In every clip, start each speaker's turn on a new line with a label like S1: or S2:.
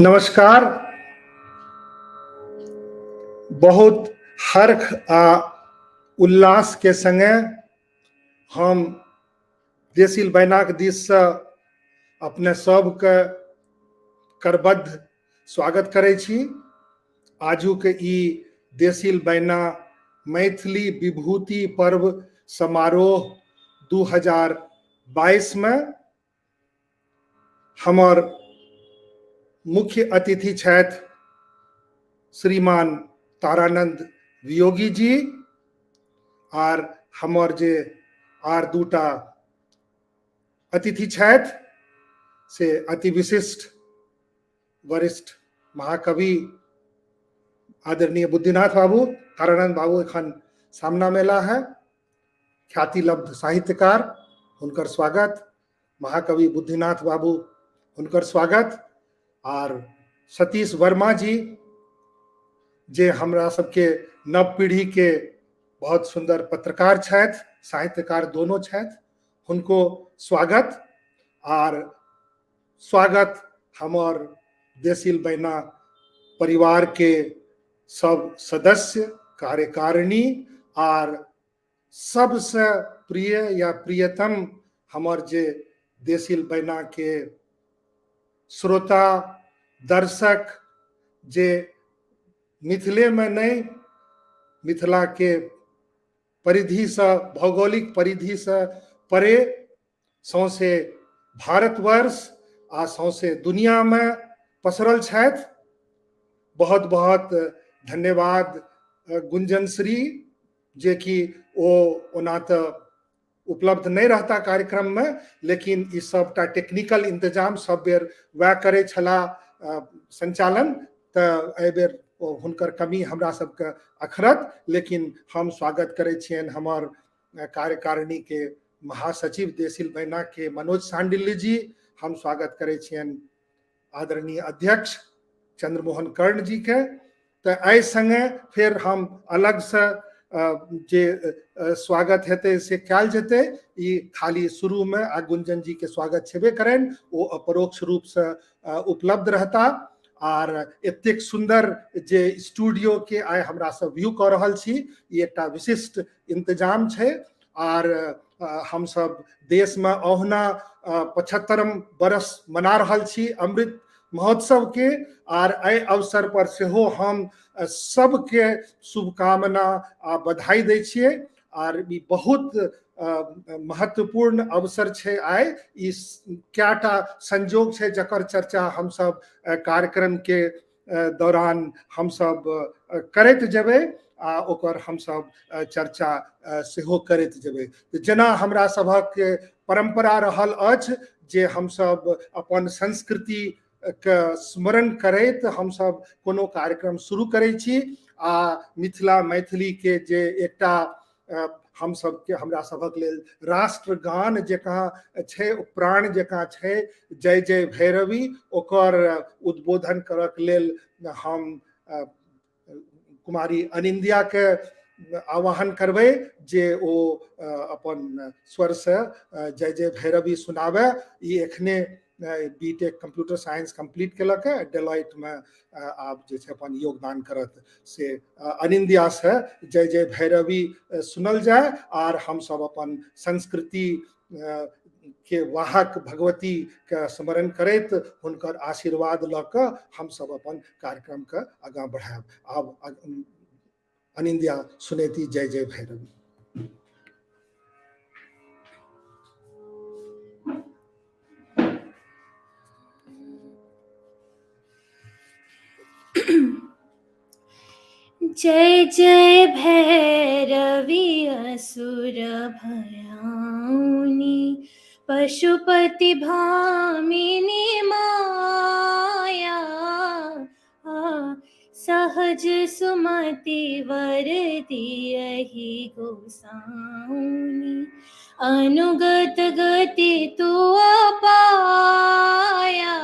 S1: नमस्कार। बहुत हर्ख आ उल्लास के संगे हम देसिल बैनाक दिससँ अपने सबके करबद्ध स्वागत करै छी। आजुके ई देसिल बैना मैथिली विभूति पर्व समारोह 2022 में हमर मुख्य अतिथि छथि श्रीमान तारानंद वियोगी जी आर हमर जे आर दूटा अतिथि छथि से अति विशिष्ट वरिष्ठ महाकवि आदरणीय बुद्धिनाथ बाबू, तारानंद बाबू एखन सामना मेला है, ख्याति लब्ध साहित्यकार, हुनकर स्वागत। महाकवि बुद्धिनाथ बाबू हुनकर स्वागत। आर सतीश वर्मा जी जे हमरा सबके नव पीढ़ी के बहुत सुंदर पत्रकार छथि, साहित्यकार दोनों छथि, हुनको स्वागत। आर स्वागत हमर देसिल बैना परिवार के सब सदस्य, कार्यकारिणी आर सबसे प्रिय या प्रियतम हमर जे देसिल बैना के श्रोता दर्शक जे मिथिले में नहीं, मिथिला के परिधि से, भौगोलिक परिधि से परे सौंसे भारतवर्ष आ सौंसे दुनिया में पसरल छथि। बहुत बहुत धन्यवाद गुंजन श्री, जे कि ओ ओना तऽ उपलब्ध नहीं रहता कार्यक्रम में, लेकिन ई सबटा टेक्निकल इंतजाम सब बेर वएह करै छलाह संचालन, तऽ एहि बेर हुनकर कमी हमरा सबके अखरत, लेकिन हम स्वागत करै छियनि हमर कार्यकारिणी के महासचिव देसिल बैना के मनोज सांडिल्य जी, हम स्वागत करै छियनि आदरणीय अध्यक्ष चंद्रमोहन कर्ण जी के। तऽ एहि संगे फेर हम अलग से जे स्वागत हेतै से कयल जेतै। ई खाली शुरू में आ गुंजन जी के स्वागत छेबे करनि, ओ अपरोक्ष रूप से उपलब्ध रहता। आर एतेक सुंदर जे स्टूडियो के आइ हमरा सब व्यू कऽ रहल छी, ई एकटा विशिष्ट इंतजाम छै। आर हमसब देश में अहुना 75 बरस मना रहल छी अमृत महोत्सव के, आर एहि अवसर पर सेहो हम सबके शुभकामना आ बधाई दै छियै। आर ई बहुत महत्वपूर्ण अवसर छै आइ, ई कएटा संजोग छै जकर चर्चा हमसब कार्यक्रम के दौरान हमसब करैत जेबै आ ओकर हमसब चर्चा सेहो करैत जेबै। जेना हमरा सभक परंपरा रहल अछि जे हमसब अपन संस्कृति के स्मरण करैत हमसब कोनो कार्यक्रम शुरू करै छी आ मिथिला मैथिली के जे एकटा हम सबके हमरा सभक लेल राष्ट्रगान जकाँ छै, प्राण जकाँ छै, जय जय भैरवी, ओकर उद्बोधन करक लेल हम कुमारी अनिंदिया के आह्वान करबै जे ओ अपन स्वर से जय जय भैरवी सुनावे। ई एखने बीटेक कंप्यूटर साइंस कंप्लीट केलक है, डेलॉइट में आब जे छै अपन योगदान करत, से अनिंदिया से जय जय भैरवी सुनल जाय। आर हम सब अपन संस्कृति के वाहक भगवती के स्मरण करैत हुनकर आशीर्वाद लऽ कऽ हम सब अपन कार्यक्रम के आगाँ बढ़ायब। आब अनिंदिया सुनेती जय जय भैरवी।
S2: जय जय भैरवी असुर भयाउनी, पशुपति भामिनी माया, सहज सुमति वर दियहि गोसाउनी, अनुगत गति तू पाया।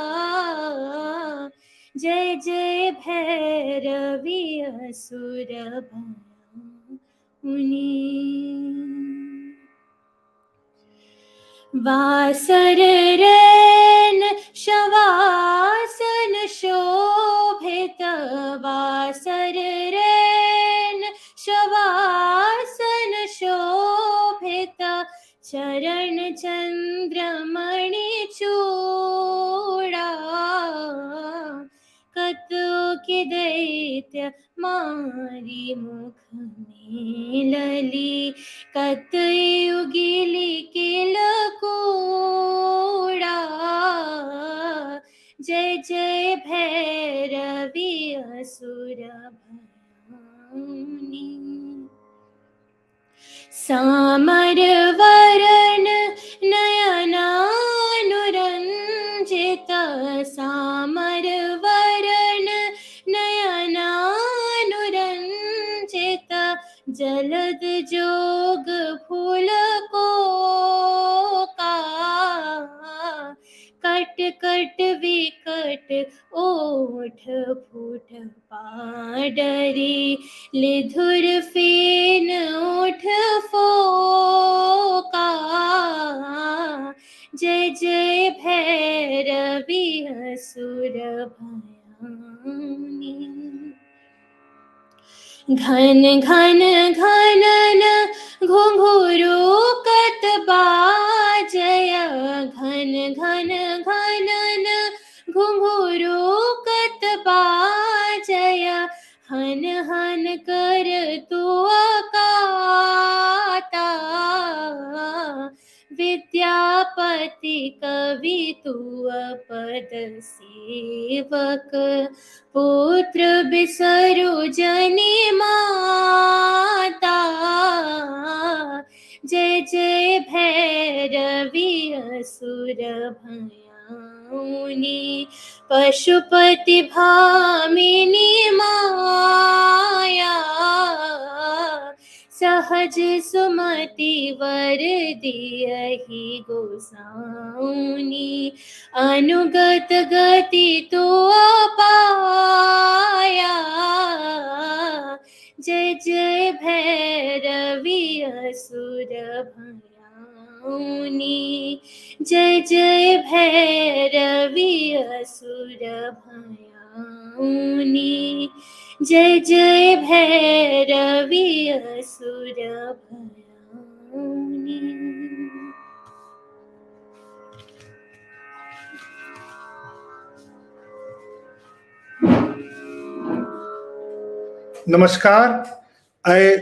S2: जय जय भैरवी असुर भयाउनी। वासर रैन शवासन शोभे, दैत्य मारी मुख मेलली। कतय उगिली केल कोड़ा, जय जय भैरवी असुर भयाउनी। सामर वरण नयनानुरंजित, सामर वरण नयनानुरंजित, जलद जोग फूल को का, कट कट विकट ओठ फूट पाडरी, लिधुर फेन ओठ फोका, जय जय भैरवी असुर भयाउनी। घन घन घनन घुंघरू कत बाजय, घन घन घनन घुंघरू कत बाजय, हन हन कर तू अकाता, विद्यापति कवि तू पद सेवक, पुत्र बिसरु जनि माता, जय जय भैरवी असुर भयाउनी। पशुपति भामिनी माया, सहज सुमति वर दियहि गोसाउनी, अनुगत गति तो पाया, जय जय भैरवी असुर भयाउनी। जय जय भैरवी असुर भयाउनी। जय जय भैरवी असुर भयाउनी।
S1: नमस्कार। एहि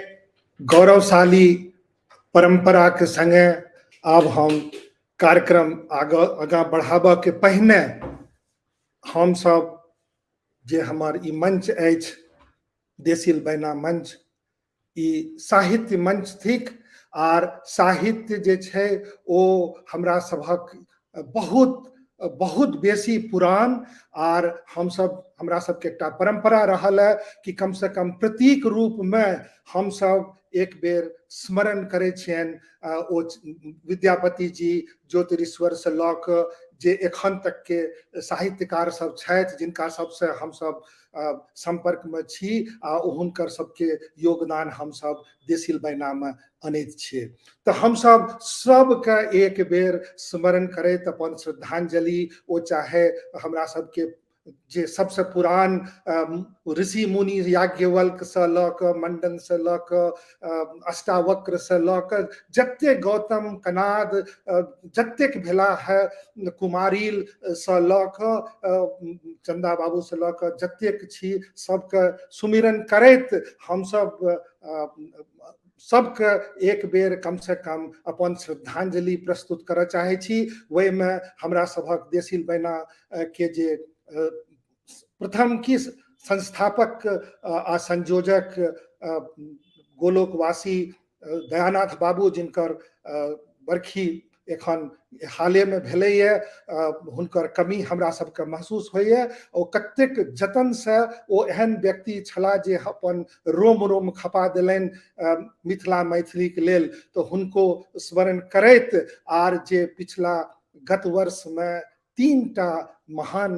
S1: गौरवशाली परंपरा के संगे आब हम कार्यक्रम आगाँ बढ़ाबऽ के पहिने हम सब जे हमर ई मंच अछि देसिल बैना मंच, ई साहित्य मंच थिक आर साहित्य जे छै ओ हमरा सभक बहुत बहुत बेसी पुरान आर हमसब हमरा सबके एकटा परंपरा रहल है कि कम से कम प्रतीक रूप में हमसब एक बेर स्मरण करै छियनि ओ विद्यापति जी, ज्योतिरीश्वर से लऽ कऽ जे एखन तक के साहित्यकार सब छथि जिनका सबसे हमसब संपर्क में छी आ हुनकर सबके योगदान हमसब देसिल बैना में अनैत छियै। तऽ हमसब सबके एक बेर स्मरण करैत अपन श्रद्धांजलि, ओ चाहे हमरा सबके जे सबसे पुरान ऋषि मुनि याज्ञवल्क्य से लऽ कऽ मंडन से लऽ कऽ अष्टावक्र से लऽ कऽ जते गौतम कनाद जतेक भेला है, कुमारिल से लऽ कऽ चंदा बाबू से लऽ कऽ जतेक छी सबके सुमिरन करैत हमसब सबके एक बेर कम से कम अपन श्रद्धांजलि प्रस्तुत करऽ चाहै छी। ओहिमे हमरा सभक देसिल बैना के जे प्रथम की संस्थापक आ संयोजक गोलोकवासी दयानाथ बाबू, जिनकर बरखी एखन हाले में भेलैए, हुनकर कमी हमरा सबके महसूस होइए। ओ कतेक जतन से ओ एहन व्यक्ति छलाह जे अपन रोम रोम खपा देलनि मिथिला मैथिली के लेल, तो हुनको स्मरण करैत आर जे पिछला गत वर्ष में 3टा महान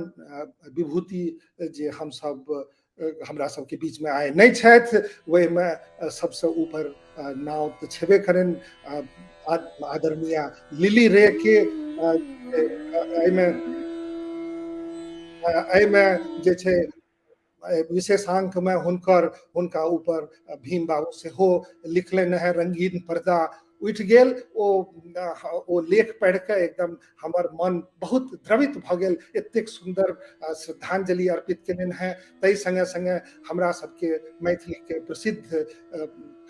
S1: विभूति जे हमसब हमरा सबके बीच में आए नहीं छथि, ओहिमे सबसे ऊपर नाव तऽ छेबे करनि आदरणीय लिली रे के। एहिमे एहिमे जे छै विशेषांक में हुनका ऊपर भीम बाबू सेहो लिखलनि है, रंगीन पर्दा उठि गेल। ओ ओ लेख पढ़ि कऽ एकदम हमर मन बहुत द्रवित भऽ गेल, एतेक सुन्दर श्रद्धांजलि अर्पित केलनि हेँ। ताहि सङ्गे सङ्गे हमरा सबके मैथिलीके प्रसिद्ध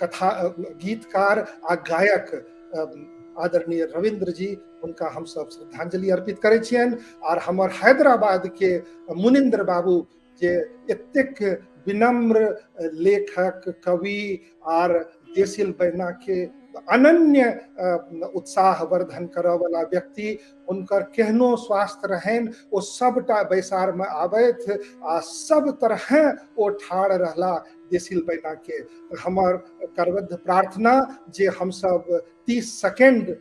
S1: कथा गीतकार आ गायक आदरणीय रविन्द्र जी, हुनका हमसब श्रद्धांजलि अर्पित करै छियनि। आर हमर हैदराबाद के मुनिंद्र बाबू जे एतेक विनम्र लेखक, कवि आर देसिल बहिना के अनन्य उत्साह वर्धन करऽ वाला व्यक्ति, हुनकर केहनो स्वास्थ्य रहनि ओ सबटा बैसार में आबथि आ सब तरह ओ ठाढ़ रहला देसिल बहिना के। हमर करबद्ध प्रार्थना जे हमसब 30 सेकेंड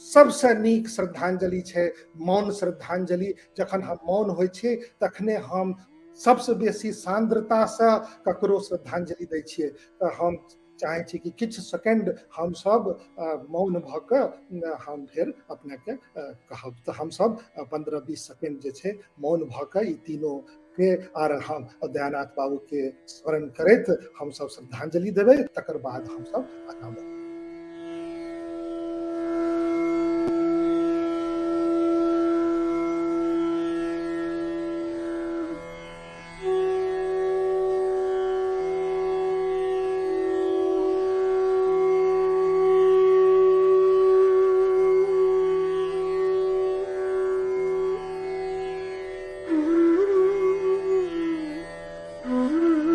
S1: सबसँ नीक श्रद्धांजलि छै मौन श्रद्धांजलि। जखन हम मौन होइ छी तखने हम सबसँ बेसी सांद्रतासँ ककरो श्रद्धांजलि दै छियै। तऽ हम चाहै छी कि किछु सेकेंड हमसब मौन भऽ कऽ हम फेर अपनेके कहब। तऽ हमसब 15-20 सेकेंड जे छै मौन भऽ कऽ ई तीनों के आर हम दयानाथ बाबू के स्मरण करैत हमसब श्रद्धांजलि देबै, तकर बाद हमसब आगाँ बढ़बै।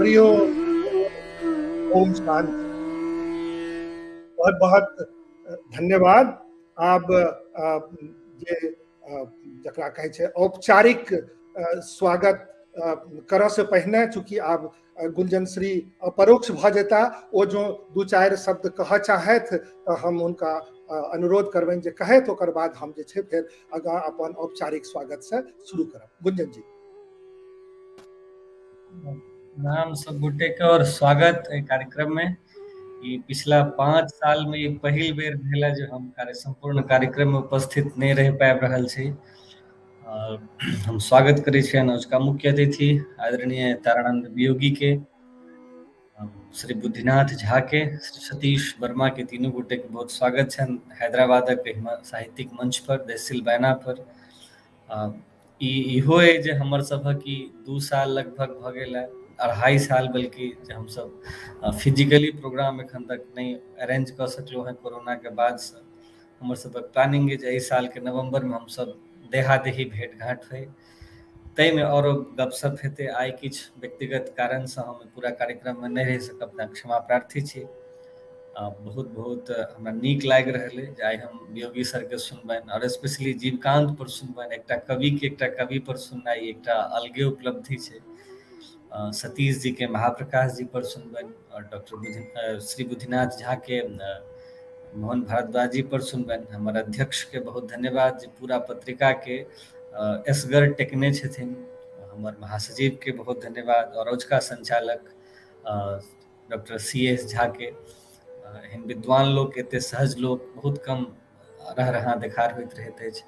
S1: प्रियो, ओम शांति। बहुत बहुत धन्यवाद। आब जे जकरा कहै छै औपचारिक स्वागत करऽ से पहिने, चूँकि आब गुंजन श्री अपरोक्ष भऽ जेता, ओ जो 2-4 शब्द कहऽ चाहथि तऽ हम हुनका अनुरोध करबनि जे कहथि, ओकर बाद हम जे छै फेर आगाँ अपन औपचारिक स्वागत से शुरू करब। गुंजन जी।
S3: नाम सब गोटे के और स्वागत एहि कार्यक्रम में। ई पिछला 5 साल में ई पहिल बेर भेल जे हम संपूर्ण कार्यक्रम में उपस्थित नहीं रह पाबि रहल छी। और हम स्वागत करै छियनि अजुका मुख्य अतिथि आदरणीय तारानंद वियोगी के, श्री बुद्धिनाथ झा के, श्री सतीश वर्मा के, तीनू गोटे के बहुत स्वागत छनि हैदराबादक साहित्यिक मंच पर, देसिल बैना पर। इहो अइ जे हमर सभक ई 2 साल लगभग भऽ गेल है, 2.5 साल बल्कि, जे हमसब फिजिकली प्रोग्राम एखन तक नहि अरेंज कऽ सकलहुँ हेँ कोरोना के बादसँ। हमर सभक प्लानिंग अइ जे एहि साल के नवम्बर में हमसब देहादेही भेंट घाँट होइ, ताहिमे औरो गपशप हेतै। आइ किछु व्यक्तिगत कारणसँ हम पूरा कार्यक्रममे नहि रहि सकब, तेँ क्षमा प्रार्थी छी। बहुत बहुत हमरा नीक लागि रहल अइ जे आइ हम वियोगी सरके सुनबनि और स्पेशली जीवकांत पर सुनबनि। एकटा कविके एकटा कवि पर सुननाइ एकटा अलगे उपलब्धि छै। सतीश जी के महाप्रकाश जी पर सुनबनि और डॉक्टर श्री बुद्धिनाथ झा के मोहन भारद्वाज जी पर सुनबनि। हमर अध्यक्ष के बहुत धन्यवाद जे पूरा पत्रिका के एसगर टेकने छथिन। हमर महासचिव के बहुत धन्यवाद और अजुका संचालक डॉक्टर सी.एस. झा के। एहन विद्वान लोक, एते सहज लोक बहुत कम रह रहा देखार होइत रहैत अछि,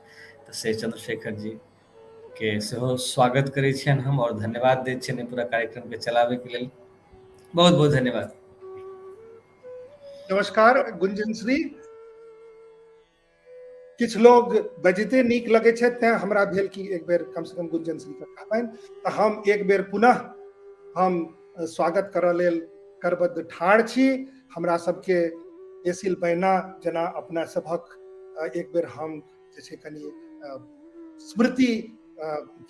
S3: तऽ से चंद्रशेखर जी के सेहो स्वागत करै छियनि हम और धन्यवाद दै छियनि पूरा कार्यक्रम के चलाबै के लेल। बहुत बहुत धन्यवाद।
S1: नमस्कार गुंजन श्री। किछु लोग बजिते नीक लगै छै, तें हमरा भेल कि एक बेर कम से कम गुंजन श्री के कहबनि। तऽ हम एक बेर पुनः हम स्वागत करऽ लेल करबद्ध ठाढ़ छी। हमरा सबके देसिल बैना जेना अपना सभक एक बेर हम जे छै कनि स्मृति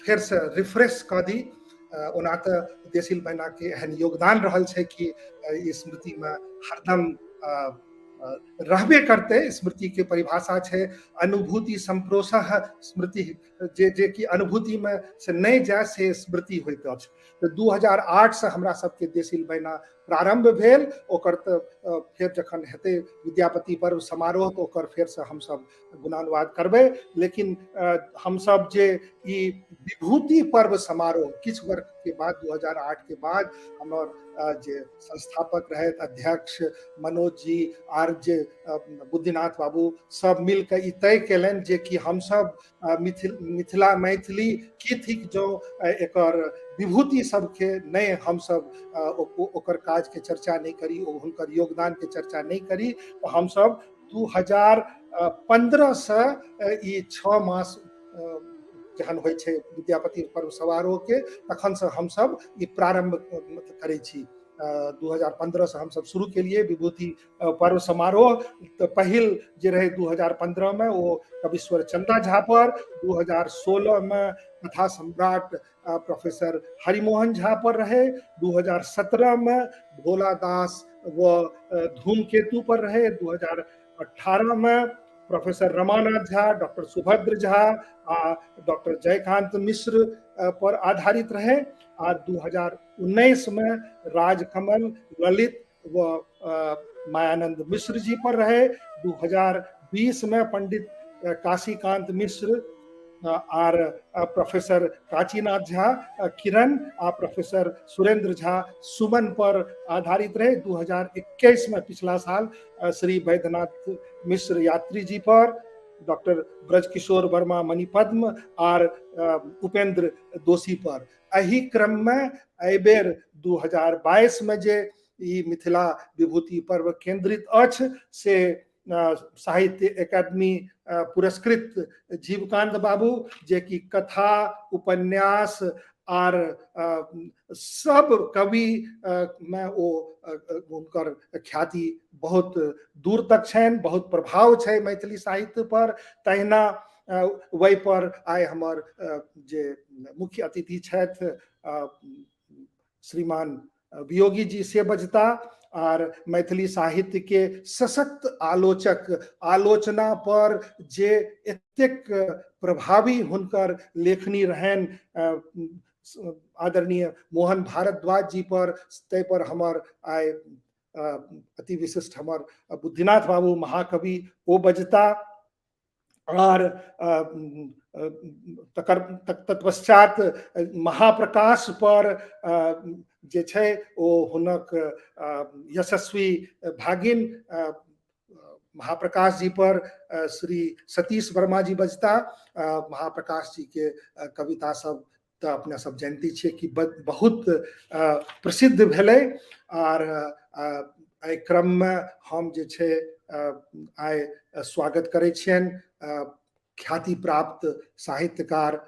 S1: फेरसँ रिफ्रेश कऽ दी। ओना तऽ देसिल बैना के एहन योगदान रहल छै कि ई स्मृतिमे हरदम रहबे करतै। स्मृति के परिभाषा छै अनुभूति संप्रोषः स्मृति, जे जे कि अनुभूति में से नहि जाय से स्मृति होइत अछि। तऽ 2008 से हमरा सबके देसिल बैना प्रारंभ भेल। ओकर तऽ फेर जखन हेतै विद्यापति पर्व समारोह तऽ ओकर फेरसँ हमसब गुणानुवाद करबै। लेकिन हमसब जे ई विभूति पर्व समारोह किछु वर्ष के बाद 2008 के बाद हमर जे संस्थापक रहथि अध्यक्ष मनोज जी आर जे बुद्धिनाथ बाबू सब मिलके ई तय केलनि जे कि हमसब मिथिला मैथिली की थिक जँ एकर विभूति सबके नहि हमसब ओकर काजके चर्चा नहि करी, ओ हुनकर योगदानके चर्चा नहि करी, तऽ हमसब 2015 से ई 6 मास जहन होइ छै विद्यापति पर्व समारोहके, तखनसँ हमसब ई प्रारम्भ करै छी। 2015 से हमसब शुरू केलिए विभूति पर्व समारोह। तऽ पहिल जे रहै 2015 में ओ कविश्वर चंदा झा पर, 2016 में कथा सम्राट प्रोफेसर हरिमोहन झा पर रहे, 2017 में भोला दास व धूमकेतु पर रहे, 2018 में प्रोफेसर रमानाथ झा, डॉक्टर सुभद्र झा आ डॉक्टर जयकांत मिश्र पर आधारित रहे, आ 2019 में राजकमल ललित व मायानंद मिश्र जी पर रहे, 2020 में पंडित काशीकांत मिश्र आर प्रोफेसर काशीनाथ झा किरण आ प्रोफेसर सुरेंद्र झा सुमन पर आधारित रहे। 2021 में पिछला साल श्री वैद्यनाथ मिश्र यात्री जी पर, डॉक्टर ब्रजकिशोर वर्मा मणिपद्म आर उपेंद्र दोषी पर। एहि क्रम में एहिबेर 2022 में जे ई मिथिला विभूति पर्व केंद्रित अछि से साहित्य एकेडमी पुरस्कृत जीवकांत बाबू, जे कि कथा उपन्यास आर सब कवि में ओ हुनकर ख्याति बहुत दूर तक छनि, बहुत प्रभाव छै मैथिली साहित्य पर। तहिना वही पर आइ हमर जे मुख्य अतिथि छथि श्रीमान वियोगी जी से बजता, आर मैथिली साहित्य के सशक्त आलोचक, आलोचना पर जे एतेक प्रभावी हुनकर लेखनी रहनि आदरणीय मोहन भारद्वाज जी पर, ताहि पर हमर आइ अति विशिष्ट हमर बुद्धिनाथ बाबू महाकवि ओ बजता। आर तकर तत्पश्चात महाप्रकाश पर जे छै ओ हुनक यशस्वी भागिन महाप्रकाश जी पर श्री सतीश वर्मा जी बजता। महाप्रकाश जी के कविता सब तऽ अपना सब जानते छियै कि बहुत प्रसिद्ध भेलै। आर एहि क्रममे हम जे छै आइ स्वागत करै छियनि ख्याति प्राप्त साहित्यकार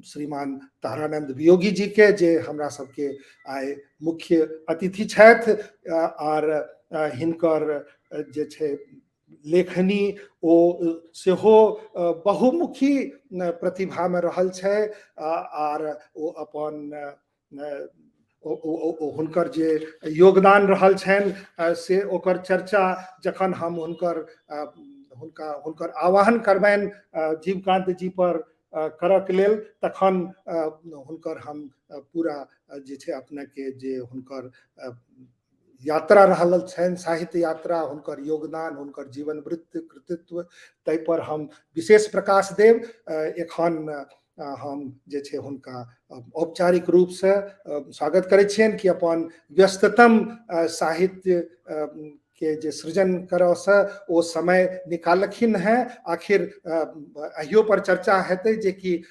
S1: श्रीमान तारानंद वियोगी जी के, जे हमरा सबके आइ मुख्य अतिथि छथि। आर हिनकर जे छै लेखनी ओ सेहो बहुमुखी प्रतिभामे रहल छै, आर ओ अपन हुनकर जे योगदान रहल छनि से ओकर चर्चा जखन हम हुनकर हुनका हुनकर आह्वान करबनि जीवकांत जी पर करऽके लेल, तखन हुनकर हम पूरा जे छै अपनेके जे हुनकर यात्रा रहल छनि, साहित्य यात्रा, हुनकर योगदान, हुनकर जीवन वृत्त कृतित्व, ताहि पर हम विशेष प्रकाश देब। एखन हम जे छै हुनका औपचारिक रूपसँ स्वागत करै छियनि कि अपन व्यस्ततम साहित्य के जे सृजन करऽसँ ओ समय निकाललखिन हेँ। आखिर अहियो पर चर्चा हेतै जे कि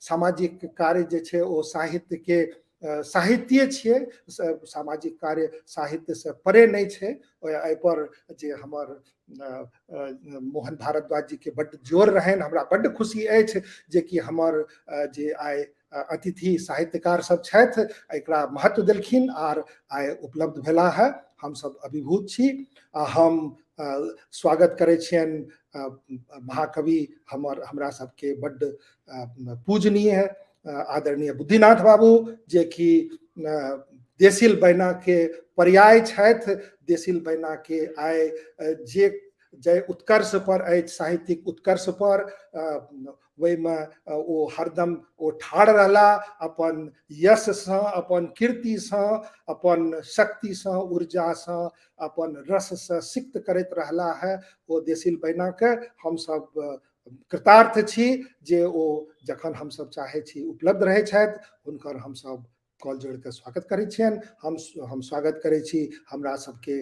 S1: सामाजिक कार्य जे छै ओ साहित्य के साहित्ये छियै, सामाजिक कार्य साहित्यसँ परे नहि छै। एहिपर जे हमर मोहन भारद्वाज जीके बड्ड जोर रहनि, हमरा बड्ड खुशी अछि जे कि हमर जे आइ अतिथि साहित्यकार सब छथि एकरा महत्व देलखिन आर आइ उपलब्ध भेला है। हमसब अभिभूत छी आ हम स्वागत करै छियनि महाकवि हमर हमरा सबके बड्ड पूजनीय आदरणीय बुद्धिनाथ बाबू, जे कि देसिल बैना के पर्याय छथि। देसिल बैना के आइ जे जे उत्कर्ष पर अछि, साहित्यिक उत्कर्ष पर, ओहिमे ओ हरदम ओ ठाढ़ रहला अपन यशसँ, अपन कीर्तिसँ, अपन शक्तिसँ, ऊर्जासँ, अपन रससँ सिक्त करैत रहला है। ओ देसिल बैनाके हमसब कृतार्थ छी जे ओ जखन हमसब चाहै छी उपलब्ध रहै छथि। हुनकर हमसब कॉल जोड़ि कऽ स्वागत करै छियनि। हम स्वागत करै छी हमरा सबके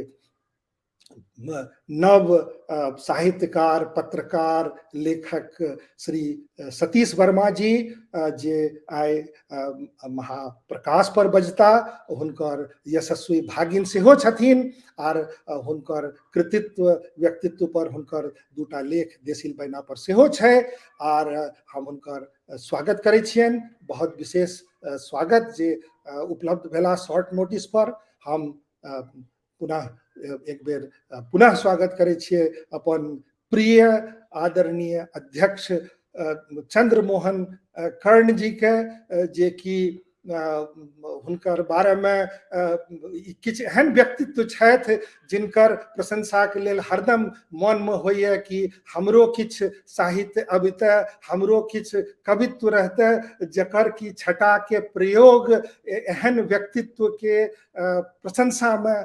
S1: नव साहित्यकार, पत्रकार, लेखक श्री सतीश वर्मा जी, जे आइ महाप्रकाश पर बजता। हुनकर यशस्वी भागिन सेहो छथिन आर हुनकर कृतित्व व्यक्तित्व पर हुनकर दूटा लेख देसिल बैना पर सेहो छै आर हम हुनकर स्वागत करै छियनि। बहुत विशेष स्वागत जे उपलब्ध भेला शॉर्ट नोटिस पर। हम पुनः एक बेर पुनः स्वागत करै छियै अपन प्रिय आदरणीय अध्यक्ष चंद्रमोहन कर्ण जी के, जे कि हुनकर बारेमे किछु एहन व्यक्तित्व छथि जिनकर प्रशंसाके लेल हरदम मनमे होइए कि हमरो किछु साहित्य अबितै, हमरो किछु कवित्व रहतै, जकर कि छटाके प्रयोग एहन व्यक्तित्वके प्रशंसामे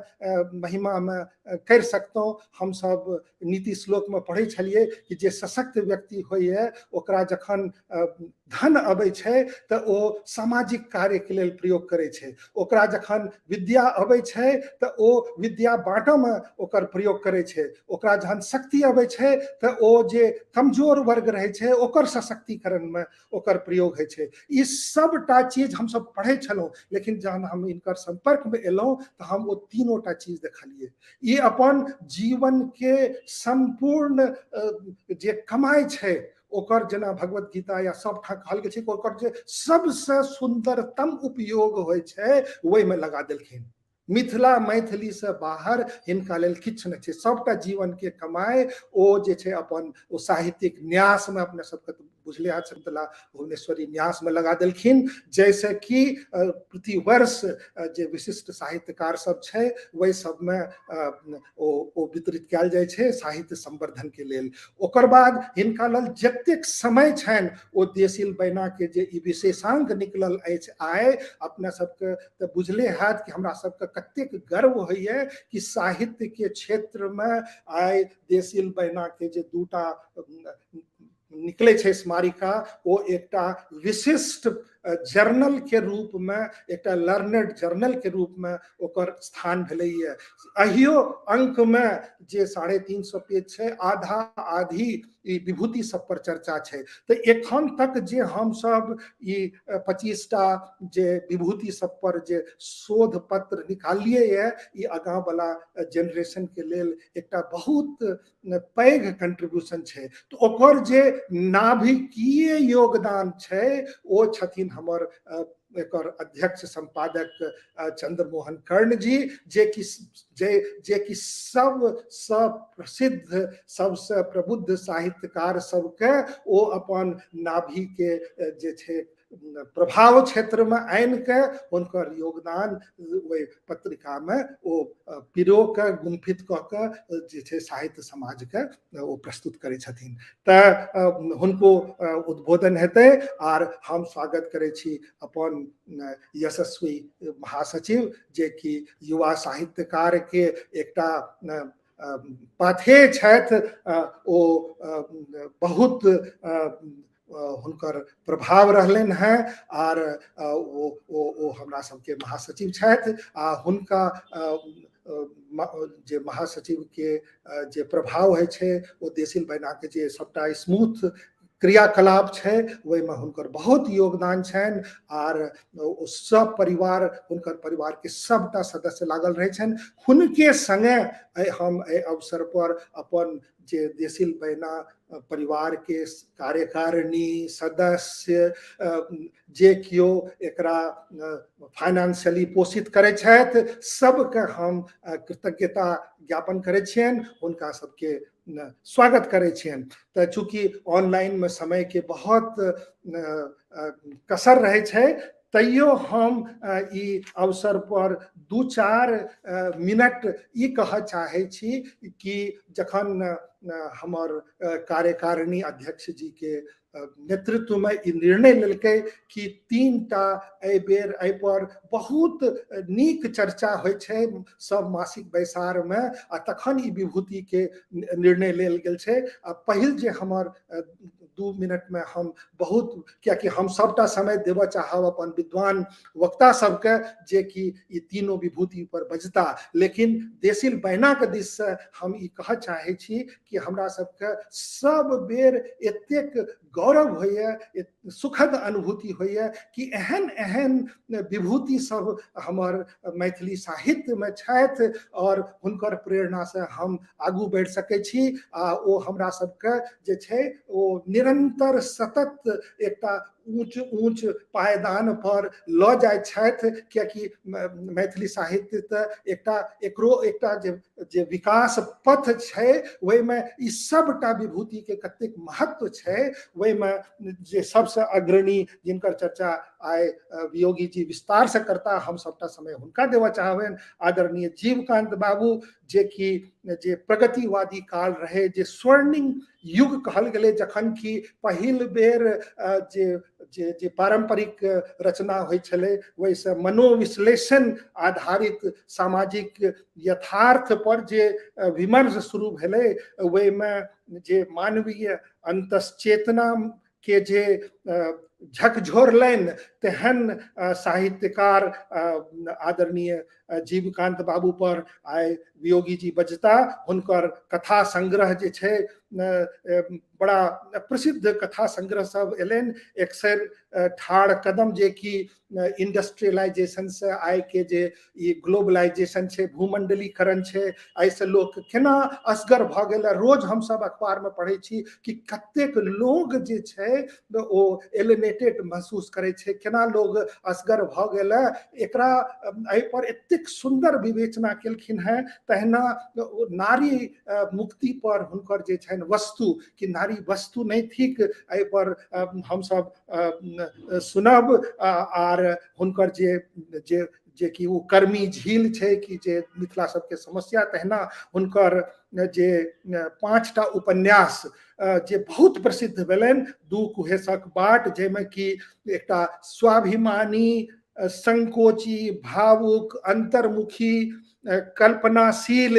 S1: महिमामे करि सकतहुँ। हमसब नीति श्लोकमे पढ़ै छलियै कि जे सशक्त व्यक्ति होइए ओकरा जखन धन अबै छै तऽ ओ सामाजिक कार्यके लेल प्रयोग करै छै, ओकरा जखन विद्या अबै छै तऽ ओ विद्या बाँटऽमे ओकर प्रयोग करै छै, ओकरा जहन शक्ति अबै छै तऽ ओ जे कमजोर वर्ग रहै छै ओकर सशक्तिकरणमे ओकर प्रयोग होइ छै। ई सबटा चीज हमसब पढ़ै छलहुँ, लेकिन जहन हम हिनकर सम्पर्कमे एलहुँ तऽ हम ओ तीनोटा चीज देखलियै। ई अपन जीवनके सम्पूर्ण जे कमाइ छै ओकर, जेना भगवत गीता या सब ठाम कहल गेल छै, ओकर जे सबसँ सुन्दरतम उपयोग होइ छै ओहिमे लगा देलखिन। मिथिला मैथिली से बाहर हिनका लेल किछु नहि छै। सबटा जीवन के कमाइ ओ जे छै अपन ओ साहित्यिक न्यास में, अपने सबके तऽ बुझले हैत, शकुन्तला भुवनेश्वरी न्यास में लगा देलखिन, जैसे कि प्रतिवर्ष जे विशिष्ट साहित्यकार सब छै ओहि सबमे ओ वितरित कयल जाइ छै साहित्य संवर्धन के लेल। ओकर बाद हिनका लेल जतेक समय छनि ओ देसिल बैना के जे ई विशेषांक निकलल अछि आइ, अपना सबके तऽ बुझले हैत कि हमरा सबके कतेक गर्व होइए कि साहित्य के क्षेत्र में आइ देसिल बैना के जे दूटा निकलै छै स्मारिका, ओ एकटा विशिष्ट जर्नल के रूप में, एकटा लर्नेड जर्नल के रूप में ओकर स्थान भेलैए। अहियो अंक में जे 350 पेज छै, आधा आधी ई विभूति सब पर चर्चा छै। तऽ एखन तक जे हमसब ई 25टा जे विभूति सब पर जे शोध पत्र निकाललियै ये, ई आगाँ वाला जेनरेशन के लेल एकटा बहुत पैघ कंट्रीब्यूशन छै। तऽ ओकर जे नाभिकीय योगदान छै ओ छथिन हमर एकर अध्यक्ष संपादक चंद्रमोहन कर्ण जी, जे कि सबसँ प्रसिद्ध सबसँ प्रबुद्ध साहित्यकार सबके ओ अपन नाभि के जे छै प्रभाव क्षेत्र में आनि के हुनकर योगदान ओहि पत्रिका में ओ पिरो के गुम्फित कऽ के जे छै साहित्य समाज के ओ प्रस्तुत करै छथिन। तऽ हुनको उद्बोधन हेतै आर हम स्वागत करै छी अपन यशस्वी महासचिव, जे कि युवा साहित्यकार के एकटा पाथेय छथि। ओ बहुत हुनकर प्रभाव रहलनि हेँ आर ओ ओ ओ हमरा सबके महासचिव छथि आ हुनका जे महासचिव के जे प्रभाव होइ छै ओ देसिल बैनाके जे सबटा स्मूथ क्रियाकलाप छै ओहिमे हुनकर बहुत योगदान छनि आर ओ सब परिवार, हुनकर परिवार के सबटा सदस्य लागल रहै छनि। हुनके संगे हम एहि अवसर पर अपन जे देसिल बैना परिवार के कार्यकारिणी सदस्य जे केओ एकरा फाइनेंशियली पोषित करै छथि सबके हम कृतज्ञता ज्ञापन करै छियनि, हुनका सबके स्वागत करै छियनि। तऽ चूँकि ऑनलाइन में समय के बहुत कसर रहै छै, तैयो हम ई अवसर पर 2-4 मिनट ई कहऽ चाहै छी कि जखन हमर कार्यकारिणी अध्यक्ष जी के नेतृत्व में ई निर्णय लेलकै कि 3टा एहि बेर एहि पर बहुत नीक चर्चा होइ छै सब मासिक बैसार में, आ तखन ई विभूति के निर्णय लेल गेल छै। आ पहिल जे हमर 2 मिनट में हम बहुत, कियाकि हम सबटा समय देबऽ चाहब अपन विद्वान वक्ता सबके जे कि ई तीनों विभूति पर बजता, लेकिन देसिल बहना के दिस से हम ई कहऽ चाहै छी कि हमरा सबके सब बेर एतेक गौरव होइए, सुखद अनुभूति होइए कि एहन एहन विभूति सब हमर मैथिली साहित्य में छथि और हुनकर प्रेरणा से हम आगू बढ़ि सकै छी। आ ओ हमरा सबके जे छै ओ निरंतर सतत एकटा ऊँच ऊँच पायदान पर लऽ जाइ छथि, कियाकि मैथिली साहित्य तऽ एकटा एकरो एकटा जे विकास पथ छै ओहिमे ई सबटा विभूति के कतेक महत्व छै, ओहिमे जे सबसँ अग्रणी जिनकर चर्चा आइ वियोगी जी विस्तार से करता, हम सबटा समय हुनका देबऽ चाहबनि, आदरणीय जीवकांत बाबू, जे कि जे प्रगतिवादी काल रहे, जे स्वर्णिम युग कहल गेलै, जखन कि पहिल बेर जे जे जे पारंपरिक रचना होइ छलै ओहिसँ मनोविश्लेषण आधारित सामाजिक यथार्थ पर जे विमर्श शुरू भेलै, ओहिमे जे मानवीय अंतश्चेतना के जे झकझोरलनि तेहन साहित्यकार आदरणीय जीवकांत बाबू पर आइ वियोगी जी बजता। हुनकर कथा संग्रह जे छै बड़ा प्रसिद्ध कथा संग्रह सब एलनि, एकसर ठाढ़ कदम, जे कि इंडस्ट्रियलाइजेशन से आइ के जे ई ग्लोबलाइजेशन छै, भूमंडलीकरण छै, एहिसँ लोक केना असगर भऽ गेल। रोज हमसब अखबार में पढ़ै छी कि कतेक लोग जे छै ओ एलिनेटेड महसूस करै छै, केना लोग असगर भऽ गेल। एकरा एहि पर एतेक सुन्दर विवेचना केलखिन हेँ। तहिना नारी मुक्ति पर हुनकर जे छनि वस्तु, कि नारी वस्तु नहि थिक, एहि पर हमसब सुनब। आर हुनकर जे जे जे कि ओ कर्मी झील छै कि जे मिथिला सबके समस्या, तहिना हुनकर जे 5टा उपन्यास जे बहुत प्रसिद्ध भेलनि, 2 कुहेसक बाट, जाहिमे कि एकटा स्वाभिमानी, संकोची, भावुक, अंतर्मुखी, कल्पनाशील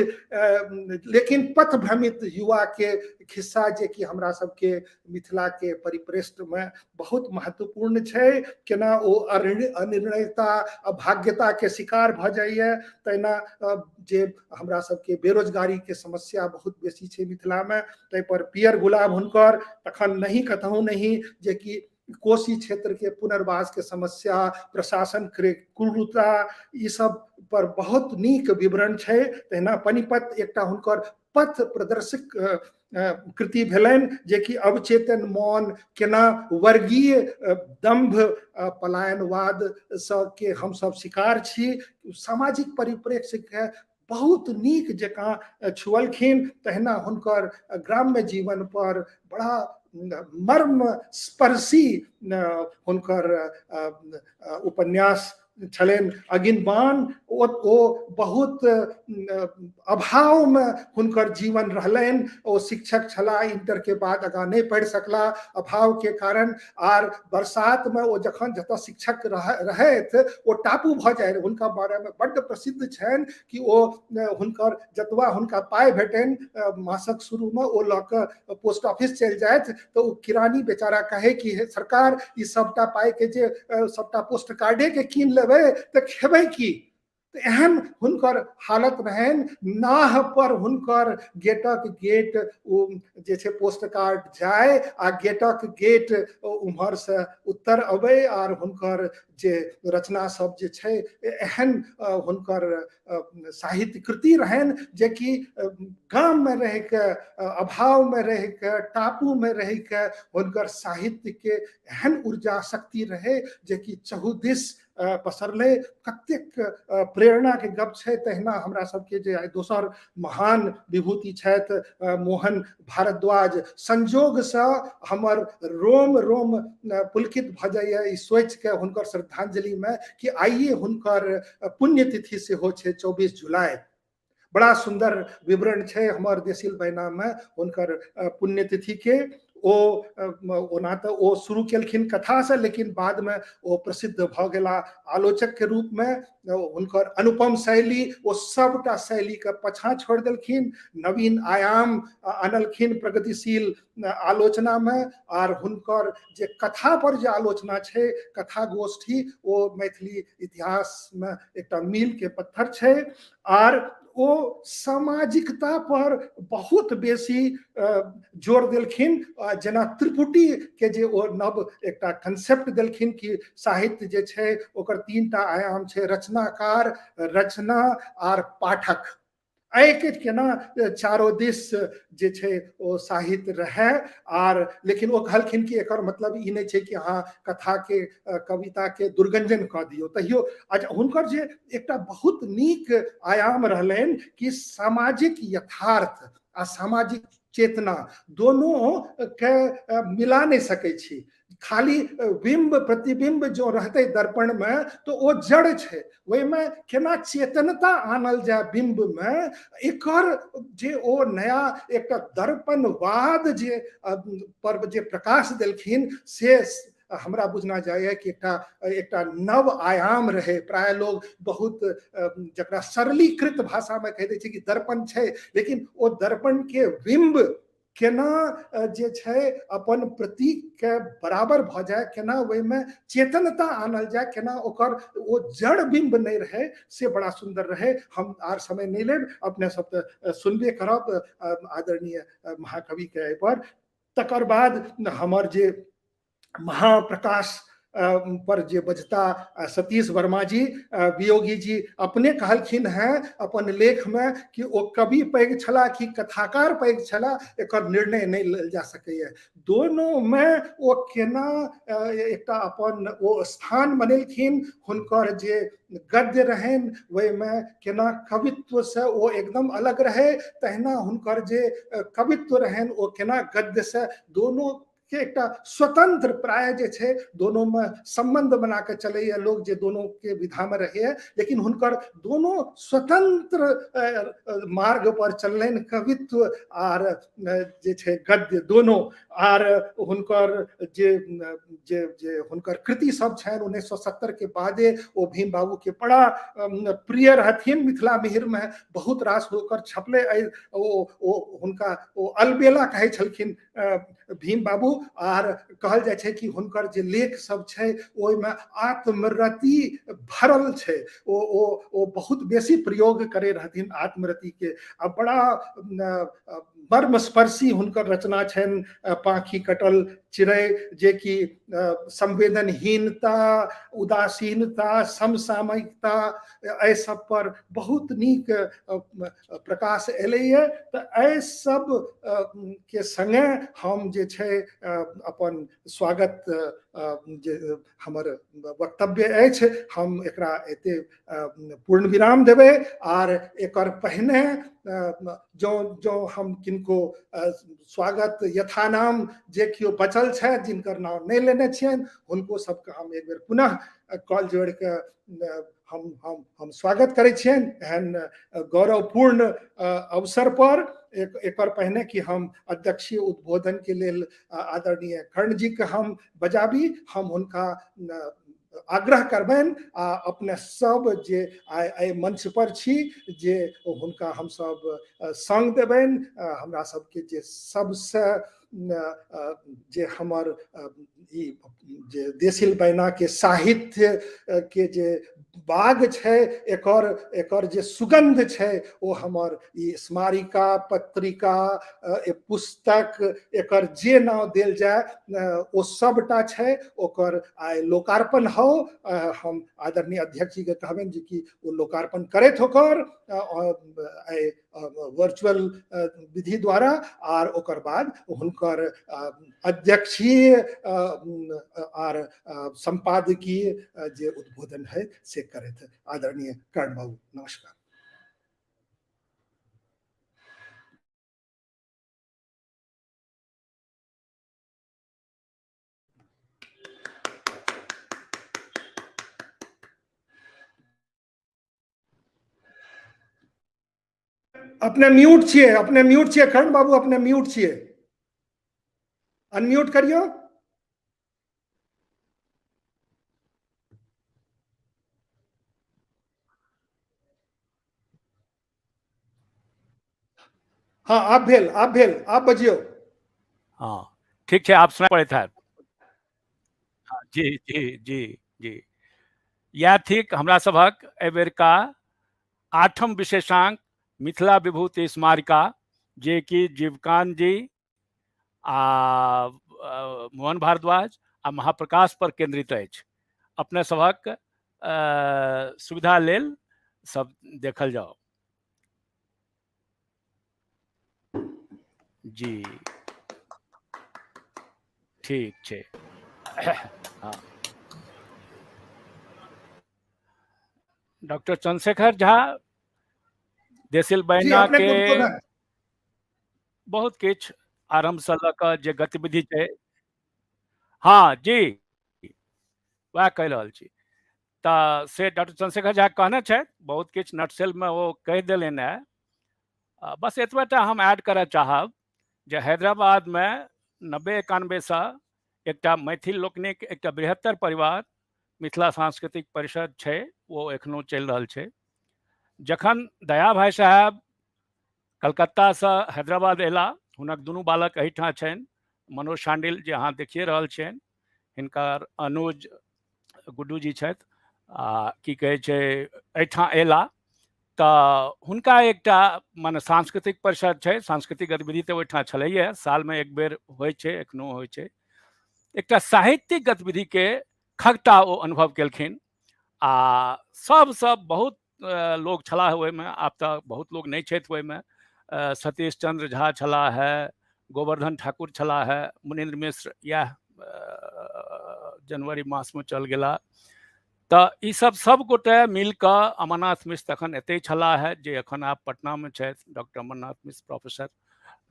S1: लेकिन पथभ्रमित युवा के खिस्सा, जे कि हमरा सबके मिथिला के परिप्रेक्ष्य में बहुत महत्वपूर्ण छै, केना ओ अनिर्णयता अभाग्यता के शिकार भऽ जाइए। तहिना जे हमरा सबके बेरोजगारी के समस्या बहुत बेसी छै मिथिला में, ताहि पर पियर गुलाब हुनकर, तखन नहीं कतहु नहीं, जे कि कोसी क्षेत्र के पुनर्वास के समस्या, प्रशासन के क्रूरता, ई सब पर बहुत नीक विवरण छै। तहिना पनिपत एकटा हुनकर पथ प्रदर्शक कृति भेलनि, जे कि अवचेतन मौन केना वर्गीय दंभ पलायनवाद सँ के हमसब शिकार छी, सामाजिक परिप्रेक्ष्य के बहुत नीक जकाँ छुअलखिन। तहिना हुनकर ग्राम्य जीवन पर बड़ा मर्म स्पर्शी हुनकर उपन्यास छलनि अगिनबान। ओ बहुत अभाव में हुनकर जीवन रहलनि, ओ शिक्षक छलाह, इंटर के बाद आगाँ नहि पढ़ि सकला अभाव के कारण। आर बरसात में ओ जखन जतऽ शिक्षक रहथि ओ टापू भऽ जाय। हुनका बारे में बड्ड प्रसिद्ध छनि कि ओ हुनकर जतबा हुनका पाइ भेटनि मासक शुरू में ओ लऽ कऽ पोस्ट ऑफिस चलि जाथि, तऽ ओ किरानी बेचारा कहे कि हे सरकार, ई सबटा पाइ के जे सबटा पोस्ट कार्डे के कीन लेबै तऽ खेबै की। तऽ एहन हुनकर हालत रहनि। नाह पर हुनकर गेटक गेट ओ जे छै पोस्ट कार्ड जाय आ गेटक गेट उम्हर से उत्तर अबै, आर हुनकर जे रचना सब जे छै एहन हुनकर साहित्य कृति रहनि जे कि गाम में रहिके, अभाव में रहिके, टापू में रहिके हुनकर साहित्य के एहन ऊर्जा शक्ति रहे जे कि चहुदिस पसरलै। कतेक प्रेरणा के गप छै। तहिना हमरा सबके जे आइ दोसर महान विभूति छथि मोहन भारद्वाज, संजोग से हमर रोम रोम पुलकित भऽ जाइए ई सोचि के हुनकर श्रद्धांजलि में कि आइए हुनकर पुण्यतिथि सेहो छै 24 जुलाई। बड़ा सुन्दर विवरण छै हमर देसिल बयना में हुनकर पुण्यतिथि के। ओ ओना तऽ ओ शुरू केलखिन कथासँ, लेकिन बादमे ओ प्रसिद्ध भऽ गेला आलोचक के रूपमे। हुनकर अनुपम शैली, ओ सबटा शैलीके पाछाँ छोड़ि देलखिन, नवीन आयाम अनलखिन प्रगतिशील आलोचनामे। आर हुनकर जे कथा पर जे आलोचना छै, कथा गोष्ठी, ओ मैथिली इतिहासमे एकटा मील के पत्थर छै। आर ओ सामाजिकता पर बहुत बेसी जोर देलखिन, जेना त्रिपुटी के जे ओ नव एकटा कंसेप्ट देलखिन कि साहित्य जे छै ओकर 3टा आयाम छै, रचनाकार, रचना आर पाठक। एहिके केना चारो दिस जे छै ओ साहित्य रहै। आर लेकिन ओ कहलखिन कि एकर मतलब ई नहि छै कि अहाँ कथा के कविता के दुर्गंजन कऽ दियौ। तहियो अच्छा हुनकर जे एकटा बहुत नीक आयाम रहलनि कि सामाजिक यथार्थ आ सामाजिक चेतना दोनों के मिला नहि सकै छी। खाली बिंब प्रतिबिंब जो रहते दर्पण में तो ओ जड़ छै, ओहिमे केना चेतनता आनल जाय बिंब में, एकर जे ओ नया एकटा दर्पणवाद जे पर जे प्रकाश देलखिन से हमरा बुझना जाइए कि एकटा एकटा नव आयाम रहे। प्राय लोग बहुत जकरा सरलीकृत भाषा में कहि दै छै कि दर्पण छै, लेकिन ओ दर्पण के बिंब केना जे छै अपन प्रतीक के बराबर भऽ जाय, केना ओहिमे चेतनता आनल जाय, केना ओकर ओ जड़ बिंब नहि रहै, से बड़ा सुन्दर रहै। हम आर समय नहि लेब, अपने सब तऽ सुनबे करब आदरणीय महाकवि के एहिपर। तकर बाद हमर जे महाप्रकाश पर जे बजता सतीश वर्मा जी, वियोगी जी अपने कहलखिन हैं अपन लेख में कि ओ कवि पैघ छला कि कथाकार पैघ छला, एकर निर्णय नहि लेल जा सकैए। दोनों में ओ केना एकटा अपन ओ स्थान बनेलखिन, हुनकर जे गद्य रहनि ओहिमे केना कवित्व से ओ एकदम अलग रहै, तहिना हुनकर जे कवित्व रहनि ओ केना गद्य से, दोनों के एकटा स्वतंत्र प्राय जे छै दोनों में संबंध बना के चलैए लोग जे दोनों के विधा में रहैए, लेकिन हुनकर दोनों स्वतंत्र मार्ग पर चललनि, कवित्व आर जे छै गद्य दोनों। आर हुनकर जे जे जे हुनकर कृति सब छनि 1970 के बादे ओ भीम बाबू के बड़ा प्रिय रहथिन। मिथिला मिहिर में बहुत रास होकर छपले, ओ ओ हुनका ओ अलबेला कहै छलखिन भीम बाबू। आर कहल जाइ छै कि हुनकर जे लेख सब छै ओहिमे आत्मरति भरल छै, ओ ओ ओ बहुत बेसी प्रयोग करे रहथिन आत्मरति के। आ बड़ा मर्मस्पर्शी हुनकर रचना छनि पाखी कटल चिड़ै, जे कि संवेदनहीनता, उदासीनता, समसामयिकता, एहि सब पर बहुत नीक प्रकाश एलैए। तऽ एहि सब के संगे हम जे छै अपन स्वागत जे हमर वक्तव्य अछि हम एकरा एते पूर्ण विराम देबै। आर एकर पहिने जँ जँ हम किनको स्वागत यथानाम जे केओ बचल छथि जिनकर नाम नहि लेने छियनि हुनको सबके हम एक बेर पुनः कॉल जोड़ि कऽ हम हम हम स्वागत करै छियनि एहन गौरवपूर्ण अवसर पर। एकर पहिने कि हम अध्यक्षीय उद्बोधन के लेल आदरणीय कर्ण जी के हम बजाबी, हम हुनका आग्रह करबनि आ अपने सब जे आइ एहि मंच पर छी जे हुनका हम सब संग देबनि। हमरा सबके जे सबसे जे हमर ई जे देसिल बैना के साहित्य के जे बाग छै एकर एकर जे सुगंध छै ओ हमर ई स्मारिका, पत्रिका, पुस्तक, एकर जे नाम देल जाय ओ सबटा छै, ओकर आइ लोकार्पण हो। हम आदरणीय अध्यक्ष जी के कहबनि जे कि ओ लोकार्पण करैत होकर वर्चुअल विधि द्वारा, आर ओकर बाद हुनकर अध्यक्षीय आर संपादकीय जे उद्बोधन है से करैत आदरणीय कर्ण बाबू। नमस्कार। अपने म्यूट छियै, अपने म्यूट छियै कर्ण बाबू, अपने म्यूट छियै, अनम्यूट करियौ। हाँ, आब भेल, आब भेल, आब बजियौ।
S4: हाँ, ठीक छै, आब सुनाइ पड़ैत हैत। हाँ, जी जी जी जी, इएह थिक हमरा सभक एहिबेरका 8म विशेषांक मिथिला विभूति स्मारिका, जे कि जीवकांत जी आ मोहन भारद्वाज आ महाप्रकाश पर केंद्रित अछि। अपने सभक सुविधा लेल सब देखल जाओ। जी ठीक छै। हाँ, डॉक्टर चंद्रशेखर झा देसिल
S1: जी
S4: बैना
S1: अपने
S4: के
S1: उद्बोधन।
S4: बहुत किछु आरंभ से लऽ कऽ जे गतिविधि छै। हाँ जी, वएह कहि रहल छी। तऽ से डॉक्टर चंद्रशेखर झा कहने छथि, बहुत किछु नटसेलमे ओ कहि देलनि हेँ। बस एतबे टा हम ऐड करय चाहब जे हैदराबादमे 90-91सँ एकटा मैथिल लोकनिक एकटा बृहत्तर परिवार मिथिला सांस्कृतिक परिषद छै, ओ एखनो चलि रहल छै। जखन दया भाई साहेब कलकत्तासँ हैदराबाद अयला, हुनक दुनू बालक एहिठाम छनि, मनोज शांडिल जे अहाँ देखिए रहल छियनि, हिनकर अनुज गुड्डू जी छथि, आ की कहै छै एहिठाम अयला तऽ हुनका एकटा मने सांस्कृतिक परिषद छै, सांस्कृतिक गतिविधि तऽ ओहिठाम छलैए, सालमे एक बेर होइ छै, एखनो होइ छै। एकटा साहित्यिक गतिविधिके खगता ओ अनुभव केलखिन आ सबसँ बहुत लोक छलाह ओहिमे, आब तऽ बहुत लोक नहि छथि ओहिमे। सतीश चंद्र झा छलाह है, गोवर्धन ठाकुर छलाह है, मुनीन्द्र मिश्र इएह जनवरी मासमे चल गेला। तऽ ई सब सब गोटे मिल कऽ, अमरनाथ मिश्र तखन एतै छलाह है, जे एखन आब पटनामे छथि, डॉक्टर अमरनाथ मिश्र प्रोफेसर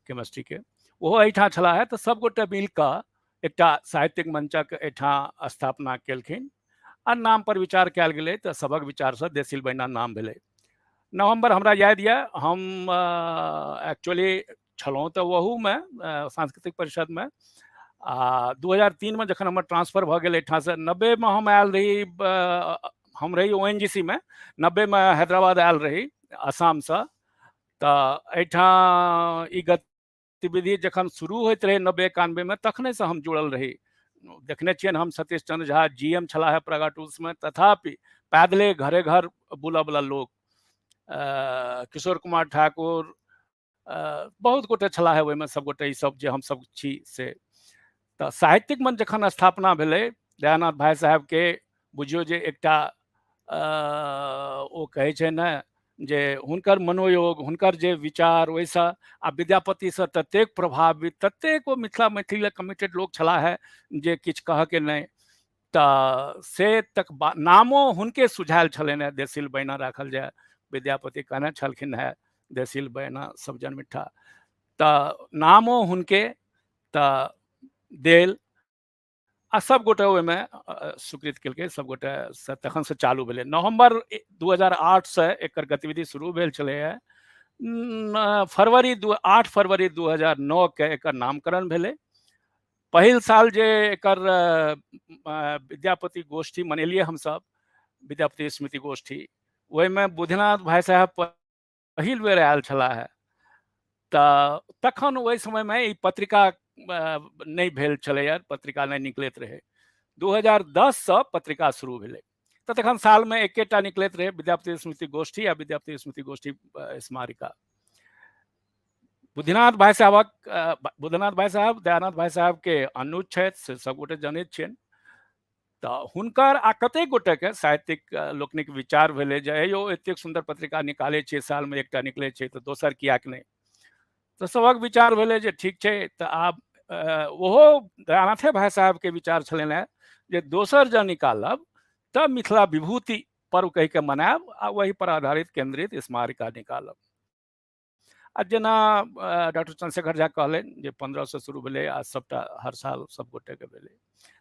S4: केमिस्ट्रीके, ओहो एहिठाम छलाह है। तऽ सब गोटे मिल कऽ एकटा साहित्यिक मंचक एहिठाम स्थापना केलखिन आ नाम पर विचार कयल गेलै तऽ सबक विचारसँ देसिल बैना नाम भेलै। नवम्बर हमरा याद यऽ, हम एक्चुअली छलहुँ तऽ ओहूमे सांस्कृतिक परिषदमे, आ 2003 मे जखन हमर ट्रांसफर भऽ गेल एहिठामसँ, 90 मे हम आयल रही, हम रही ONGC मे, 90 मे हैदराबाद आयल रही आसामसँ। तऽ एहिठाम ई गतिविधि जखन शुरू होइत रहै 90-91 मे, तखनेसँ हम जुड़ल रही। देखने छियनि हम सतीश चंद्र झा GM छलाह है प्रागा टूल्समे, तथापि पैदले घरे घर बुलऽवला लोक, किशोर कुमार ठाकुर, बहुत गोटे छलाह है ओहिमे, सब गोटे ई सब जे हमसब छी से। तऽ साहित्यिक मंच जखन स्थापना भेलै, दयानाथ भाई साहेबके बुझियौ जे एकटा ओ कहै छै ने जे हुनकर मनोयोग, हुनकर जे विचार ओहिसँ आ विद्यापतिसँ ततेक प्रभावित, ततेक ओ मिथिला मैथिली लए कमिटेड लोक छलाह है जे किछु कहऽके नहि। तऽ से तक नामो हुनके सुझायल छलनि हेँ, देसिल बैना राखल जाय, विद्यापति कहने छलखिन हेँ देसिल बैना सब जन मिठा, तऽ नामो हुनके तऽ देल आ सब गोटे ओहिमे स्वीकृत केलकै, सब गोटे से तखन से चालू भेलै। नवम्बर 2008 से एकर गतिविधि शुरू भेल छलैए। फरवरी 8 फरवरी 2009 के एकर नामकरण भेलै। पहिल साल जे एकर विद्यापति गोष्ठी मनेलियै हमसब, विद्यापति स्मृति गोष्ठी, ओहिमे बुधनाथ भाई साहब पहिल बेर आयल छलाह है। तऽ तखन ओहि समयमे ई पत्रिका नहि भेल छलैए, पत्रिका नहि निकलैत रहै। 2010 सँ पत्रिका शुरू भेलै, तऽ तखन सालमे एकेटा निकलैत रहै, विद्यापति स्मृति गोष्ठी आ विद्यापति स्मृति गोष्ठी स्मारिका। बुद्धिनाथ भाई साहबक, बुद्धनाथ भाई साहब दयानाथ भाई साहब के अनुज छथि, से सब गोटे जनैत छियनि। तऽ हुनकर आ कतेक गोटेके साहित्यिक लोकनिक विचार भेलै जे यौ एतेक सुन्दर पत्रिका निकालै छियै, सालमे एकटा निकलै छै, तऽ दोसर किएक नहि। तऽ सभक विचार भेलै जे ठीक छै, तऽ आब ओहो दयानाथे भाई साहबके विचार छलनि हेँ जे दोसर जँ निकालब तऽ मिथिला विभूति पर्व कहिके मनायब आ ओहि पर आधारित केंद्रित स्मारिका निकालब। आ जेना डॉक्टर चंद्रशेखर झा कहलनि जे 15 से शुरू भेलै आ सबटा हर साल सब गोटेके भेलै,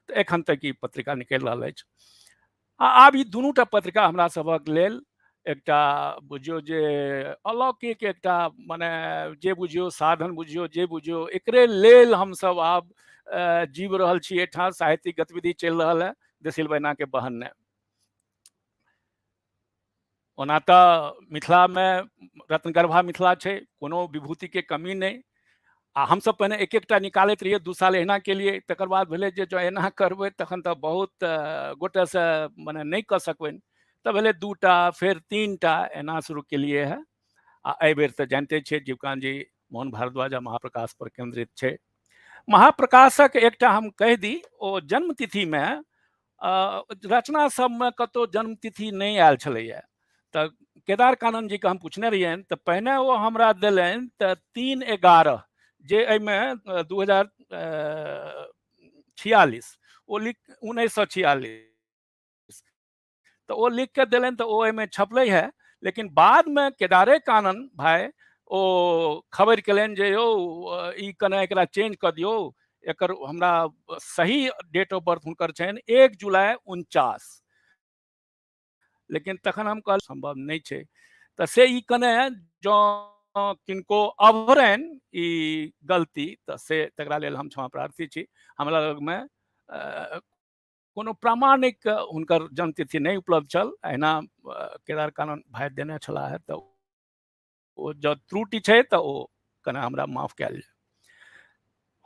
S4: तऽ एखन तक ई पत्रिका निकलि रहल अछि। आ आब ई दुनूटा पत्रिका हमरा सभक लेल एकटा बुझियौ जे अलौकिक एकटा मने जे बुझियौ साधन बुझियौ जे बुझियौ, एकरे लेल हमसभ आब जीव रहल छी। एहिठाम साहित्यिक गतिविधि चलि रहल है देसिल बहिनाके बहन्ने। ओना तऽ मिथिलामे रत्नगर्भा मिथिला छै, कोनो विभूतिके कमी नहि। आ हमसभ पहिने एक एकटा निकालैत रहियै, 2 साल एहिना केलियै, तकर बाद भेलै जे जँ एना करबै तखन तऽ बहुत गोटेसँ मने नहि कऽ सकबनि, तऽ भेलै 2टा फेर 3टा एना शुरू केलियै हे। आ एहिबेर तऽ जानिते छियै जीवकांत जी मोहन भारद्वाज आ महाप्रकाश पर केंद्रित छै। महाप्रकाशक एकटा हम कहि दी, ओ जन्मतिथिमे रचना सबमे कतहु जन्मतिथि नहि आयल छलैया, तऽ केदार कानन जीके हम पूछने रहियनि तऽ पहिने ओ हमरा देलनि तऽ 3/11 जे एहिमे 2046 ओ लिख 1946 तऽ ओ लिख कऽ देलनि, तऽ ओ एहिमे छपलै है। लेकिन बादमे केदारे कानन भाय ओ खबरि केलनि जे यौ ई कने एकरा चेंज कऽ दियौ, एकर हमरा सही डेट ऑफ बर्थ हुनकर छनि 1 जुलाई 49। लेकिन तखन हम कहल सम्भव नहि छै, तऽ से ई कने जँ किनको अभरनि ई गलती तऽ से तकरा लेल हम क्षमा प्रार्थी छी। हमरा लगमे कोनो प्रामाणिक हुनकर जन्मतिथि नहि उपलब्ध छल, एहिना केदार कानन भाइ देने छलाह है, तऽ ओ जँ त्रुटि छै तऽ ओ कने हमरा माफ कयल जाय।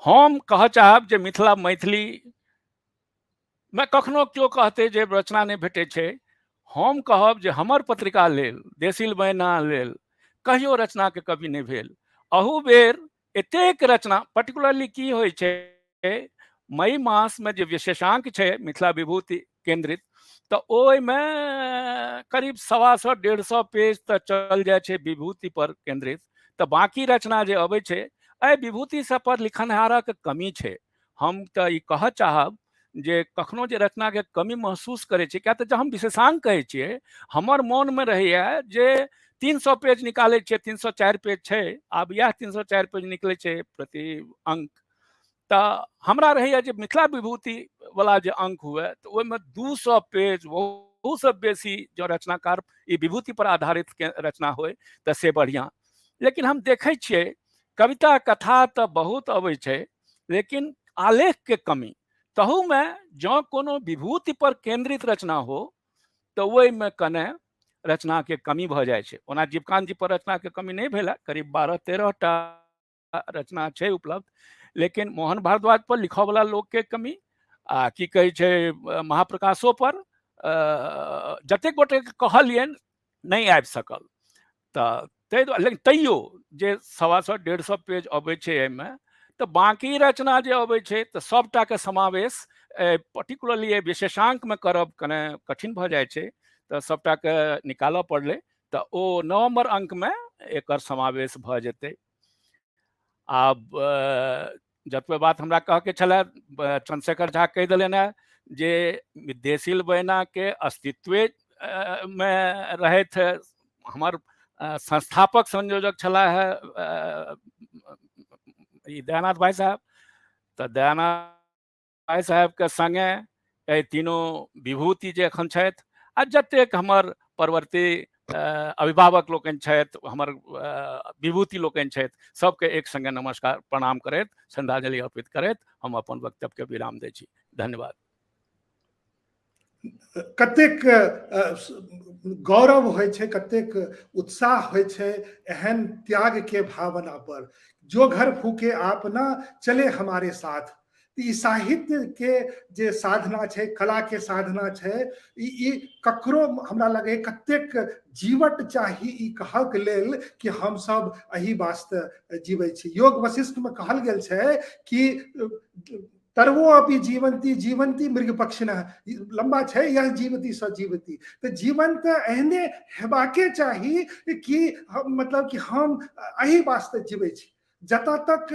S4: हम कहऽ चाहब जे मिथिला मैथिली मे कखनो केओ कहतै जे रचना नहि भेटै छै, हम कहब जे हमर पत्रिका लेल देसिल बयना लेल कहियो रचनाके कमी नहि भेल। अहू बेर एतेक रचना, पर्टिकुलरली की होइ छै मई मासमे जे विशेषांक छै मिथिला विभूति केंद्रित, तऽ ओहिमे करीब 125 150 पेज तऽ चल जाइ छै विभूति पर केंद्रित, तऽ बाँकी रचना जे अबै छै एहि विभूति सब पर लिखनहारक कमी छै। हम तऽ ई कहऽ चाहब जे कखनो जे रचनाके कमी महसूस करै छी, किया तऽ जब हम विशेषांक कहै छियै हमर मोनमे रहैया जे 300 पेज निकालै छियै, 304 पेज छै, आब इएह 304 पेज निकलै छै प्रति अंक, तऽ हमरा रहैया जे मिथिला विभूति वाला जे अंक हुए तऽ ओहिमे 200 पेज ओहूसँ बेसी जँ रचनाकार ई विभूति पर आधारित के रचना होय तऽ से बढ़िआँ। लेकिन हम देखै छियै कविता कथा तऽ बहुत अबै छै, लेकिन आलेखके कमी, तहूमे जँ कोनो विभूति पर केंद्रित रचना हो तऽ ओहिमे कने रचनाके कमी भऽ जाइ छै। ओना जीवकांत जी पर रचनाके कमी नहि भेल, करीब 12-13 टा रचना छै उपलब्ध, लेकिन मोहन भारद्वाज पर लिखऽवला लोकके कमी आ की कहै छै महाप्रकाशो पर जतेक गोटेके कहलियनि नहि आबि सकल, तऽ ताहि दुआरे। लेकिन तैयो जे 125 150 पेज अबै छै एहिमे, तऽ बाँकी रचना जे अबै छै तऽ सभटाके समावेश पर्टिकुलरली एहि विशेषांकमे करब कने कठिन भऽ जाइ छै, तऽ सभटाके निकालऽ पड़लै, तऽ ओ नवम्बर अंकमे एकर समावेश भऽ जेतै। आब जतबे बात हमरा कहके छलै चंद्रशेखर झा कहि देलनि हेँ जे देसिल बयनाके अस्तित्वे मे रहथि हमर संस्थापक संयोजक छलाह है ई दयानाथ भाई साहब, तऽ दयानाथ भाई साहबके सङ्गे एहि तीनू विभूति जे एखन छथि आ जतेक हमर परवर्ती अभिभावक लोकनि छथि, हमर विभूति लोकनि छथि, सबके एक सङ्गे नमस्कार प्रणाम करैत श्रद्धांजलि अर्पित करैत हम अपन वक्तव्यके विराम दै छी। धन्यवाद।
S1: कतेक गौरव होइ छै, कतेक उत्साह होइ छै एहन त्याग के भावना पर। जो घर फूके आप ना चले हमारे साथ, ई साहित्य के जे साधना छै, कला के साधना छै, ई ककरो हमरा लगे कतेक जीवट चाही ई कहक लेल कि हम सब एहि वास्ते जीबै छी। योग वशिष्ठ में कहल गेल छै कि तरवो अपि जीवंती जीवंती मृग पक्षिणः, लंबा छै यह जीवती स जीवती। तऽ जीवन तऽ एहने हेबाके चाही कि मतलब कि हम एहि वास्ते जीबै छी। जतऽ तक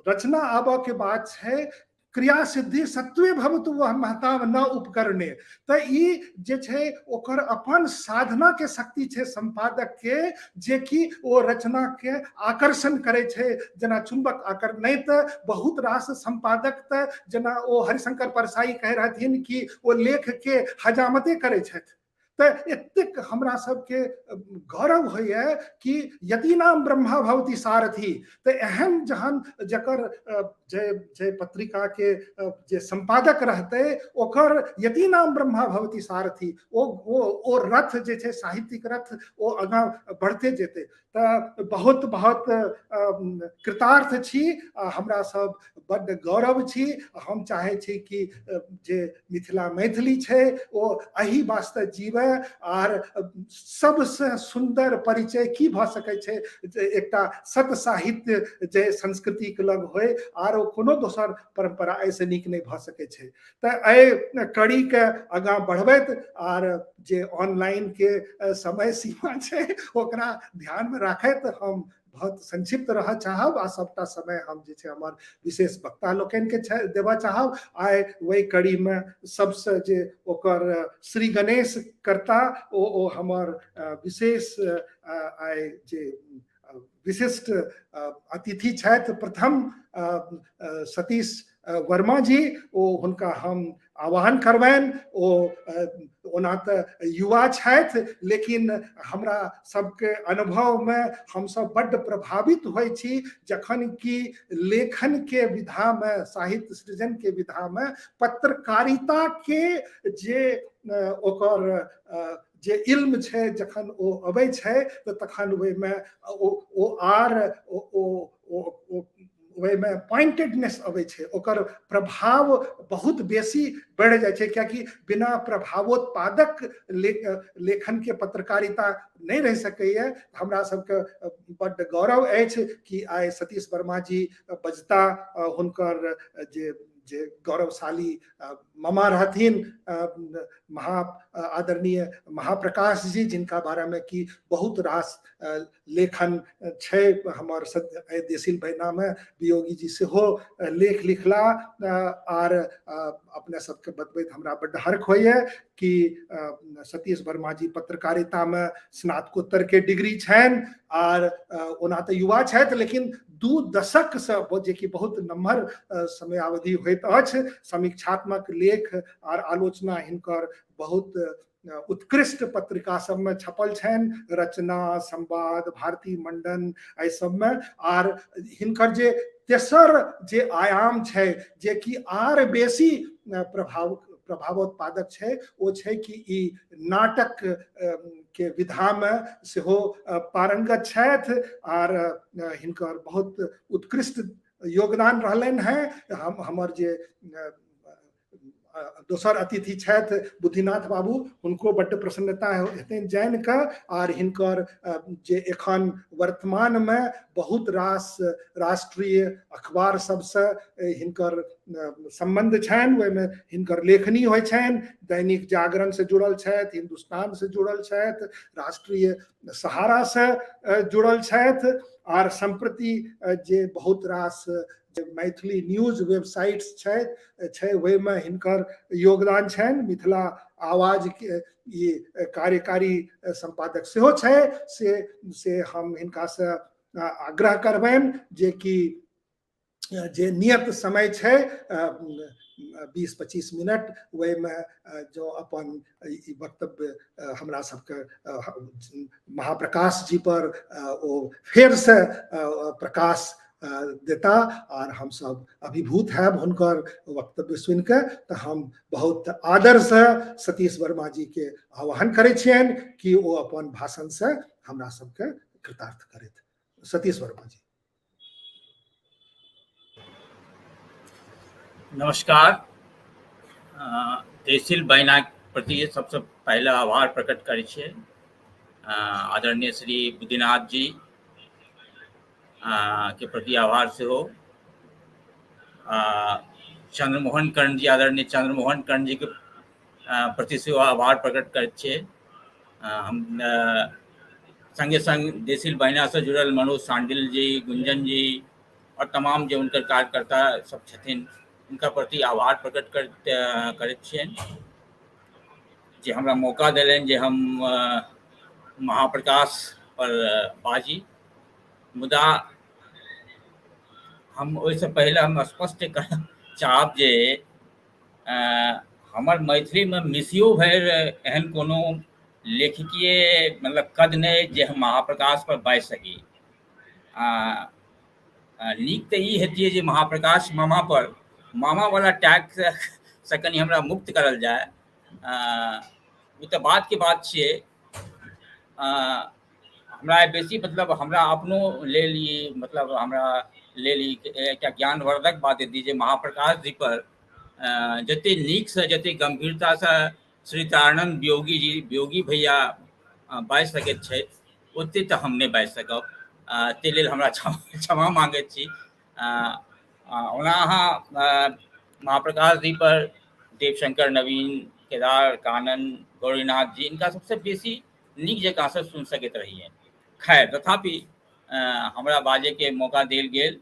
S1: रचना आबऽ के बात छै, क्रिया सिद्धि सत्वे भवतु वह महताम न उपकरणे, तऽ ई जे छै ओकर अपन साधना के शक्ति छै संपादक के, जे कि ओ रचना के आकर्षण करै छै जेना चुंबक आकर। नहि तऽ बहुत रास संपादक तऽ जेना ओ हरिशंकर परसाई कहि रहथिन कि ओ लेख के हजामते करै छथि, तऽ एतेक हमरा सबके गौरव होइए कि यदि नाम ब्रह्मा भवती सारथी। तऽ एहन जहन जकर जे जे पत्रिका के जे संपादक रहतै ओकर यदि नाम ब्रह्मा भवती सारथी, ओ ओ ओ रथ जे छै साहित्यिक रथ ओ आगाँ बढ़ते जेतै। तऽ बहुत बहुत कृतार्थ छी, हमरा सब बड्ड गौरव छी। हम चाहै छी कि जे मिथिला मैथिली छै ओ एहि वास्ते जीवे। आर सबसँ सुन्दर परिचय की भऽ सकै छै जे एकटा सत साहित्य जे संस्कृतिके लग होइ, आर ओ कोनो दोसर परम्परा एहिसँ नीक नहि भऽ सकै छै। तऽ एहि कड़ीके आगाँ बढ़बैत आर जे ऑनलाइन के समय सीमा छै ओकरा ध्यानमे राखैत हम बहुत संक्षिप्त रहऽ चाहब आ सबटा समय हम जे छै हमर विशेष वक्ता लोकनिके देबऽ चाहब। आइ ओहि कड़ीमे सबसँ जे ओकर श्री गणेश करता ओ ओ हमर विशेष आइ जे विशिष्ट अतिथि छथि प्रथम सतीश वर्मा जी, ओ हुनका हम आह्वान करबनि। ओ ओना तऽ युवा छथि लेकिन हमरा सबके अनुभवमे हमसब बड्ड प्रभावित होइ छी जखन कि लेखन के विधामे, साहित्य सृजन के विधामे पत्रकारिता के जे ओकर जे इल्म छै जखन ओ अबै छै तऽ तखन ओहिमे ओ ओ आर ओ ओ ओहिमे पॉइंटेडनेस अबै छै, ओकर प्रभाव बहुत बेसी बढ़ि जाइ छै। कियाकि बिना प्रभावोत्पादक लेखन के पत्रकारिता नहि रहि सकैए। हमरा सबके बड्ड गौरव अछि कि आइ सतीश वर्मा जी बजता। हुनकर जे जे गौरवशाली मामा रहथिन महा आदरणीय महाप्रकाश जी, जिनका बारेमे कि बहुत रास लेखन छै हमर देसिल बहिनामे वियोगी जी सेहो लेख लिखला। आर अपने सबके बतबैत हमरा बड्ड हर्ख होइए कि सतीश वर्मा जी पत्रकारितामे स्नातकोत्तर के डिग्री छनि आर ओना तऽ युवा छथि लेकिन 2 दशकसँ जेकि बहुत नम्हर समयावधि होइत अछि, समीक्षात्मक लेख आर आलोचना हिनकर बहुत उत्कृष्ट पत्रिका सबमे छपल छनि, रचना, संवाद, भारती मंडन एहि सबमे। आर हिनकर जे तेसर जे आयाम छै जेकि आर बेसी प्रभावोत्पादक छै ओ छै कि ई नाटक के विधामे सेहो पारंगत छथि आर हिनकर बहुत उत्कृष्ट योगदान रहलनि हेँ। हमर जे दोसर अतिथि छथि बुद्धिनाथ बाबू, हुनको बड्ड प्रसन्नता हेतनि जानि कऽ। आर हिनकर जे एखन वर्तमानमे बहुत रास राष्ट्रीय अखबार सबसँ हिनकर सम्बन्ध छनि, ओहिमे हिनकर लेखनी होइ छनि। दैनिक जागरण से जुड़ल छथि, हिन्दुस्तान से जुड़ल छथि, राष्ट्रीय सहारा से जुड़ल छथि। आर सम्प्रति जे बहुत रास मैथिली न्यूज वेबसाइट्स छै ओहिमे हिनकर योगदान छनि। मिथिला आवाज के ई कार्यकारी संपादक सेहो छै, से हम हिनकासँ आग्रह करबनि जे कि जे नियत समय छै 20-25 मिनट ओहिमे जो अपन ई वक्तव्य हमरा सबके महाप्रकाश जी पर ओ फेरसँ प्रकाश देता आर हमसब अभिभूत हैब हुनकर वक्तव्य सुनि कऽ। तऽ हम बहुत आदरसँ सतीश वर्मा जी के आह्वान करै छियनि कि ओ अपन भाषणसँ हमरा सबके कृतार्थ करथि। सतीश वर्मा जी।
S5: नमस्कार। देसिल बहिनाक प्रति सबसँ पहिले आभार प्रकट करै छियै। आदरणीय श्री बुद्धिनाथ जी के प्रति आभार सेहो। चंद्रमोहन कर्ण जी, आदरणीय चंद्रमोहन कर्ण जी के प्रति सेहो आभार प्रकट करैत छियै। हम संगे संग देसिल बहिनासँ जुड़ल मनोज सांडिल जी, गुंजन जी और तमाम जे हुनकर कार्यकर्ता सब छथिन हुनका प्रति आभार प्रकट करैत छियनि जे हमरा मौका देलनि जे हम महाप्रकाश पर बाजी। मुदा हम ओहिसँ पहिले हम स्पष्ट करऽ चाहब जे हमर मैथिलीमे मिसियो भरि एहन कोनो लेखकीय मतलब कद नहि जे हम महाप्रकाश पर बाजि सकी। नीक तऽ ई हेतियै जे महाप्रकाश मामा पर मामावला टैगसँ कनि हमरा मुक्त करल जाय। ओ तऽ बातके बात छियै। हमरा बेसी मतलब हमरा अपनो लेल ई मतलब हमरा लेल ई एकटा ज्ञानवर्धक बात हेती जे महाप्रकाश जी पर जते नीकसँ जते गम्भीरतासँ श्री तारानन्द वियोगी जी वियोगी भैया बाजि सकैत छथि ओते तऽ हम नहि बाजि सकब। ताहि लेल हमरा क्षमा मांगैत छी। ओना अहाँ महाप्रकाश जी पर देवशंकर नवीन, केदार कानन, गौरीनाथ जी इनका सबसँ बेसी नीक जकाँ से सुनि सकैत रहियै। खैर तथापि हमरा बाजैके मौका देल गेल,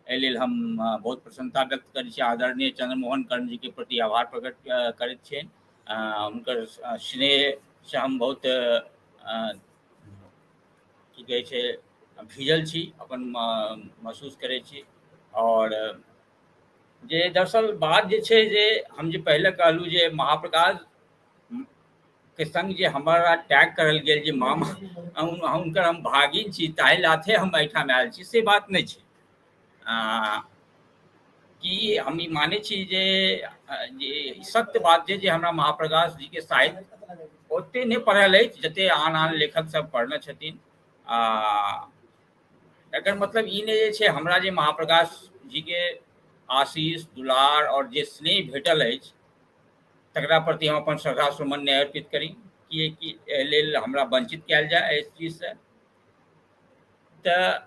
S5: एहि लेल हम बहुत प्रसन्नता व्यक्त करै छी। आदरणीय चंद्रमोहन कर्ण जी के प्रति आभार प्रकट करैत छियनि। हुनकर स्नेहसँ हम बहुत की कहै छै भीजल छी, अपन महसूस करै छी। आओर जे दरअसल बात जे छै जे हम जे पहिले कहलहुँ जे महाप्रकाश के संग जे हमरा टैग करल गेल जे मामा हुनकर हम भागिन छी ताहि लाथे हम एहिठाम आयल छी, से बात नहि छै। कि हम ई मानै छी जे सत्य बात जे हमरा महाप्रकाश जी के साहित्य ओते नहि पढ़ल अछि जते आन आन लेखक सब पढ़ने छथिन। एकर मतलब ई नहि जे छै हमरा जे महाप्रकाश जी के आशीष दुलार और जे स्नेह भेटल अछि तकरा प्रति हम अपन श्रद्धा सुमन नहि अर्पित करी, किएकि एहि लेल हमरा वंचित कयल जाय एहि चीजसँ। तऽ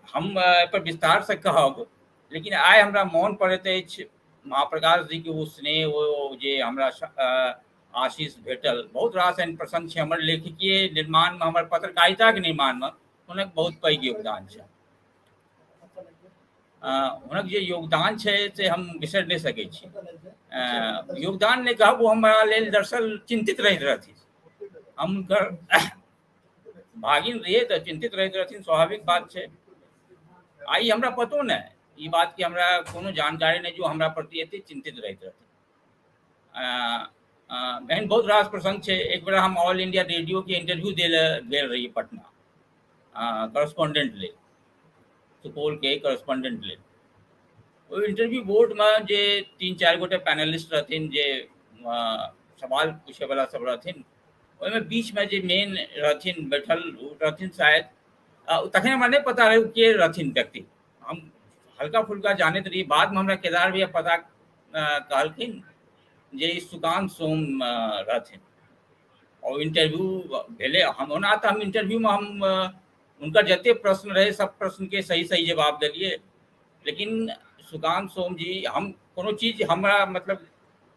S5: हम एहिपर विस्तारसँ कहब, लेकिन आइ हमरा मोन पड़ैत अछि महाप्रकाश जी के ओ स्नेह, ओ जे हमरा आशीष भेटल। बहुत रास एहन प्रसंग छै हमर लेखकीय निर्माणमे, हमर पत्रकारिताके निर्माणमे हुनक बहुत पैघ योगदान छै। हुनक जे योगदान छै से हम बिसरि नहि सकै छी। योगदान नहि कहब, ओ हमरा लेल दरअसल चिन्तित रहैत रहथिन। हम हुनकर भागिन रहियै तऽ चिन्तित रहैत रहथिन, स्वाभाविक बात छै। आ ई हमरा पतो नहि, ई बातके हमरा कोनो जानकारी नहि जे ओ हमरा प्रति एते चिन्तित रहैत रहथिन। एहन बहुत रास प्रसंग छै। एक बेर हम ऑल इंडिया रेडियो के इंटरव्यू दै लए गेल रहियै पटना, करस्पोंडेंट लेल, सुपौल के करस्पोंडेंट लेल। ओहि इंटरव्यू बोर्डमे जे 3-4 गोटे पैनलिस्ट रहथिन, जे सवाल पूछैवला सब रहथिन, ओहिमे बीचमे जे मेन रहथिन बैठल, ओ रहथिन शायद, तखन हमरा नहि पता रहै के रहथिन व्यक्ति, हम हल्का फुल्का जानैत रही। बादमे हमरा केदार भैया पता कहलखिन जे ई सुकांत सोम रहथिन। और इंटरव्यू भेलै। हम ओना तऽ हम इंटरव्यूमे हम हुनकर जते प्रश्न रहै सब प्रश्नके सही सही जवाब देलियै, लेकिन सुकांत सोम जी हम कोनो चीज हमरा मतलब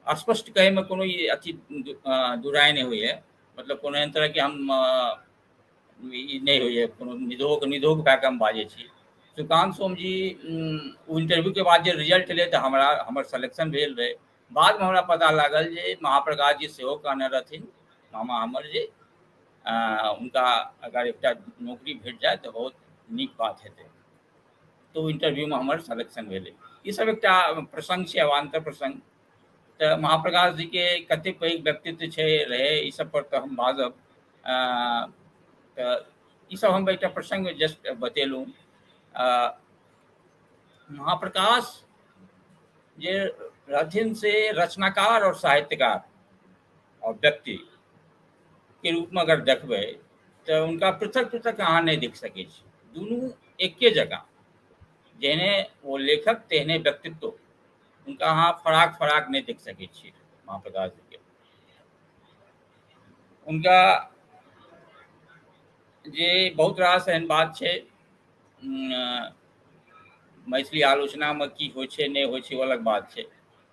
S5: स्पष्ट कहैमे कोनो अथी दुराय नहि होइए, मतलब कोनो एहन तरहके हम ई नहि होइए, कोनो निधोक निधोक भए कऽ हम बाजै छी। सुकांत सोम जी ओ इंटरव्यूके बाद जे रिजल्ट एलै तऽ हमरा हमर सिलेक्शन भेल रहै। बादमे हमरा पता लागल जे महाप्रकाश जी सेहो कहने रहथिन मामा हमर जे हुनका अगर एकटा नौकरी भेट जाय तऽ बहुत नीक बात हेतै। तऽ ओ इंटरव्यूमे हमर सिलेक्शन भेलै। ई सब एकटा प्रसंग छै, अवान्तर प्रसंग। तऽ महाप्रकाश जी के कते पैघ व्यक्तित्व छै रहै, ई सब पर तऽ हम बाजब। तऽ ई सब हम एकटा प्रसंग जस्ट बतेलहुँ। महाप्रकाश जे रहथिन से रचनाकार और साहित्यकार और व्यक्ति के रूपमे अगर देखबै तऽ हुनका पृथक पृथक अहाँ नहि देख सकै छी, दुनू एके जकाँ, जेहने ओ लेखक तेहने व्यक्तित्व, हुनका अहाँ फराक फराक नहि देख सकै छी महाप्रकाश जीके। हुनका जे बहुत रास एहन बात छै मैथिली आलोचनामे की होइ छै नहि होइ छै ओ अलग बात छै,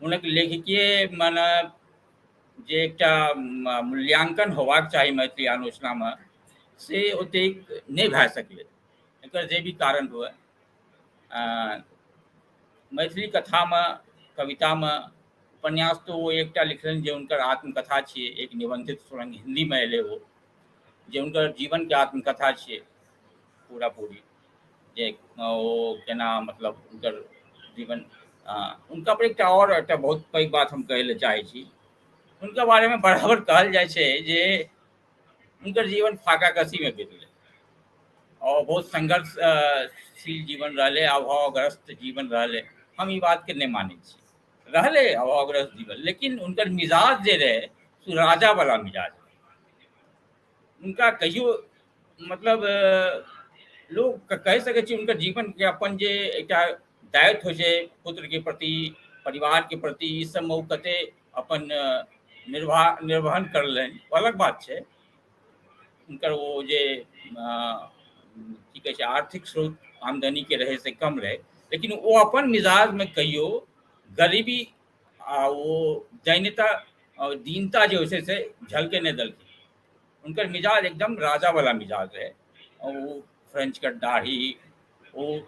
S5: हुनक लेखकीय मने जे एकटा मूल्यांकन होबाक चाही मैथिली आलोचनामे से ओतेक नहि भए सकलै, एकर जे भी कारण हुए। मैथिली कथामे, कवितामे, उपन्यास तऽ ओ एकटा लिखलनि जे हुनकर आत्मकथा छियै, एक निबंधित सुरंग हिन्दीमे एलै ओ, जे हुनकर जीवनके आत्मकथा छियै पूरा पूरी, जे ओ केना मतलब हुनकर जीवन। हुनका पर एकटा आओर एकटा बहुत पैघ बात हम कहै लए चाहै छी। हुनका बारेमे बराबर कहल जाइ छै जे हुनकर जीवन फाकाकसीमे बीतलै आओर बहुत संघर्षशील जीवन रहलै, अभावग्रस्त जीवन रहलै। हम ई बातके नहि मानै छी, रहलै अभावग्रस्त जीवन, लेकिन हुनकर मिजाज जे रहै से राजावला मिजाज रहै। हुनका कहियो मतलब लोक कहि सकै छी हुनकर जीवनके अपन जे एकटा दायित्व होइ छै पुत्रके प्रति, परिवारके प्रति, ई सबमे ओ कते अपन निर्वहन करलनि ओ अलग बात छै। हुनकर ओ जे की कहै छै आर्थिक स्रोत आमदनीके रहै से कम रहै, लेकिन ओ अपन मिजाजमे कहियो गरीबी आ ओ दैन्यता आओर दीनता जे होइ छै से झलके नहि देलखिन। हुनकर मिजाज एकदम राजावला मिजाज रहै। ओ फ्रेंच कट दाढ़ी, ओ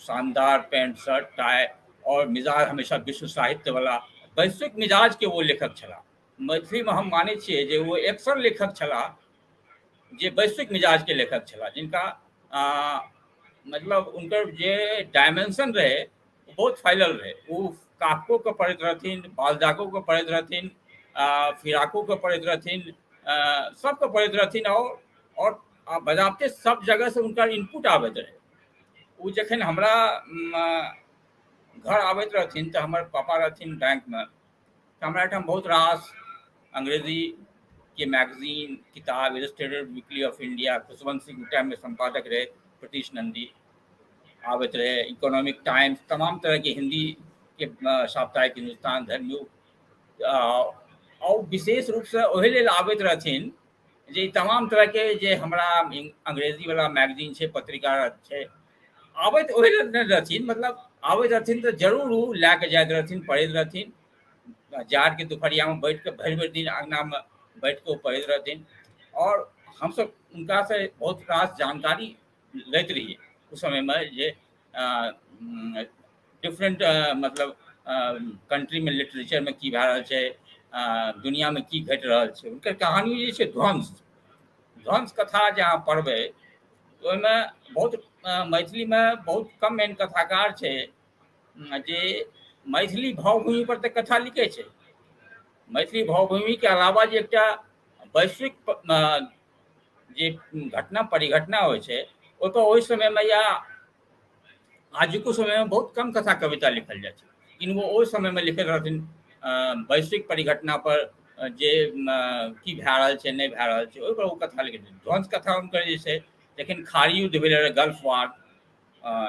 S5: शानदार पैंट शर्ट टाई और मिजाज हमेशा विश्व साहित्य वाला वैश्विक मिजाज के वो लेखक छलाह। मैथिलीमे हम मानै छियै जे ओ एकसर लेखक छलाह जे वैश्विक मिजाज के लेखक छलाह, जिनका मतलब हुनकर जे डायमेंशन रहै बहुत फैलल रहै। ओ काफकोके पढ़ैत रहथिन, बालजाकोके पढ़ैत रहथिन, फिराकोके पढ़ैत रहथिन, सबके पढ़ैत रहथिन और बजाबते सब जगहसँ हुनकर इनपुट आबैत रहै। ओ जखन हमरा घर आबैत रहथिन तऽ हमर पापा रहथिन बैंकमे, तऽ हमरा एहिठाम बहुत रास अंग्रेजीके मैगजीन, किताब, Illustrated Weekly of India, Khushwant Singh टाइममे सम्पादक रहै, प्रतीश नंदी आबैत रहै, इकोनॉमिक टाइम्स, तमाम तरहके हिंदी के साप्ताहिक हिंदुस्तान, धर्मयुग, और विशेष रूपसँ ओहि लेल आबैत रहथिन जे तमाम तरहके जे हमरा अंग्रेजीवला मैगजीन छै, पत्रिका छै, आबैत ओहि लेल नहि रहथिन, मतलब आबैत रहथिन तऽ जरूर ओ लए कऽ जाइत रहथिन, पढ़ैत रहथिन। जाड़के दुपहरियामे बैठ कऽ भरि भरि दिन अङ्गनामे बैठ कऽ ओ पढ़ैत रहथिन और हमसब हुनकासँ बहुत रास जानकारी लैत रहियै उस समयमे जे डिफरेंट मतलब कंट्रीमे लिटरेचरमे की भए रहल छै, दुनियामे की घटि रहल छै। हुनकर कहानी जे छै ध्वंस, ध्वंस कथा जे अहाँ पढ़बै ओहिमे बहुत मैथिलीमे बहुत कम एहन कथाकार छै जे मैथिली भावभूमि पर तऽ कथा लिखै छै, मैथिली भावभूमिके अलावा जे एकटा वैश्विक जे घटना परिघटना होइ छै ओहिपर ओहि समयमे या आजुको समयमे बहुत कम कथा कविता लिखल जाइ छै, लेकिन ओ ओहि समयमे लिखैत रहथिन वैश्विक परिघटना पर जे की भए रहल छै नहि भए रहल छै ओहिपर ओ कथा लिखैत छथिन। ध्वंस कथा हुनकर जे छै जखन खाड़ी युद्ध भेलै रहै गल्फ वार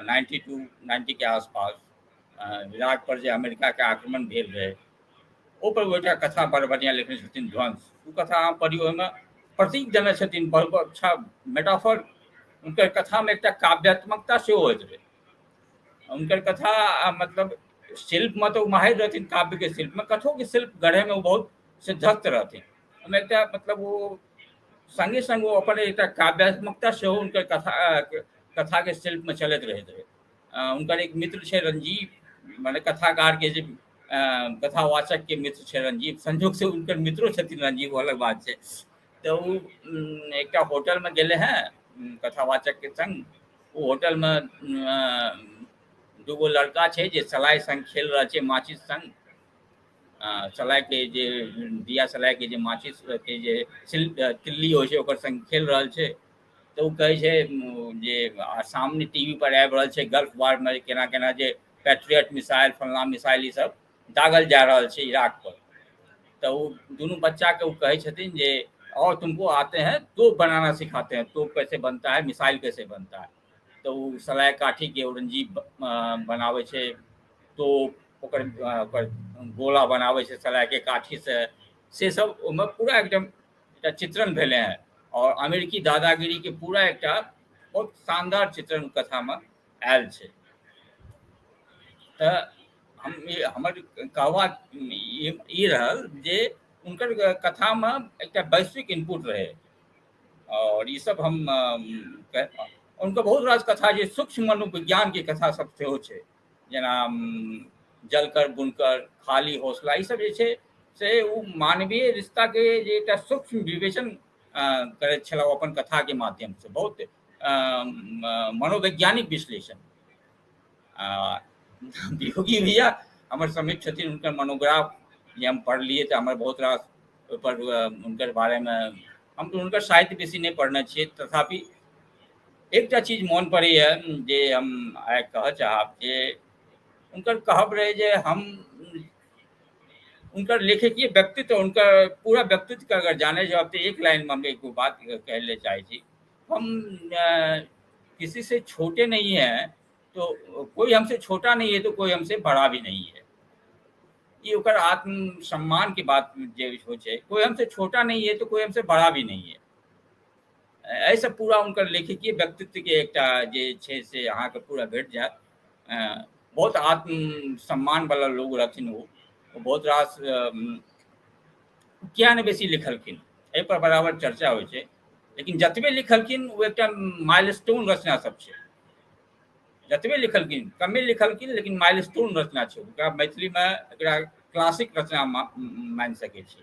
S5: 92 90 के आसपास इराक पर जे अमेरिकाके आक्रमण भेल रहै ओहिपर ओ एकटा कथा बड़ बढ़िआँ लिखने छथिन ध्वंस। ओ कथा अहाँ पढ़ियौ, ओहिमे प्रतीक देने छथिन, बड़ अच्छा मेटाफर। हुनकर कथामे एकटा काव्यात्मकता सेहो होइत रहै। हुनकर कथा मतलब शिल्पमे तऽ ओ माहिर रहथिन, काव्यके शिल्पमे, कथोके शिल्प गढ़ैमे ओ बहुत सिद्धस्त रहथिन। ओहिमे एकटा मतलब ओ सङ्गे सङ्ग ओ अपन एकटा काव्यात्मकता सेहो हुनकर कथाके शिल्पमे चलैत रहैत रहै। हुनकर एक मित्र छै रंजीव, माने कथाकारके जे कथावाचक के मित्र छै रंजीव, संजोग से हुनकर मित्रो छथिन रंजीव, अलग बात छै। तऽ ओ एकटा होटलमे गेलै हेँ कथावाचकके सङ्ग। ओ होटलमे दूगो लड़का छै जे सलाइ सङ्ग खेल रहल छै, माचिस सङ्ग, सलाइके जे दिया सलाइके जे माचिसके जे तिल्ली होइ छै ओकर सङ्ग खेल रहल छै। तऽ ओ कहै छै जे सामने टीवी पर आबि रहल छै गल्फ वारमे केना केना जे पैट्रियट मिसाइल फल्लाँ मिसाइल ई सब दागल जा रहल छै इराक पर। तऽ ओ दुनू बच्चाके ओ कहै छथिन जे और तुमको आते हैं तोप बनाना सिखाते हैं, तोप कैसे बनता है, मिसाइल कैसे बनता है। तऽ ओ सलाइ काठीके औरंगजेब बनाबै छै तोप, ओकर ओकर गोला बनाबै छै सलाइके काठीसँ, से सब ओहिमे पूरा एकदम एकटा चित्रण भेलै हँ और अमेरिकी दादागिरीके पूरा एकटा बहुत शानदार चित्रण कथामे आयल छै। तऽ हम हमर कहबा ई रहल जे हुनकर कथामे एकटा वैश्विक इनपुट रहै और ई सब हम हुनकर बहुत रास कथा जे सूक्ष्म मनोविज्ञानके कथा सब सेहो छै, जेना जलकर बुनकर, खाली हौसला, ई सब जे छै से ओ मानवीय रिश्ताके जे एकटा सूक्ष्म विवेचन करैत छलाह ओ अपन कथाके माध्यमसँ, बहुत मनोवैज्ञानिक विश्लेषण। वियोगी भैया हमर समीप छथिन, हुनकर मनोग्राफ जे हम पढ़लियै तऽ हमर बहुत रास ओहिपर हुनकर बारेमे हम तऽ हुनकर साहित्य बेसी नहि पढ़ने छियै, तथापि एकटा चीज मोन पड़ैए जे हम आइ कहऽ चाहब जे हुनकर कहब रहै जे हम हुनकर लेखकीय व्यक्तित्व, हुनकर पूरा व्यक्तित्वके अगर जानै जाउ तऽ एक लाइनमे हम एगो बात कहै लए चाहै छी। हम किसी से छोटे नहीं हैं, तो कोई हमसे छोटा नहीं है तो कोई हमसे बड़ा भी नहीं है। ई ओकर आत्मसम्मान के बात जे होइ छै, कोई हमसे छोटा नहीं है तो कोई हमसे बड़ा भी नहीं है। एहिसँ पूरा हुनकर लेखकीय व्यक्तित्वके एकटा जे छै से अहाँके पूरा भेट जायत। बहुत आत्मसम्मान वाला लोग रहथिन ओ। बहुत रास किया नहि बेसी लिखलखिन एहिपर बराबर चर्चा होइ छै, लेकिन जतबे लिखलखिन ओ एकटा माइलस्टोन रचना सब छै। जतबे लिखलखिन कमे लिखलखिन, लेकिन माइलस्टोन रचना छै। ओकरा मैथिलीमे एकरा क्लासिक रचना मानि सकै छी।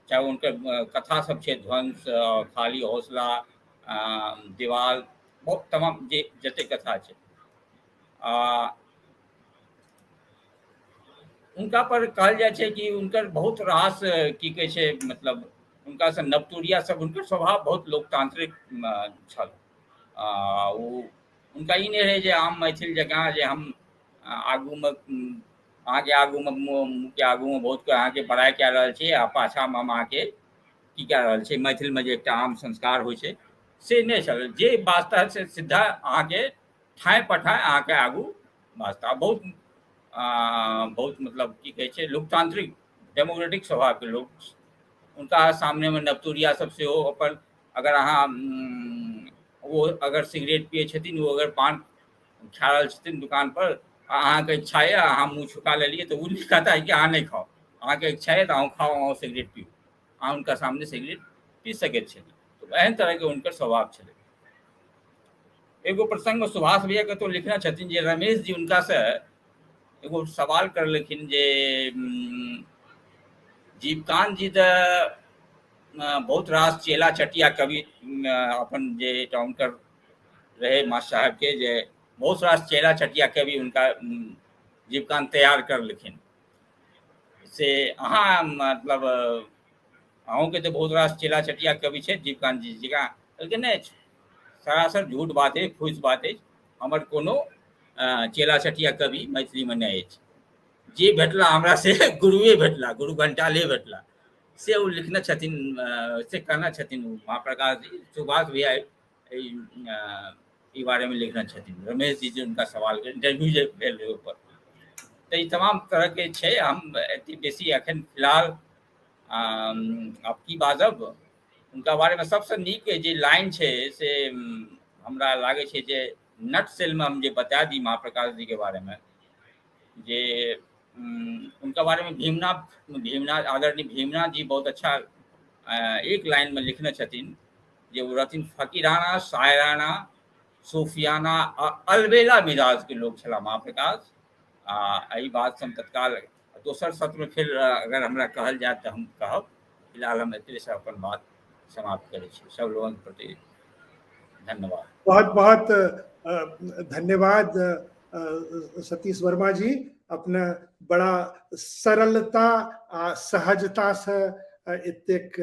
S5: चाहे हुनकर कथा सब छै, ध्वंस, खाली हौसला, दीवाल, बहुत तमाम जे जते कथा छै। हुनका पर कहल जाइ छै कि हुनकर बहुत रास की कहै छै, मतलब हुनकासँ नवतुरिया सब, हुनकर स्वभाव बहुत लोकतांत्रिक छल। ओ हुनका ई नहि रहै जे आम मैथिल जकाँ जे हम आगूमे अहाँके आगूमे मुँहके आगूमे बहुत अहाँके बड़ाइ कए रहल छी आ पाछाँमे हम अहाँके की कए रहल छी। मैथिलमे जे एकटा आम संस्कार होइ छै से नहि छल। जे बाजता से सीधा अहाँके ठाँय पठाँय अहाँके आगू बाजता। बहुत बहुत मतलब की कहै छै लोकतांत्रिक डेमोक्रेटिक स्वभावके लोक। हुनका सामनेमे नवतुरिया सब सेहो अपन अगर अहाँ ओ अगर सिगरेट पियै छथिन, ओ अगर पान खा रहल छथिन दुकान पर, अहाँके इच्छा यऽ अहाँ मुँह छुपा लेलियै तऽ ओ नहि कहता कि अहाँ नहि खाउ। अहाँके इच्छा यऽ तऽ अहूँ खाउ, अहूँ सिगरेट पीबू, अहाँ हुनका सामने सिगरेट पी सकैत छलियै। तऽ एहन तरहके हुनकर स्वभाव छलै। एगो प्रसंगमे सुभाष भैया कतहु लिखने छथिन जे रमेश जी हुनकासँ एगो सवाल करलखिन जे जीवकांत जी तऽ बहुत रास चेला चटिया कवि अपन जे एकटा हुनकर रहे मास्टर साहेबके, जे बहुत रास चेला चटिया कवि हुनका जीवकांत तैयार करलखिन, से अहाँ मतलब अहूँके तऽ बहुत रास चेला चटिया कवि छै जीवकांत जी जकाँ। कहलकै नहि, सरासर झूठ बात अछि, फूसि बात अछि, हमर कोनो चेला चटिया कवि मैथिलीमे नहि अछि। जे भेटला हमरा से गुरुए भेटला, गुरु घंटाले भेटला। से ओ लिखने छथिन, से कहने छथिन महाप्रकाश जी, सुभाष भैया ई बारेमे लिखने छथिन। रमेश जी जे हुनका सवाल इंटरव्यू जे भेल रहै ओहिपर। तऽ ई तमाम तरहके छै। हम एते बेसी एखन फिलहाल आब की बाजब हुनका बारेमे। सबसँ नीक जे लाइन छै से हमरा लागै छै जे नट सेलमे हम जे बता दी महाप्रकाश जीके बारेमे, जे उनका बारेमे भीमनाथ भीमनाथ आदरणीय भीमनाथ जी बहुत अच्छा एक लाइनमे लिखने छथिन जे ओ रहथिन फकीराना, शायराना, सूफियाना आ अलबेला मिजाजके लोक छलाह महाप्रकाश। आ एहि बातसँ हम तत्काल दोसर सत्रमे फेर अगर हमरा कहल जाय तऽ हम कहब। फिलहाल हम एतबेसँ अपन बात समाप्त करै छी। सब लोगन प्रति धन्यवाद।
S1: बहुत बहुत धन्यवाद सतीश वर्मा जी। अपने बड़ा सरलता आ सहजता से एतेक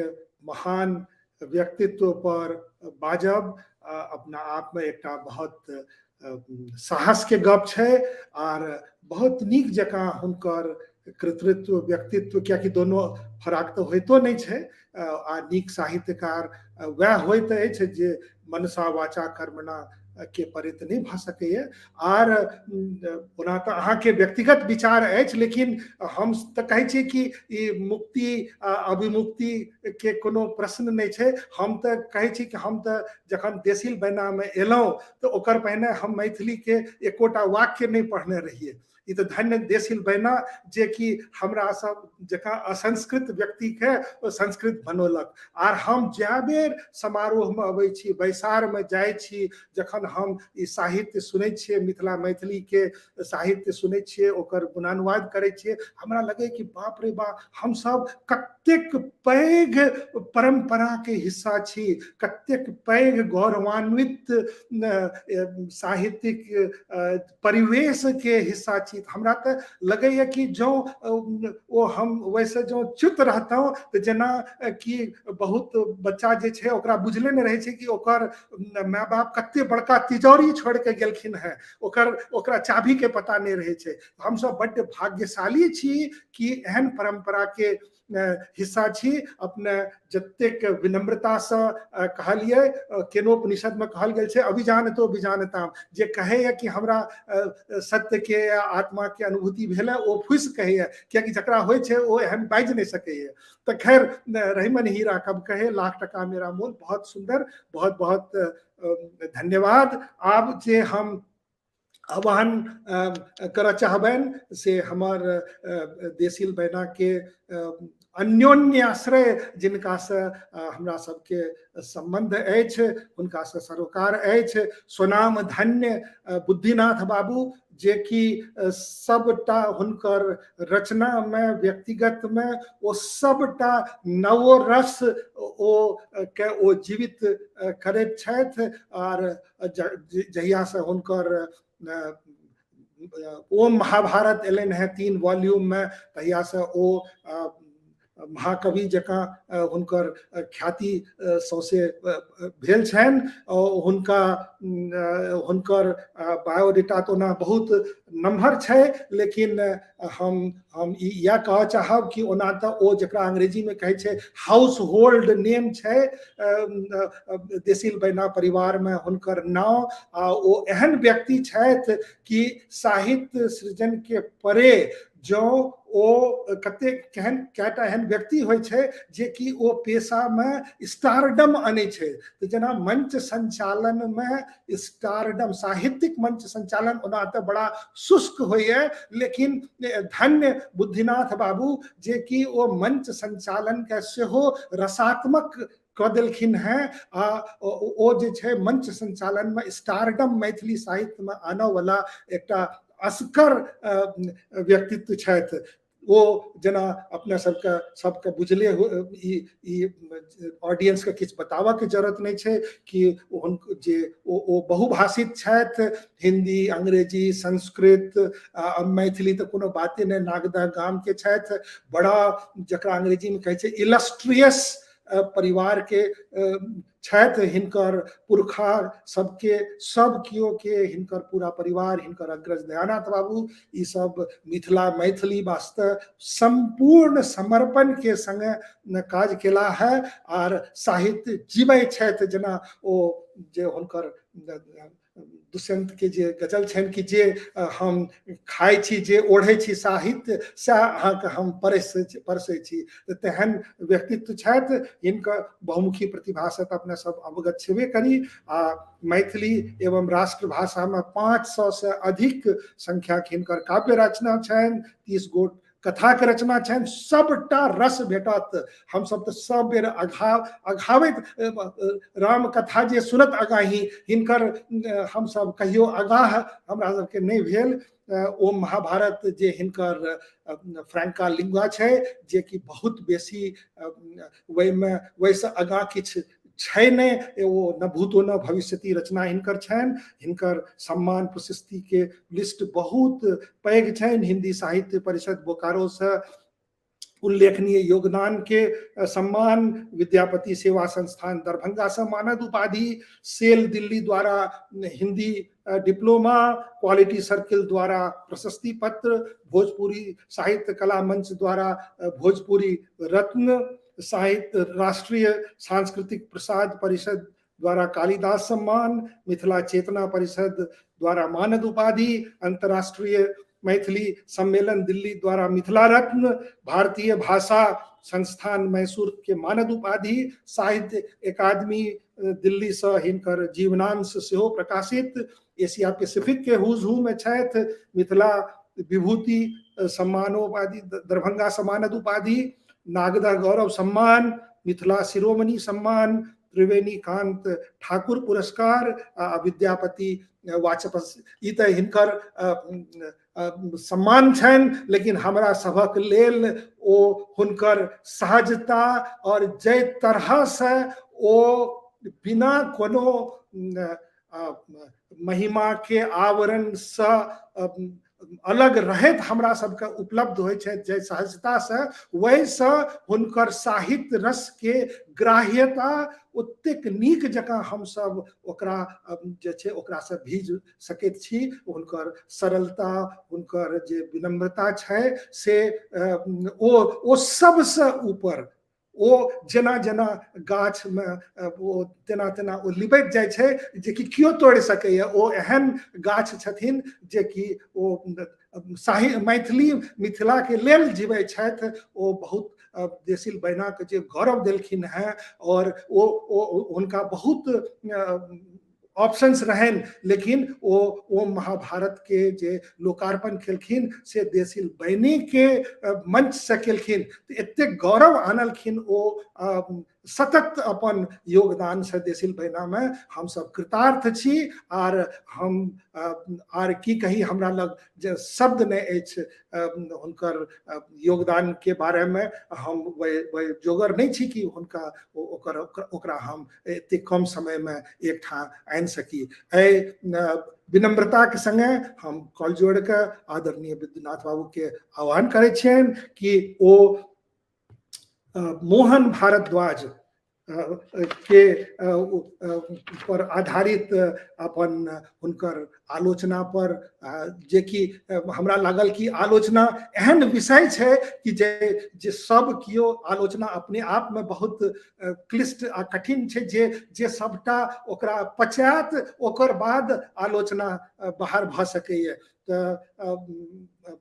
S1: महान व्यक्तित्व पर बाजब अपना आप में एकटा बहुत साहस के गप छै आर बहुत नीक जकाँ हुनकर कृतृत्व व्यक्तित्व, कियाकि दोनों फराक तऽ होइतो नहि छै। आ नीक साहित्यकार वएह होइत अछि जे मनसा वाचा कर्मणा के परित नहि भऽ सकैए। आर ओना तऽ अहाँके व्यक्तिगत विचार अछि, लेकिन हम तऽ कहै छी कि ई मुक्ति आ अभिमुक्ति के कोनो प्रश्न नहि छै। हम तऽ कहै छी कि हम तऽ जखन देसिल बैनामे एलहुँ तऽ ओकर पहिने हम मैथिलीके एकोटा वाक्य नहि पढ़ने रहियै। ई तऽ धन्य देसिल बैना जे कि हमरा सब जकाँ असंस्कृत व्यक्तिके संस्कृत बनौलक। आर हम जए बेर समारोहमे अबै छी, बैसारमे जाइ छी, जखन हम ई साहित्य सुनै छियै, मिथिला मैथिलीके साहित्य सुनै छियै, ओकर गुणानुवाद करै छियै, हमरा लगै कि बाप रे बा, हमसब कतेक पैघ परम्पराके हिस्सा छी, कतेक पैघ गौरवान्वित साहित्यिक परिवेश के हिस्सा छी। आसीत। हमरा तऽ लगैए कि जँ ओ हम वैसे जँ च्युत रहतहुँ तऽ जेना कि बहुत बच्चा जे छै ओकरा बुझले नहि रहै छै कि ओकर माय बाप कते बड़का तिजौरी छोड़ि के गेलखिन हेँ, ओकर ओकरा चाभी के पता नहि रहै छै। हमसब बड्ड भाग्यशाली छी कि एहन परम्परा के हिस्सा छी। अपने जतेक विनम्रतासँ कहलियै, केनोपनिषदमे कहल गेल छै अभिजानतो विजानताम, जे कहैया कि हमरा सत्यके या आत्माके अनुभूति भेल है ओ फुसि कहैया, कियाकि जकरा होइ छै ओ एहन बाजि नहि सकैया। तऽ खैर, रहीमन हीरा कब कहे लाख टका मेरा मोल। बहुत सुंदर, बहुत बहुत धन्यवाद। आब जे हम आह्वान करऽ चाहबनि से हमर देसिल बैनाके अन्योन्याश्रय जिनकासँ हमरा सबके सम्बन्ध अछि, हुनकासँ सरोकार अछि, स्वनाम धन्य बुद्धिनाथ बाबू, जे कि सबटा हुनकर रचनामे व्यक्तिगतमे ओ सबटा नवोरस ओ के ओ जीवित करैत छथि। आर जहियासँ हुनकर ओम महाभारत एलनि हेँ 3 वॉल्यूममे, तहियासँ ओ महाकवि जकाँ हुनकर ख्याति सौंसे भेल छनि। हुनका हुनकर बायोडेटा तऽ ओना बहुत नम्हर छै, लेकिन हम ई इएह कहऽ चाहब कि ओना तऽ ओ जकरा अंग्रेजीमे कहै छै हाउस होल्ड नेम छै देसिल बैना परिवारमे हुनकर नाम, आ ओ एहन व्यक्ति छथि कि साहित्य सृजनके परे जँ ओ कतेक केहन कएटा एहन व्यक्ति होइ छै जेकि ओ पेशामे स्टारडम अनै छै, तऽ जेना मंच संचालनमे स्टारडम, साहित्यिक मंच संचालन ओना तऽ बड़ा शुष्क होइए, लेकिन धन्य बुद्धिनाथ बाबू जेकि ओ मंच संचालनके सेहो रसात्मक कऽ देलखिन हेँ। आ ओ जे छै मंच संचालनमे स्टारडम मैथिली साहित्यमे आनऽवला एकटा असकर व्यक्तित्व छथि। ओ जेना अपना सबके सबके बुझले हो, ई ऑडियंसके किछु बताबऽके जरूरत नहि छै कि जे ओ बहुभाषित छथि, हिंदी, अंग्रेजी, संस्कृत, मैथिली तऽ कोनो बाते नहि, नागदह गामके छथि, बड़ा जकरा अंग्रेजीमे कहै छै इलस्ट्रियस परिवार के छथि। हिनकर पुरखा सबके सब केओ के हिनकर पूरा परिवार, हिनकर अग्रज दयानाथ बाबू, ई सब मिथिला मैथिली वास्ते सम्पूर्ण समर्पण के संगे काज केला है आर साहित्य जीबै छथि। जेना ओ जे हुनकर दुष्यंत के जे गजल छनि कि जे हम खाइ छी, जे ओढ़ै छी साहित्य, सएह अहाँके हम परसै छी, तऽ तेहन व्यक्तित्व छथि। हिनकर बहुमुखी प्रतिभासँ तऽ अपने सब अवगत छेबे करी। आ मैथिली एवं राष्ट्रभाषामे 500 से अधिक संख्याके हिनकर काव्य रचना छनि, 30 गोट कथाके रचना छनि, सबटा रस भेटत। हमसब तऽ सब बेर अघाबैत राम कथा जे सुनत अगाही, हिनकर हमसब कहियो अगाह हमरा सबके नहि भेल। ओ महाभारत जे हिनकर फ्रैंका लिंगुआ छै, जेकि बहुत बेसी ओहिमे ओहिसँ आगाँ किछु छै नहि, ओ न भूतो न भविष्यति रचना हिनकर छनि। हिनकर सम्मान प्रशस्ति के लिस्ट बहुत पैघ छनि। हिंदी साहित्य परिषद बोकारो से उल्लेखनीय योगदान के सम्मान, विद्यापति सेवा संस्थान दरभंगा से मानद उपाधि, सेल दिल्ली द्वारा हिंदी डिप्लोमा, क्वालिटी सर्किल द्वारा प्रशस्ति पत्र, भोजपुरी साहित्य कला मंच द्वारा भोजपुरी रत्न, साहित्य राष्ट्रीय सांस्कृतिक प्रसाद परिषद द्वारा कालिदास सम्मान, मिथिला चेतना परिषद द्वारा मानद उपाधि, अंतर्राष्ट्रीय मैथिली सम्मेलन दिल्ली द्वारा मिथिला रत्न, भारतीय भाषा संस्थान मैसूर के मानद उपाधि, साहित्य अकादमी दिल्ली से हिनकर जीवनांश सेहो प्रकाशित, एशिया पैसिफिक के हुज हू में छथि, मिथिला विभूति सम्मानोपाधि, दरभंगा सम्मानद उपाधि, नागदह गौरव सम्मान, मिथिला शिरोमणि सम्मान, त्रिवेणी कांत ठाकुर पुरस्कार, विद्यापति वाचस्पति, ई तऽ हिनकर सम्मान छनि, लेकिन हमरा सभक लेल ओ हुनकर सहजता और जाहि तरहसँ ओ बिना कोनो महिमा के आवरणसँ अलग रहैत हमरा सबके उपलब्ध होइ छथि जाहि सहजतासँ, ओहिसँ हुनकर साहित्य रसके ग्राह्यता ओतेक नीक जकाँ हमसब ओकरा जे छै ओकरासँ भीज सकैत छी। हुनकर सरलता, हुनकर जे विनम्रता छै से ओ सबसँ ऊपर, ओ जेना जेना गाछमे ओ तेना तेना ओ लिबैत जाइ छै जेकि केओ तोड़ि सकैए। ओ एहन गाछ छथिन जेकि ओ साहि मैथिली मिथिलाके लेल जीबै छथि। ओ बहुत देसिल बैनाके जे गौरव देलखिन हेँ, और ओ हुनका बहुत ऑप्शंस रहनि, लेकिन ओ महाभारत के जे लोकार्पण केलखिन से देसिल बैनी के मंच से केलखिन। तऽ एतेक गौरव आनलखिन ओ सतत अपन योगदान से देसिल बैना में हम सब कृतार्थ छी। आर हम आर की कही, हमरा लग जे शब्द नहि अछि हुनकर योगदान के बारे में। हम वह जोगर नहीं छी कि हुनका ओकरा हम एतेक कम समय में एकठाम आनि सकी। एहि विनम्रता के संगे हम कॉल जोड़ के आदरणीय विद्युनाथ बाबू के आह्वान करै छियनि कि ओ मोहन भारद्वाज के पर आधारित अपन हुनकर आलोचना पर, जेकि हमरा लागल कि आलोचना एहन विषय छै कि जे जे सब केओ आलोचना अपने आप में बहुत क्लिष्ट आ कठिन छै, जे जे सबटा ओकरा पचायत ओकर बाद आलोचना बाहर भऽ सकैए। तऽ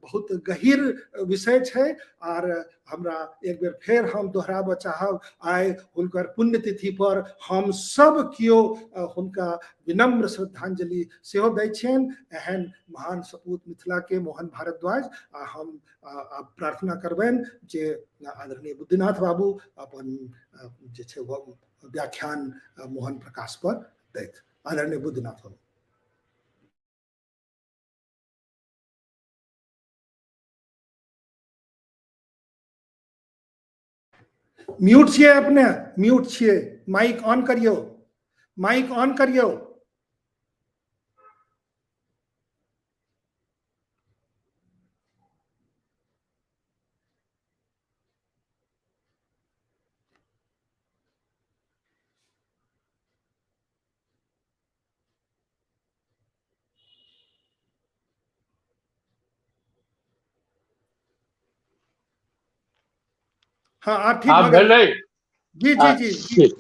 S1: बहुत गहीर विषय छै। आर हमरा एक बेर फेर हम दोहराबऽ चाहब, आइ हुनकर पुण्यतिथि पर हम सब केओ हुनका विनम्र श्रद्धांजलि सेहो दै छियनि, एहन महान सपूत मिथिला के मोहन भारद्वाज। आ हम प्रार्थना करबनि जे आदरणीय बुद्धिनाथ बाबू अपन जे छै व्याख्यान मोहन प्रकाश पर दैथ। आदरणीय बुद्धिनाथ बाबू। म्यूट छियै अपने, म्यूट छियै, माइक ऑन करियौ, माइक ऑन करियौ। हाँ, आब ठीक
S6: आब
S1: भऽ गेल।
S6: भेलै?
S1: जी जी जी
S6: ठीक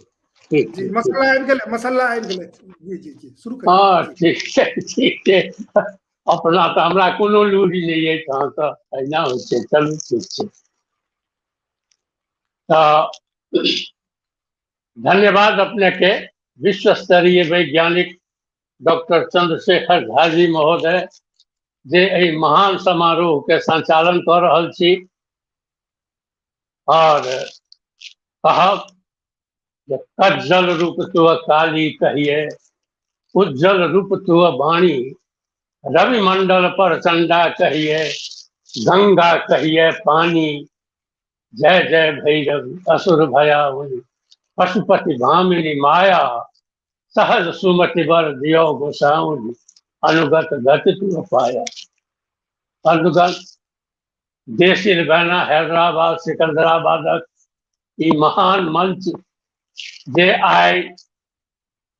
S6: ठीक
S1: जी,
S6: ठीक।
S1: मसाला आबि गेलै, मसाला आबि गेलै। जी जी जी, शुरू करियौ।
S6: हँ
S1: जी।
S6: ठीक छै, ठीक छै। अपना तऽ हमरा कोनो लूरि नहि अछि, तहन तऽ एहिना होइ छै। चलू ठीक छै। तऽ धन्यवाद अपने के, विश्व स्तरीय वैज्ञानिक डॉक्टर चंद्रशेखर झा जी महोदय, जे एहि महान समारोह के संचालन कऽ रहल छी। और कहब जे कज्जल रूप तुअ काली कहिए, उज्जल रूप तुअ वाणी, रवि मंडल पर चंदा कहिए, गंगा कहिए पानी, जय जय भैरव असुर भयाउनि, पशुपति भामिनी माया, सहज सुमति बर दियो गोसाउनि, अनुगत गति तुअ पाया। अनुगत देसिल बैना हैदराबाद सिकंदराबादक ई महान मंच जे आइ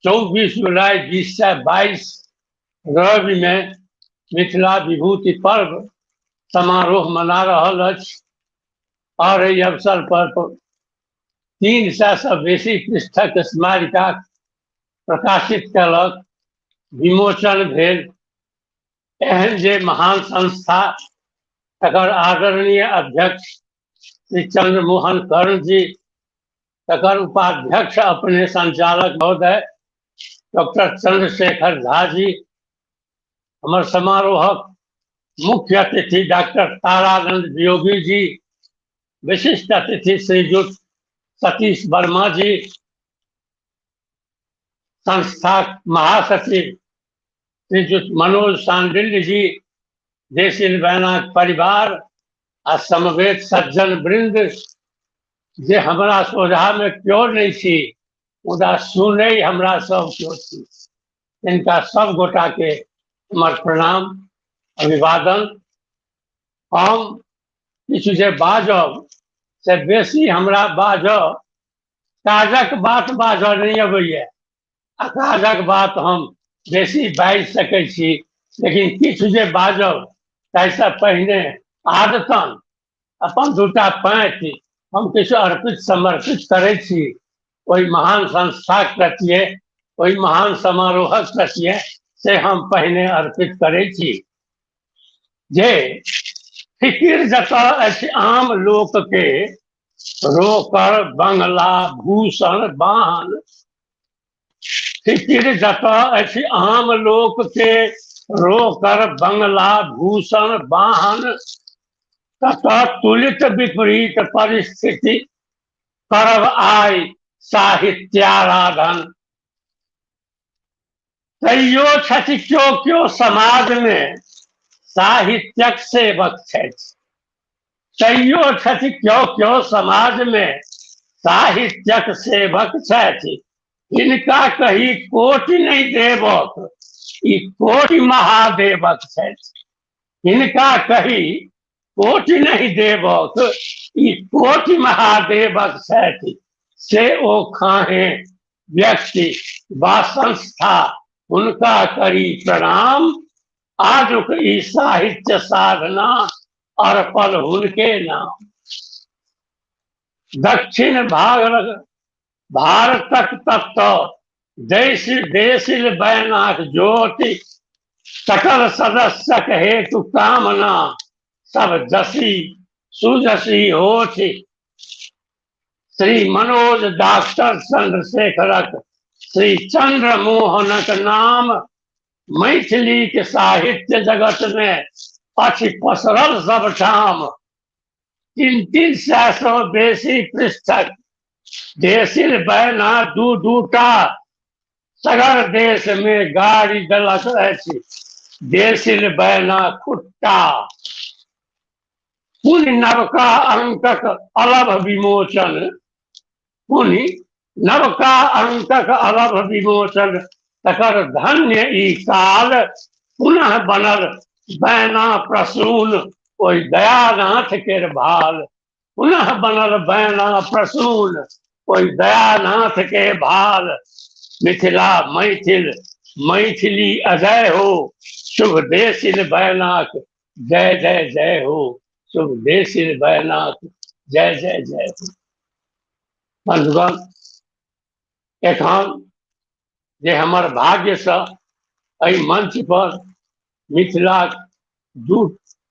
S6: 24 जुलाई 2022 रवि में मिथिला विभूति पर्व समारोह मना रहल अछि, और एहि अवसर पर 300 से बेसी पृष्ठक स्मारिका प्रकाशित कयलक, विमोचन भेल। एहन जे महान संस्था, तकर आदरणीय अध्यक्ष श्री चंद्रमोहन कर्ण जी, तकर उपाध्यक्ष अपने संचालक महोदय डॉक्टर चंद्रशेखर झा जी, हमर समारोहक मुख्य अतिथि डॉक्टर तारानंद वियोगी जी, विशिष्ट अतिथि श्रीयुक्त सतीश वर्मा जी, संस्थाक महासचिव श्रीयुक्त मनोज सांडिल्य जी, देसिल बैनाक परिवार आ समवेत सज्जन वृंद, जे हमरा सोझा में क्यों नहीं छी मुदा सुनै हमरा सब क्यों छी, तिनका सब गोटा के हमर प्रणाम। अभिवादन। हम किछु जे बाजब से बेसी हमरा बाजऽ काजक बात बाजऽ नहि अबैया, आ काजक बात हम बेसी बाजि सकै छी, लेकिन किछु जे बाजब ताहिसँ पहिने आदतन अपन दूटा पाँति हम किछु अर्पित समर्पित करै छी ओहि महान संस्थाक प्रतिए, ओहि महान समारोहक प्रतिए, से हम पहिने अर्पित करै छी। जे फिकिर जतऽ अछि आम लोकके, रोकर बंगला भूषण वाहन। फिकिर जतऽ अछि आम लोकके, रोकर बंगला भूषण वाहन, ततऽ तुलित विपरीत परिस्थिति करब आइ साहित्याराधन। तैयो छथि क्यो क्यो समाजमे साहित्यक सेवक छथि, तैयो छथि क्यो क्यो समाजमे साहित्यक सेवक छथि। हिनका कही कोटि नहि देवक, ई कोटि महादेवक छथि। हिनका कही कोटि नहि देवक, ई कोटि महादेवक छथि। से ओ खाहे व्यक्ति वा संस्था, हुनका करी प्रणाम। आजुक ई साहित्य साधना अर्पण हुनके नाम। दक्षिण भारतक तत्व देश देशिल बैनाक ज्योति, सकल सदस्यक हेतु कामना सब जसी सुजसी होथि। श्री मनोज डॉक्टर चंद्रशेखरक श्री चंद्र मोहनक नाम मैथिली के साहित्य जगत में अछि पसरल सबठाम। 300-300 सँ बेसी पृष्ठक देसिल बैना दू दूटा सगर देश में गाड़ि देलक अछि देसिल बैना खुट्टा। पुनि नवका अंकक अलभ विमोचन, पुनि नवका अंकक अलभ विमोचन, तकर धन्य ई काल। पुनः बनल बैना प्रसून ओहि दयानाथ केर भाल। पुनः बनल बैना प्रसून ओहि दयानाथ के भाल। मिथिला मैथिल मैथिली अजय हो, शुभ देसिल बैनाक जय जय जय हो। शुभ देसिल बैनाक जय जय जय हो। बंधुगण, एखन जे हमर भाग्यसँ एहि मंच पर मिथिलाक दू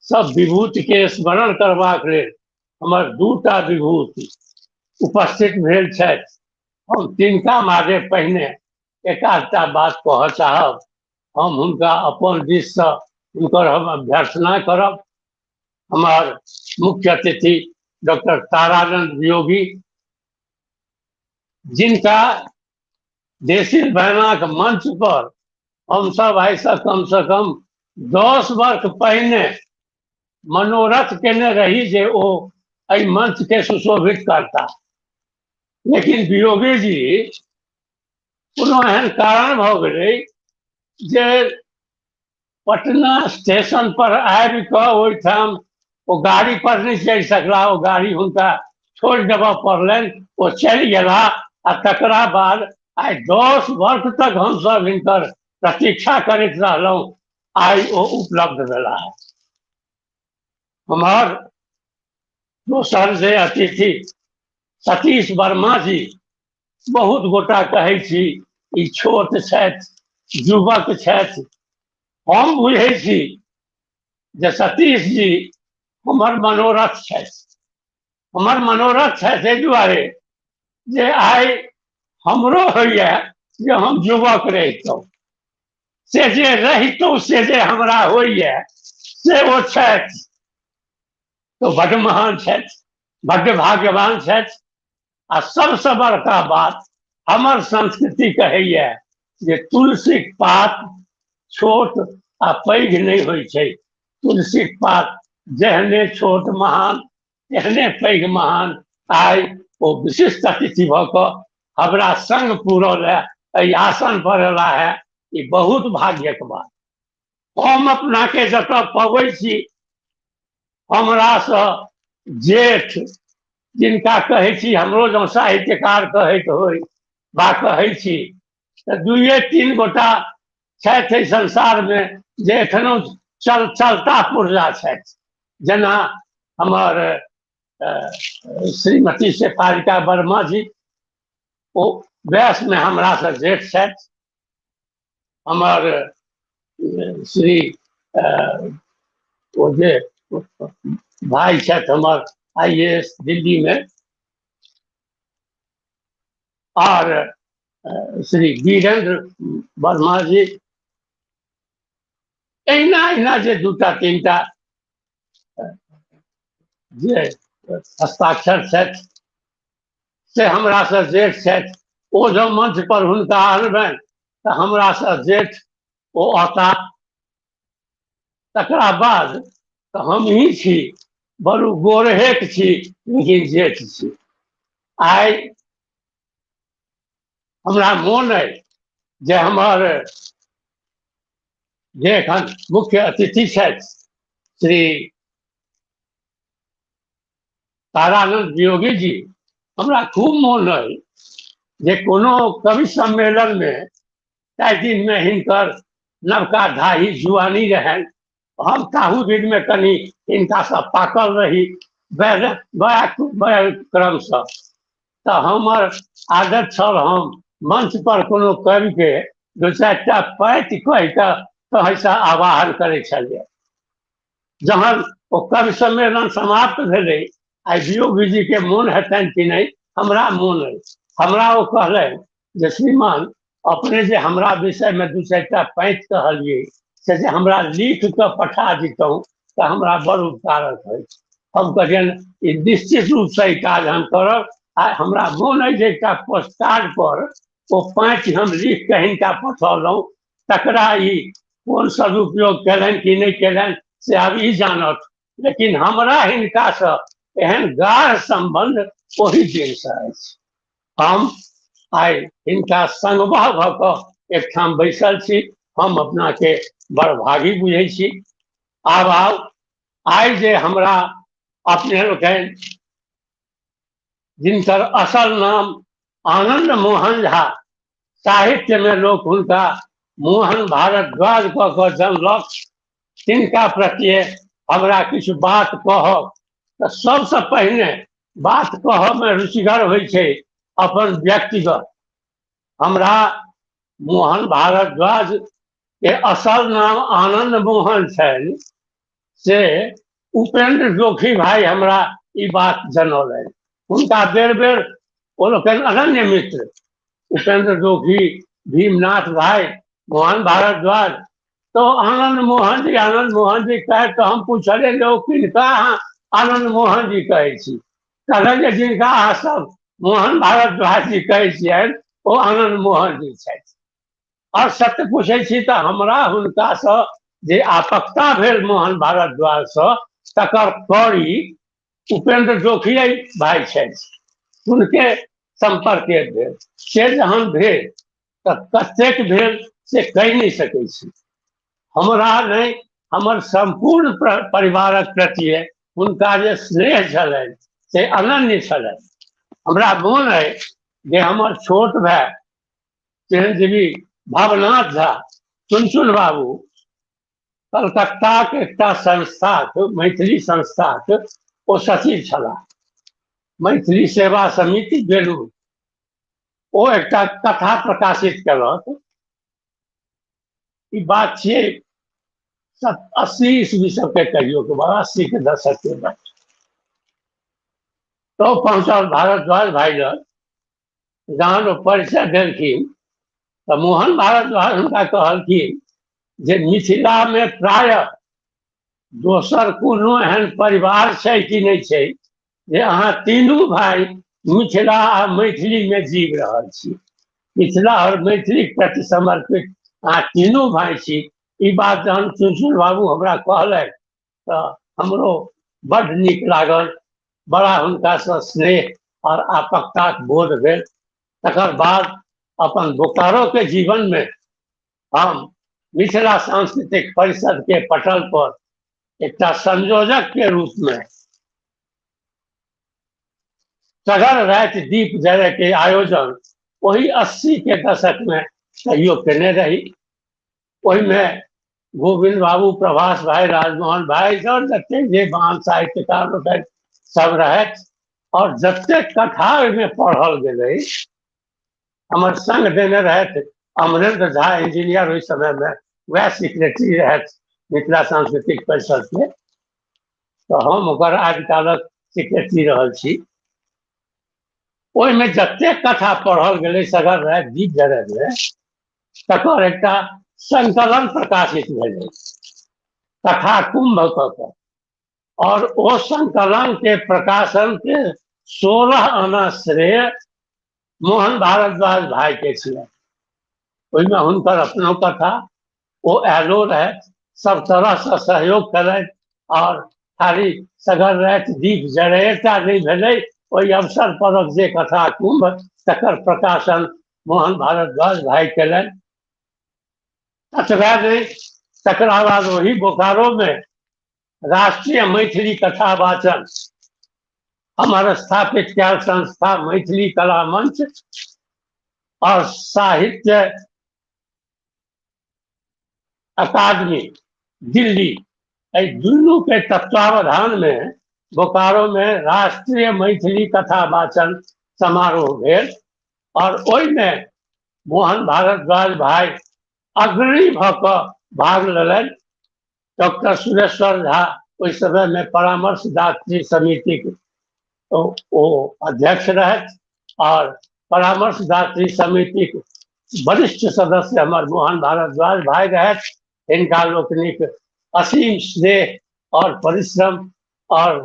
S6: सब विभूतिके स्मरण करबाक लेल हमर दूटा विभूति उपस्थित भेल छथि, हम तिनका मादे पहिने एकाधटा बात कहऽ चाहब। हम हुनका अपन दिससँ हुनकर हम अभ्यर्थना करब। हमर मुख्य अतिथि डॉक्टर तारानंद वियोगी, जिनका देसिल बैनाक मंच पर हमसब आइसँ कमसँ कम 10 वर्ष पहिने मनोरथ केने रही जे ओ एहि मंच के सुशोभित करता, लेकिन वियोगी जी कोनो एहन कारण भऽ गेलै जे पटना स्टेशन पर आबि कऽ ओहिठाम ओ गाड़ी पर नहि चढ़ि सकला, ओ गाड़ी हुनका छोड़ि देबऽ पड़लनि, ओ चलि गेला। आ तकरा बाद आइ 10 वर्ष तक हमसब हिनकर प्रतीक्षा करैत रहलहुँ, आइ ओ उपलब्ध भेला। हमार दोसर जे अतिथि सतीश वर्मा जी, बहुत गोटा कहै छी ई छोट छथि, युवक छथि। हम बुझै छी जे सतीश जी हमर मनोरथ छथि। हमर मनोरथ छथि एहि दुआरे जे आइ हमरो होइए जे हम युवक रहितहुँ, से जे रहितहुँ से जे हमरा होइए से ओ छथि। तो बड्ड महान छथि, बड्ड भाग्यवान छथि। आ सबसँ बड़का बात हमर संस्कृति कहैए जे तुलसीक पात छोट आ पैघ नहि होइ छै। तुलसीक पात जेहने छोट महान तेहने पैघ महान। आइ ओ विशिष्ट अतिथि भऽ कऽ हमरा संग पूरल है, एहि आसन पर एला है, ई बहुत भाग्यक बात। हम अपनाके जतऽ पबै छी, हमरासँ जेठ जिनका कहै छी, हमरो जँ साहित्यकार कहैत होइ बा कहै छी, तऽ 2-3 गोटा छथि एहि संसारमे जे एखनो चलता पुर्जा छथि। जेना हमर श्रीमती शेफालिका वर्मा जी, ओ वयसमे हमरासँ जेठ छथि। हमर श्री ओ जे भाइ छथि हमर IAS दिल्लीमे, आर श्री वीरेंद्र वर्मा जी। एहिना एहिना जे 2-3 टा जे हस्ताक्षर छथि से हमरासँ जेठ छथि। ओ जँ मंच पर हुनका आनबनि तऽ हमरासँ जेठ ओ औता। तकरा बाद तऽ हमही छी, बड़ू गोरहेक छी, लेकिन जेठ छी। आइ हमरा मोन अइ जे हमर जे एखन मुख्य अतिथि छथि श्री तारानंद वियोगी जी, हमरा खूब मोन अइ जे कोनो कवि सम्मेलनमे ताहि दिनमे हिनकर नवका धाही जुआनी रहनि, हम ताहू दिनमे कनि हिनकासँ पाकल रही क्रमसँ। तऽ हमर आदत छल हम मंच पर कोनो कविके 2-4 टा पाँति कहि कऽ तहसँ आवाहन करै छलियै। जहन ओ कवि सम्मेलन समाप्त भेलै, आइ वियोगी जीके मोन हेतनि कि नहि, हमरा मोन अछि। हमरा ओ कहलनि जे श्रीमान अपने जे हमरा विषयमे 2-4 टा पाँति कहलियै से जे हमरा लिख कऽ पठा दितहुँ तऽ हमरा बड़ उपकारक होइत। हम कहलियनि ई निश्चित रूपसँ ई काज हम करब। आ हमरा मोन अछि जे एकटा पोस्टकार्ड पर ओ पाँति हम लिख कऽ हिनका पठौलहुँ, तकरा ई कोन सदुपयोग केलनि कि नहि केलनि से आब ई जानत, लेकिन हमरा हिनकासँ एहन गाढ़ सम्बन्ध ओहि दिनसँ अछि। हम आइ हिनका संगवाह भऽ कऽ एकठाम बैसल छी, हम अपनाके बड़ भागी बुझै छी। आब आउ, आइ जे हमरा अपने लोकनि जिनकर असल नाम आनंद मोहन झा, साहित्यमे लोक हुनका मोहन भारद्वाज कऽ कऽ जनलक, तिनका प्रति हमरा किछु बात कहब तऽ सबसँ पहिने बात कहऽमे रुचिगर होइ छै अपन व्यक्तिगत। हमरा मोहन भारद्वाज के असल नाम आनंद मोहन छनि, से उपेंद्र जोखी भाई हमरा ई बात जनौलनि। हुनका बेर बेर ओ लोकनि अनन्य मित्र उपेंद्र जोखी, भीमनाथ भाई, मोहन भारद्वाज, तो आनंद मोहन जी, आनंद मोहन जी कहे तो हम पूछलियै जे ओ किनका अहाँ आनंद मोहन जी कहै छी? कहलनि जे जिनका अहाँ सब मोहन भारद्वाज जी कहै छियनि ओ आनंद मोहन जी छथि। और सत्य पूछै छी तऽ हमरा हुनकासँ जे आपकता भेल मोहन भारद्वाजसँ, तकर कड़ी उपेंद्र जोखी भाई छथि, हुनके सम्पर्क भेल। से जहन भेल तऽ कतेक भेल से कहि नहि सकै छी। हमरा नहि, हमर सम्पूर्ण परिवारक प्रति हुनका जे स्नेह छलनि से अनन्य छलनि। हमरा मोन अइ जे हमर छोट भाय चिरंजीवी भवनाथ झा चुनचुन बाबू कलकत्ताक एकटा संस्थाक, मैथिली संस्थाक ओ सचिव छलाह, मैथिली सेवा समिति बेलूर। ओ एकटा कथा प्रकाशित केलक। ई बात छियै 80 ईस्वी सबके कहियो के बाद, 80 के दशक के बाद। तो पहुँचल भारद्वाज भाई लग, जहन ओ परिचय देलखिन तऽ मोहन भारद्वाज हुनका कहलखिन जे मिथिलामे प्रायः दोसर कोनो एहन परिवार छै कि नहि छै जे अहाँ तीनू भाई मिथिला आ मैथिलीमे जीव रहल छी, मिथिला और मैथिलीक प्रति समर्पित अहाँ तीनू भाई छी। ई बात जहन चुनचुन बाबू हमरा कहलनि तऽ हमरो बड्ड नीक लागल, बड़ा हुनकासँ स्नेह और आपकताक बोध भेल। तकर बाद अपन बोकारोके जीवनमे हम मिथिला सांस्कृतिक परिषद के पटल पर एकटा संयोजक के रूप में सगर राति दीप जरे के आयोजन ओहि 80 के दशक में कहियो केने रही। ओहिमे गोविंद बाबू, प्रभास भाई, राजमोहन भाई और जतेक जे महान साहित्यकार लोकनि सब रहथि और जतेक कथा ओहिमे पढ़ल गेलै, हमर संग देने रहथि अमरेंद्र झा इंजीनियर, ओहि समय में वएह सेक्रेटरी रहथि मिथिला सांस्कृतिक परिषद के, तऽ हम ओकर आदिकालक सेक्रेटरी रहल छी। ओहिमे जतेक कथा पढ़ल गेलै सगर राति दीप जरय तकर एकटा संकलन प्रकाशित भेलै कथा कुंभ कऽ कऽ, और ओ संकलन के प्रकाशन के 16 आना श्रेय मोहन भारद्वाज भाई के छलै। ओहिमे हुनकर अपनो कथा, ओ आयलो रहथि, सब तरहसँ सहयोग केलथि और खाली सगर राति दीप जरेटा नहि भेलै, ओहि अवसर परक जे कथा कुंभ तकर प्रकाशन मोहन भारद्वाज भाई केलनि। ततबे नहि, तकरा बाद ओही बोकारो में राष्ट्रीय मैथिली कथा वाचन हमर स्थापित कयल संस्था मैथिली कला मंच और साहित्य अकादमी दिल्ली, एहि दुनू के तत्वावधान में बोकारो में राष्ट्रीय मैथिली कथा वाचन समारोह भेल और ओहिमे मोहन भारद्वाज भाई अग्रणी भऽ कऽ भाग लेलनि। डॉक्टर सुरेश्वर झा ओहि समय में परामर्शदात्री समिति के ओ अध्यक्ष रहथि और परामर्शदात्री समिति के वरिष्ठ सदस्य हमर मोहन भारद्वाज भाई रहथि। हिनका लोकनिक असीम स्नेह और परिश्रम और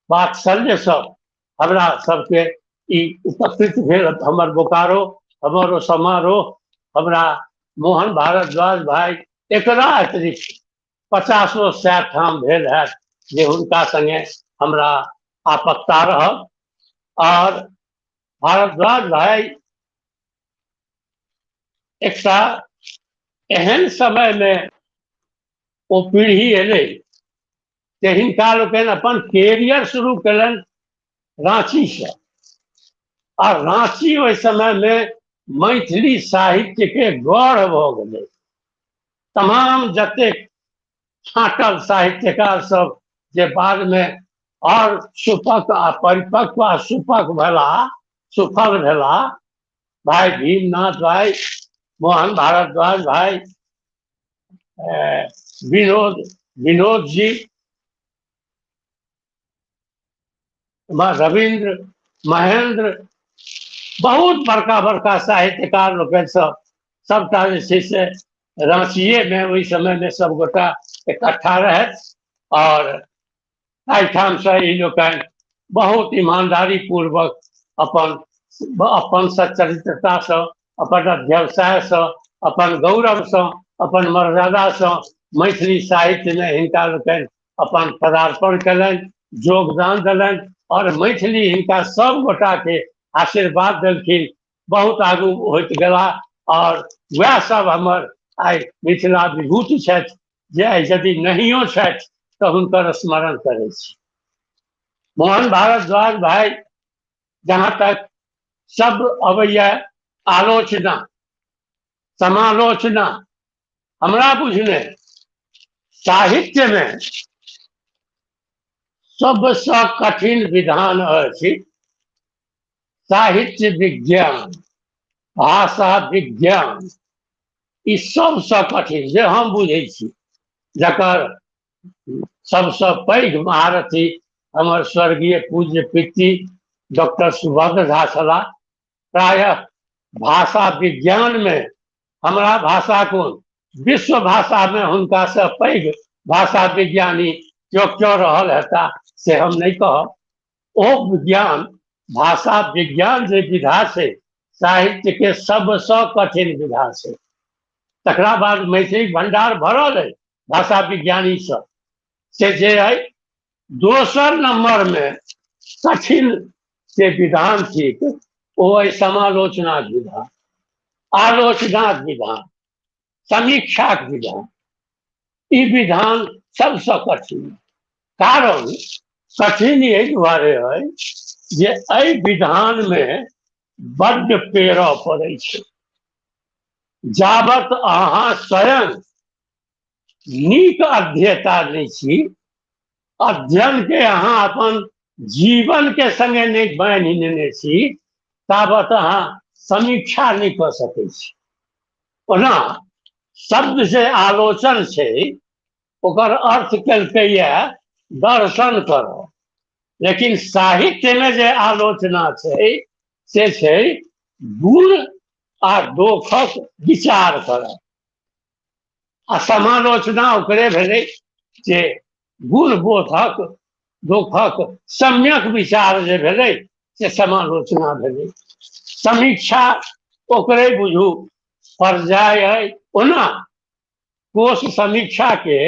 S6: वात्सल्य सँ हमरा सबके ई उपकृत भेल। हमर बोकारो, हमर ओ समारोह, हमरा मोहन भारद्वाज भाई एकरा अतिरिक्त 50-100 ठाम भेल हैत जे हुनका संगे हमरा आपत्ता रहल। और भारद्वाज भाई एकटा एहन समय में ओ पीढ़ी एलै जे हिनका लोकनि अपन कैरियर शुरू केलनि राँचीसँ, और राँची ओहि समय में मैथिली साहित्य के गढ़ भऽ गेलै। तमाम जतेक छाँटल साहित्यकार सब जे बाद में और सुपक आ परिपक्व आ सुपक भेला, सुफल भेला, भाई भीमनाथ भाई, मोहन भारद्वाज भाई, विनोद जी, रविन्द्र, महेंद्र, बहुत बड़का बड़का साहित्यकार लोकनि सब सबटा जे छै से राँचिए में ओहि समय में सब गोटा इकट्ठा रहथि और एहिठामसँ ई लोकनि बहुत ईमानदारी पूर्वक अपन अपन सच्चरित्रतासँ, अपन अध्यवसायसँ, अपन गौरवसँ, अपन मर्यादासँ मैथिली साहित्यमे हिनका लोकनि अपन पदार्पण केलनि, योगदान देलनि और मैथिली हिनका सब गोटाके आशीर्वाद देलखिन। बहुत आगू होइत गेला और वएह सब हमर आइ मिथिला विभूति छथि जे आइ यदि नहियो छथि तऽ हुनकर स्मरण करै छी। मोहन भारद्वाज भाई जहाँ तक सब अबैया आलोचना समालोचना, हमरा बुझने साहित्य में सबसँ कठिन विधान अछि साहित्य विज्ञान, भाषा विज्ञान, ई सबसँ कठिन जे हम बुझै छी, जकर सबसँ पैघ महारथी हमर स्वर्गीय पूज्य पितृ डॉक्टर सुभद्र झा छलाह। प्रायः भाषा विज्ञान में हमरा भाषा कोन विश्व भाषा में हुनका से पैघ भाषा विज्ञानी क्यों क्यों रहल हेता से हम नहीं कहब। ओ विज्ञान, भाषा विज्ञान जे विधा छै साहित्य के सबसँ कठिन विधा छै। तकरा बाद मैथिली भंडार भरल है भाषा विज्ञानी सब से जे है दोसर नंबर में कठिन से विधान थिक ओ है समालोचना विधान, आलोचना विधान। समीक्षाक विधान। ई विधान सबसँ कठिन, कारण कठिन एहि दुआरे अइ जे एहि विधानमे बड्ड पेरऽ पड़ै छै। जाबत अहाँ स्वयं नीक अध्येता नहि छी, अध्ययनके अहाँ अपन जीवनके सङ्गे नहि बान्हि नेने छी, ताबत अहाँ समीक्षा नहि कऽ सकै छी। ओना शब्द जे आलोचन छै ओकर अर्थ केलकैए दर्शन करब, लेकिन साहित्यमे जे आलोचना छै से छै गुण आ दोखक विचार करब, आ समालोचना ओकरे भेलै जे गुण बोधक दोखक सम्यक विचार जे भेलै से समालोचना भेलै। समीक्षा ओकरे बुझू पर्याय अइ। ओना कोश समीक्षा के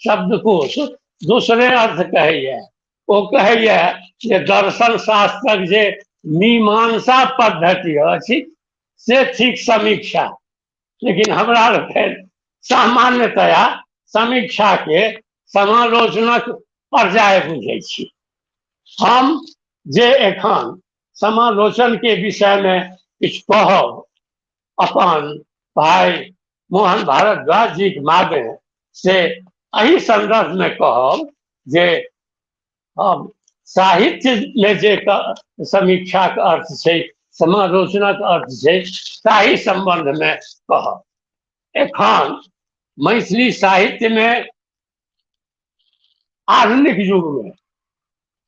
S6: शब्दकोश दोसरे अर्थ कहैया, ओ कहैया जे दर्शन शास्त्रक जे मीमांसा पद्धति अछि से थिक समीक्षा, लेकिन हमरा लोकनि सामान्यतया समीक्षा के समालोचनक पर्याय बुझै छी। हम जे एखन समालोचन के विषय में किछु कहब अपन भाई मोहन भारद्वाज जी के मादे, से एहि संदर्भ में कहब जे हम साहित्य में जे समीक्षाक अर्थ छै, समालोचनक अर्थ छै, ताहि संबंध में कहब। एखन मैथिली साहित्य में आधुनिक युग में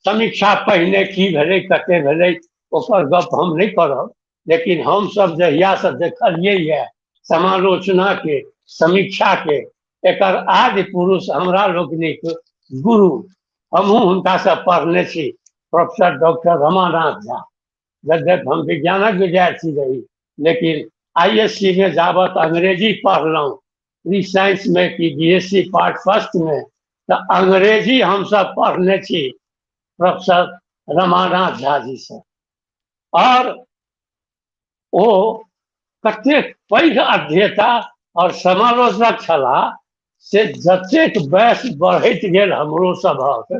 S6: समीक्षा पहिने की भेलै, कते भेलै, ओकर गप हम नहि करब, लेकिन हमसब जहियासँ देखलियै यऽ समालोचना के, समीक्षा के, एकर आदि पुरुष हमरा लोकनिक गुरु, हमहूँ हुनकासँ पढ़ने छी, प्रोफेसर डॉक्टर रमानाथ झा। यद्यपि हम विज्ञानक विद्यार्थी रही, लेकिन ISC में जाबत अंग्रेजी पढ़लहुँ, प्री साइंस में कि B S C part first में, तऽ अंग्रेजी हमसब पढ़ने छी प्रोफेसर रमानाथ झा जी से। और ओ कतेक पैघ अध्येता और समालोचक छलाह से जतेक वयस बढ़ैत गेल हमरो सभक,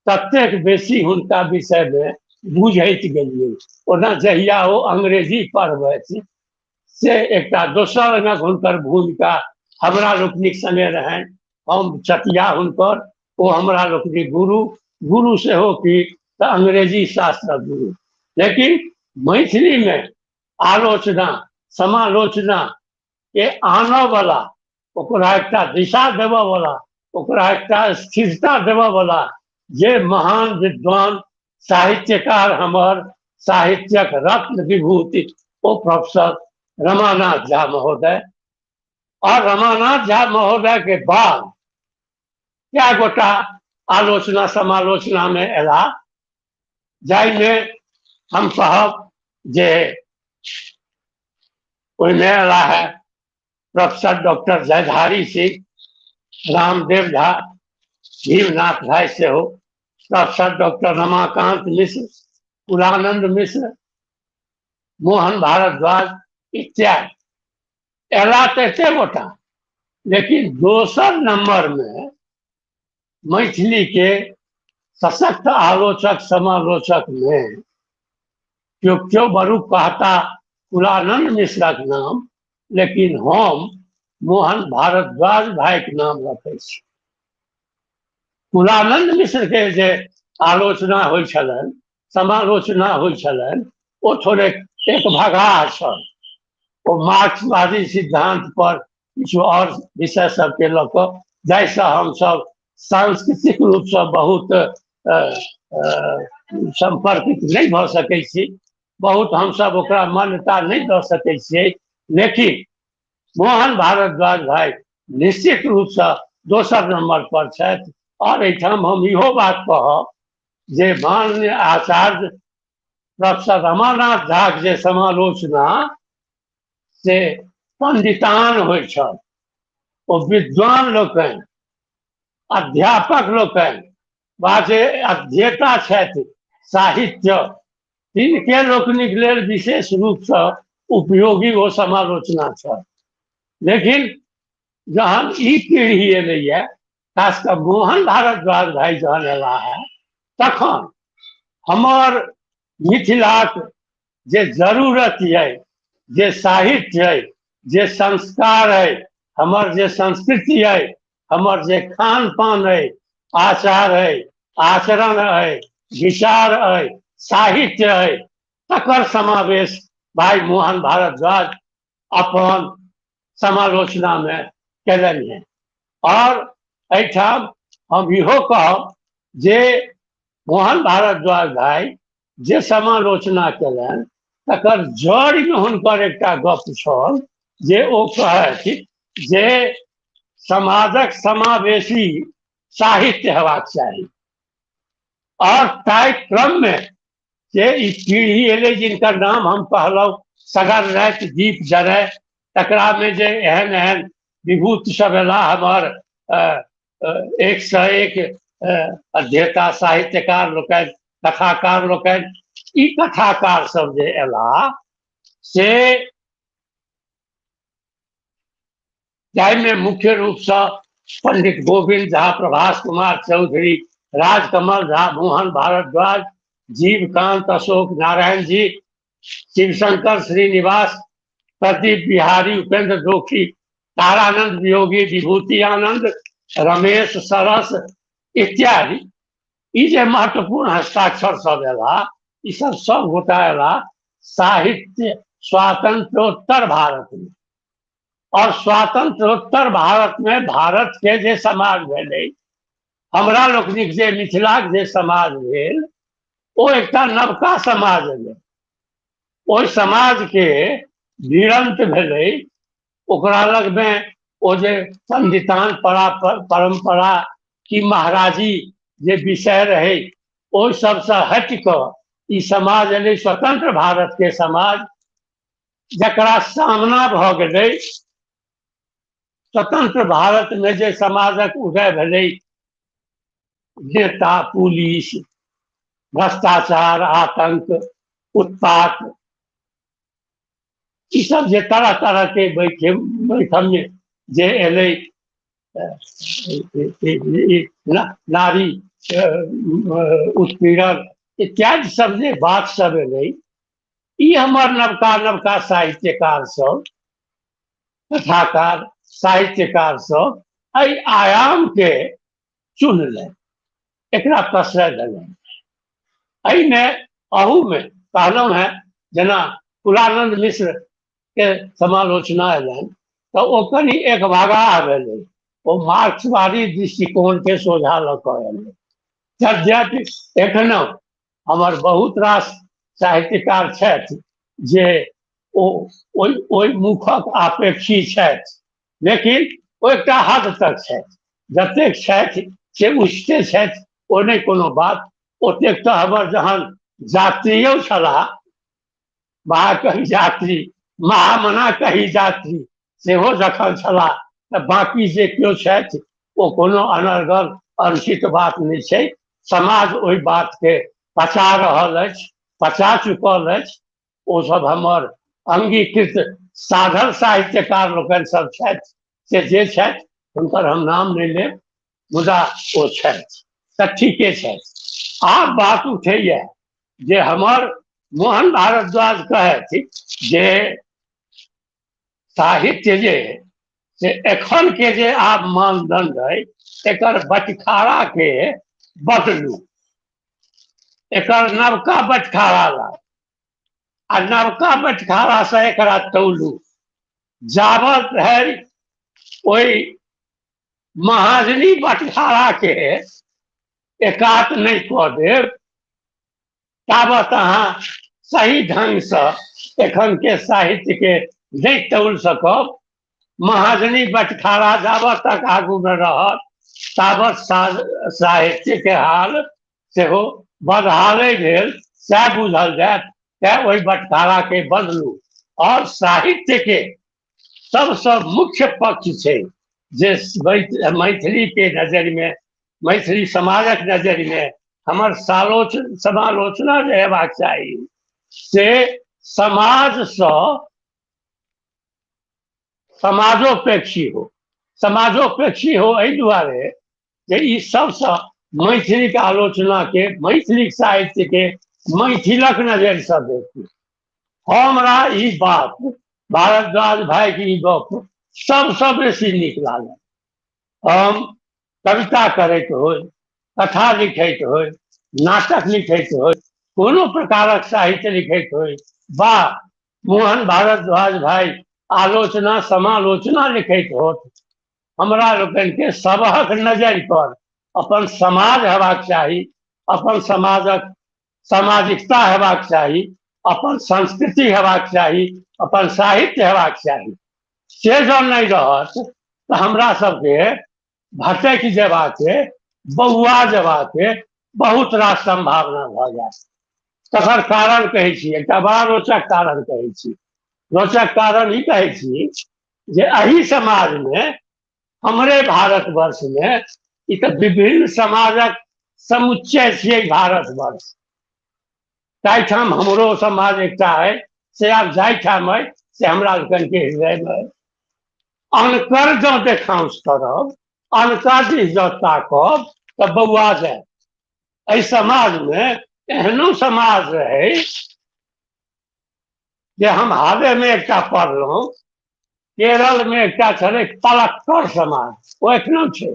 S6: ततेक बेसी हुनका विषयमे बुझैत गेलियै। ओना जहिया ओ अंग्रेजी पढ़बथि से एकटा दोसर रंगक हुनकर भूमिका हमरा लोकनिक संगे रहनि। हम चटिया हुनकर, ओ हमरा लोकनिक गुरु, गुरु सेहो की तऽ अंग्रेजी शास्त्रक गुरु। लेकिन मैथिलीमे आलोचना समालोचना के आनऽवला, ओकरा एकटा दिशा देबऽवला, ओकरा एकटा स्थिरता देबऽवला जे महान विद्वान साहित्यकार हमर साहित्यक रत्न विभूति, ओ प्रोफेसर रमानाथ झा महोदय। और रमानाथ झा महोदय के बाद कए गोटा आलोचना समालोचना में एला, जाहिमे हम कहब जे ओहिमे एला है प्रोफेसर डॉक्टर जयधारी सिंह, रामदेव झा, भीमनाथ भाई सेहो, प्रोफेसर डॉक्टर रमाकांत मिश्र, कुलानंद मिश्र, मोहन भारद्वाज इत्यादि एला तऽ एते गोटा। लेकिन दोसर नंबर में मैथिली के सशक्त आलोचक समालोचक में क्यों क्यों बरू कहता कुलानंद मिश्रक नाम, लेकिन हम मोहन भारद्वाज भाई के नाम रखै छी। कुलानंद मिश्र के जे आलोचना होइ छलनि, समालोचना होइ छलनि, ओ थोड़े एक भगाह छल। ओ मार्क्सवादी सिद्धांत पर किछु और विषय सबके लऽ कऽ, जाहिसँ हमसब सांस्कृतिक रूपसँ बहुत सम्पर्कित नहि भऽ सकै छी, बहुत हमसब ओकरा मान्यता नहि दऽ सकै छियै। लेकिन मोहन भारद्वाज भाई निश्चित रूपसँ दोसर नंबर पर छथि। और एहिठाम हम इहो बात कहब जे माननीय आचार्य प्रोफेसर रमानाथ झाक जे समालोचना से पंडितान होइ छल, ओ विद्वान लोकनि, अध्यापक लोकनि वा जे अध्येता छथि साहित्य, तिनके लोकनिक लेल विशेष रूपसँ उपयोगी ओ समालोचना छल। लेकिन जहन ई पीढ़ी एलैए, खास कऽ मोहन भारद्वाज भाई जहन एला है, तखन हमर मिथिलाक जे जरूरत यऽ, जे साहित्य अइ, जे संस्कार अइ, हमर जे संस्कृति अइ, हमर जे खान पान अइ, आचार अइ, आचरण अइ, विचार अइ, साहित्य अइ, तकर समावेश भाई मोहन भारद्वाज अपन समालोचनामे केलनि हेँ। आओर एहिठाम हम इहो कहब जे मोहन भारद्वाज भाई जे समालोचना केलनि तकर जड़िमे हुनकर एकटा गप छल जे ओ कहथि जे समाजक समावेशी साहित्य हेबाक चाही। आओर ताहि क्रममे जे ई पीढ़ी एलै जिनकर नाम हम कहलहुँ, सगर राति दीप जरय, तकरामे जे एहन एहन विभूति सब एला, हमर एक सँ एक अध्येता साहित्यकार लोकनि, कथाकार लोकनि, ई कथाकार सब जे एला से जाहिमे मुख्य रूपसँ पंडित गोविंद झा, प्रभास कुमार चौधरी, राजकमल झा, मोहन भारद्वाज, जीवकांत अशोक नारायण जी, शिवशंकर श्रीनिवास, प्रदीप बिहारी, उपेंद्र जोशी, तारानंद वियोगी, विभूति आनंद, रमेश सरस इत्यादि, ई जे महत्वपूर्ण हस्ताक्षर सब एला, ई सब सब गोटा एला साहित्य स्वातंत्रोत्तर भारत में। और स्वातंत्रोत्तर भारत में भारत के जे समाज भेलै, हमरा लोकनिक जे मिथिलाक जे समाज भेल, ओ एकटा नवका समाज भेलै। ओहि समाज के भिड़ंत भेलै, ओकरा लगमे ओ जे पंडितान परंपरा की महाराजी जे विषय रहै, ओहि सबसँ हटि कऽ ई समाज एलै स्वतंत्र भारत के समाज, जकरा सामना भऽ गेलै स्वतंत्र भारत में जे समाजक उदय भेलै, नेता, पुलिस, भ्रष्टाचार, आतंक, उत्पात, ई सब जे तरह तरह के वैषम्य जे एलै, नारी उत्पीड़न इत्यादि सब जे बात सब एलै, ई हमर नवका नवका साहित्यकार सब, कथाकार, साहित्यकार सब एहि आयाम के चुनलनि, एकरा प्रश्रय देलनि। एहिमे अहूमे कहलहुँ हेँ जेना कुलानंद मिश्र के समालोचना एलनि तऽ ओ कनि एक भागा भेलै, ओ मार्क्सवादी दृष्टिकोण के सोझा लऽ कऽ एलै। यद्यपि एखनो हमर बहुत रास साहित्यकार छथि जे ओ ओहि मुखक अपेक्षी छथि, लेकिन ओ एकटा हद तक छथि, जतेक छथि से उचिते छथि, ओ नहि कोनो बात। ओतेक तऽ हमर जहन यात्रियो छलाह, महाकवि यात्री, महामना कही यात्री सेहो जखन छलाह, तऽ बाँकी जे केओ छथि ओ कोनो अनर्गल अनुचित बात नहि छै। समाज ओहि बातके पचा रहल अछि, पचा चुकल अछि। ओ सब हमर अंगीकृत साधल साहित्यकार लोकनि सब छथि, से जे छथि हुनकर हम नाम नहि लेब, मुदा ओ छथि तऽ ठीके छथि। आब बात उठैया जे हमर मोहन भारद्वाज कहथि जे साहित्य जे से एखन के जे आब मानदंड अइ एकर बटखारा के बदलू, एकर नवका बटखारा लाउ आ नवका बटखारा से एकरा तौलू। जाबत धरि ओहि महाजनी बटखारा के एकात नहि कऽ देब ताबत अहाँ सही ढंगसँ एखन के साहित्य के नहि तौल सकब। महाजनी बटखारा जाबत तक आगूमे रहत ताबत साहित्य के हाल सेहो बदहाले भेल सएह बुझल जायत। तेँ ओहि बटखारा के बदलू। और साहित्य के सबसँ मुख्य पक्ष छै जे मैथिली के नजरिमे, मैथिली समाजक नजरिमे हमर समालोचना जे हेबाक चाही से समाजसँ समाजोपेक्षी हो, समाजोपेक्षी हो एहि दुआरे जे ई सबसँ मैथिलीक आलोचनाके, मैथिलीक साहित्यके मैथिलक नजरिसँ देखी। हमरा ई बात भारद्वाज भाइके ई गप सबसँ बेसी नीक लागल। हम कविता करैत होइ, कथा लिखैत होइ, नाटक लिखैत होइ, कोनो प्रकारक साहित्य लिखैत होइ, वा मोहन भारद्वाज भाइ आलोचना समालोचना लिखैत होत, हमरा लोकनिके सबहक नजरि पर अपन समाज हेबाक चाही, अपन समाजक सामाजिकता हेबाक चाही, अपन संस्कृति हेबाक चाही, अपन साहित्य हेबाक चाही। से जँ नहि रहत तऽ हमरा सबके भटकि जेबाके, बौआ जेबाके बहुत रास सम्भावना भऽ जायत। तकर कारण कहै छी, एकटा बड़ा रोचक कारण कहै छी। रोचक कारण ई कहै छी जे एहि समाजमे, हमरे भारतवर्षमे, ई तऽ विभिन्न समाजक समुच्चय छियै भारतवर्ष। ताहिठाम हमरो समाज एकटा अइ, से आब जाहिठाम अइ से हमरा लोकनिके हृदयमे अइ। अनकर जँ देखांस करब, अनका दिस जँ ताकब तऽ बौआ जायब। एहि समाजमे एहनो समाज रहै जे हम हालेमे एकटा पढ़लहुँ, केरलमे एकटा छलै पलक्कड़ समाज, ओ एखनो छै।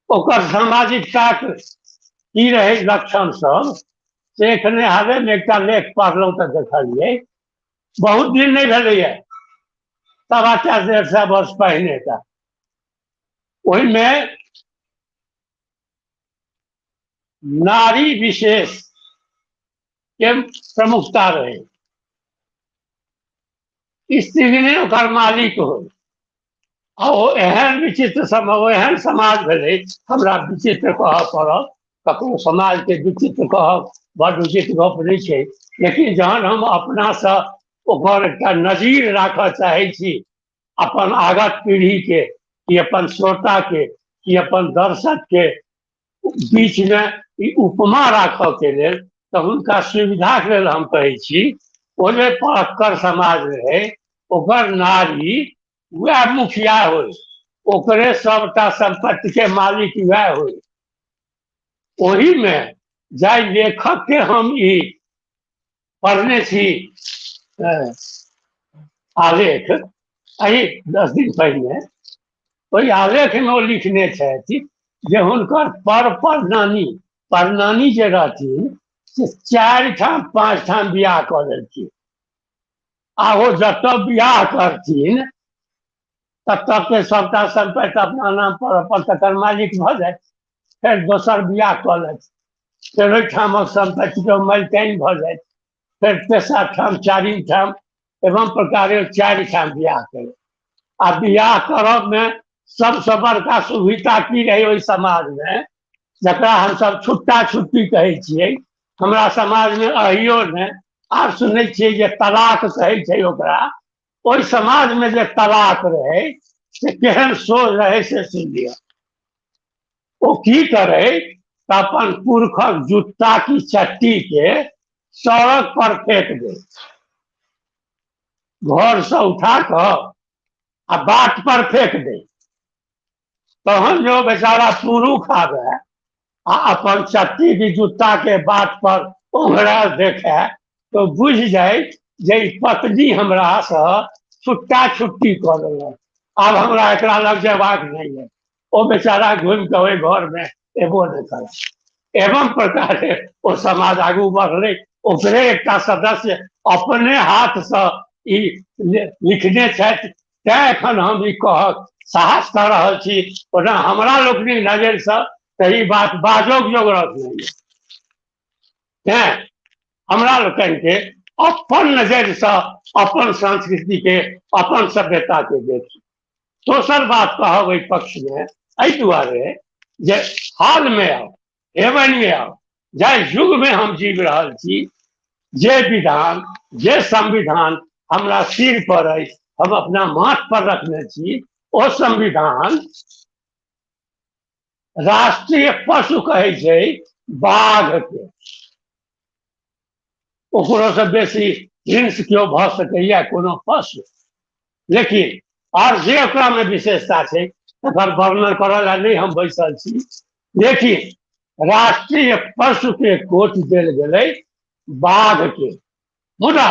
S6: ओकर सामाजिकताक की रहै लक्षण सब, से एखने हालेमे एकटा लेख पढ़लहुँ तऽ देखलियै। बहुत दिन नहि भेलैए, 125 150 वर्ष पहिने का। ओहिमे नारी विशेष के प्रमुखता रहे, स्त्री ओकर मालिक हो। आ ओ एहन विचित्र समय, ओ एहन समाज भेलै, हमरा विचित्र कहऽ पड़त, ककरो समाजके विचित्र कहब बड उचित गप नहि छै, लेकिन जहन हम अपनासँ ओकर एकटा नजीर राखऽ चाहै छी अपन आगत पीढ़ीके, कि अपन श्रोताके, कि अपन दर्शकके बीचमे ई उपमा राखऽके लेल, तऽ हुनका सुविधाके लेल हम कहै छी, ओ जे पलक्कड़ समाज रहै ओकर नारी वएह मुखिया होइ, ओकरे सबटा सम्पत्तिके मालिक वएह होइ। ओहिमे जाहि लेखकके हम ई पढ़ने छी आलेख एहि 10 दिन पहिने, ओहि आलेखमे ओ लिखने छथि जे हुनकर पर परनानी जे रहथिन से 4 ठाम 5 ठाम बियाह कऽ लेलखिन। आ ओ जतऽ बियाह करथिन ततऽ के सबटा सम्पत्ति अपना नाम पर अपन तकर मालिक भऽ जाय, फेर दोसर बियाह कऽ लेत, फेर ओहिठामक सम्पत्तिके मालिकाइन भऽ जाय, फेर तेसर ठाम, 4 ठाम, एवं प्रकारे 4 ठाम बियाह करे। आ बियाह करबमे सबसँ बड़का सुविधा की रहै ओहि समाजमे, जकरा हमसब छुट्टा छुट्टी कहै छियै, हमरा समाजमे अहियो ने आब सुनै छियै जे तलाक कहै छै ओकरा। ओहि समाजमे जे तलाक रहै से केहन सोच रहै से सुनि लिअ। ओ की करै तऽ अपन पुरखक जुत्ता की चट्टी के सड़क पर फेंक दे, घरसँ उठा कऽ आ बाट पर फेंक दे। तहन जो बेचारा पुरुख आबे आ अपन चट्टी की जुत्ता के बाट पर ओंघराल देखे तो बुझि जाय जे पत्नी हमरासँ छुट्टा छुट्टी कऽ देलक, आब हमरा एकरा लग जेबाक नहि है। ओ बेचारा घुमि कऽ ओहि घरमे एबो नहि करत। एवं प्रकारे ओ समाज आगू बढ़लै। ओकरे एकटा सदस्य अपने हाथसँ ई लिखने छथि, तैं एखन हम ई कहक साहस कऽ रहल छी। ओना हमरा लोकनिक नजरिसँ तऽ ई बात बाजोक जोगरक नहि। तैं हमरा लोकनिके अपन नजरिसँ अपन संस्कृतिके, अपन सभ्यताके देखी। दोसर बात कहब एहि पक्षमे एहि दुआरे जे हालमे आउ, हेवनमे आउ, जाहि युगमे हम जीव रहल छी, जे विधान, जे संविधान हमरा सिर पर अछि, हम अपना माथ पर रखने छी, ओ संविधान राष्ट्रीय पशु कहै छै बाघके। ओकरो से बेसी हिंस केओ भऽ सकैया कोनो पशु, लेकिन आओर जे ओकरामे विशेषता छै तकर वर्णन करऽ लए नहि हम बैसल छी। लेकिन राष्ट्रीय पशु के कोटि देल गेलै बाघ के। मुदा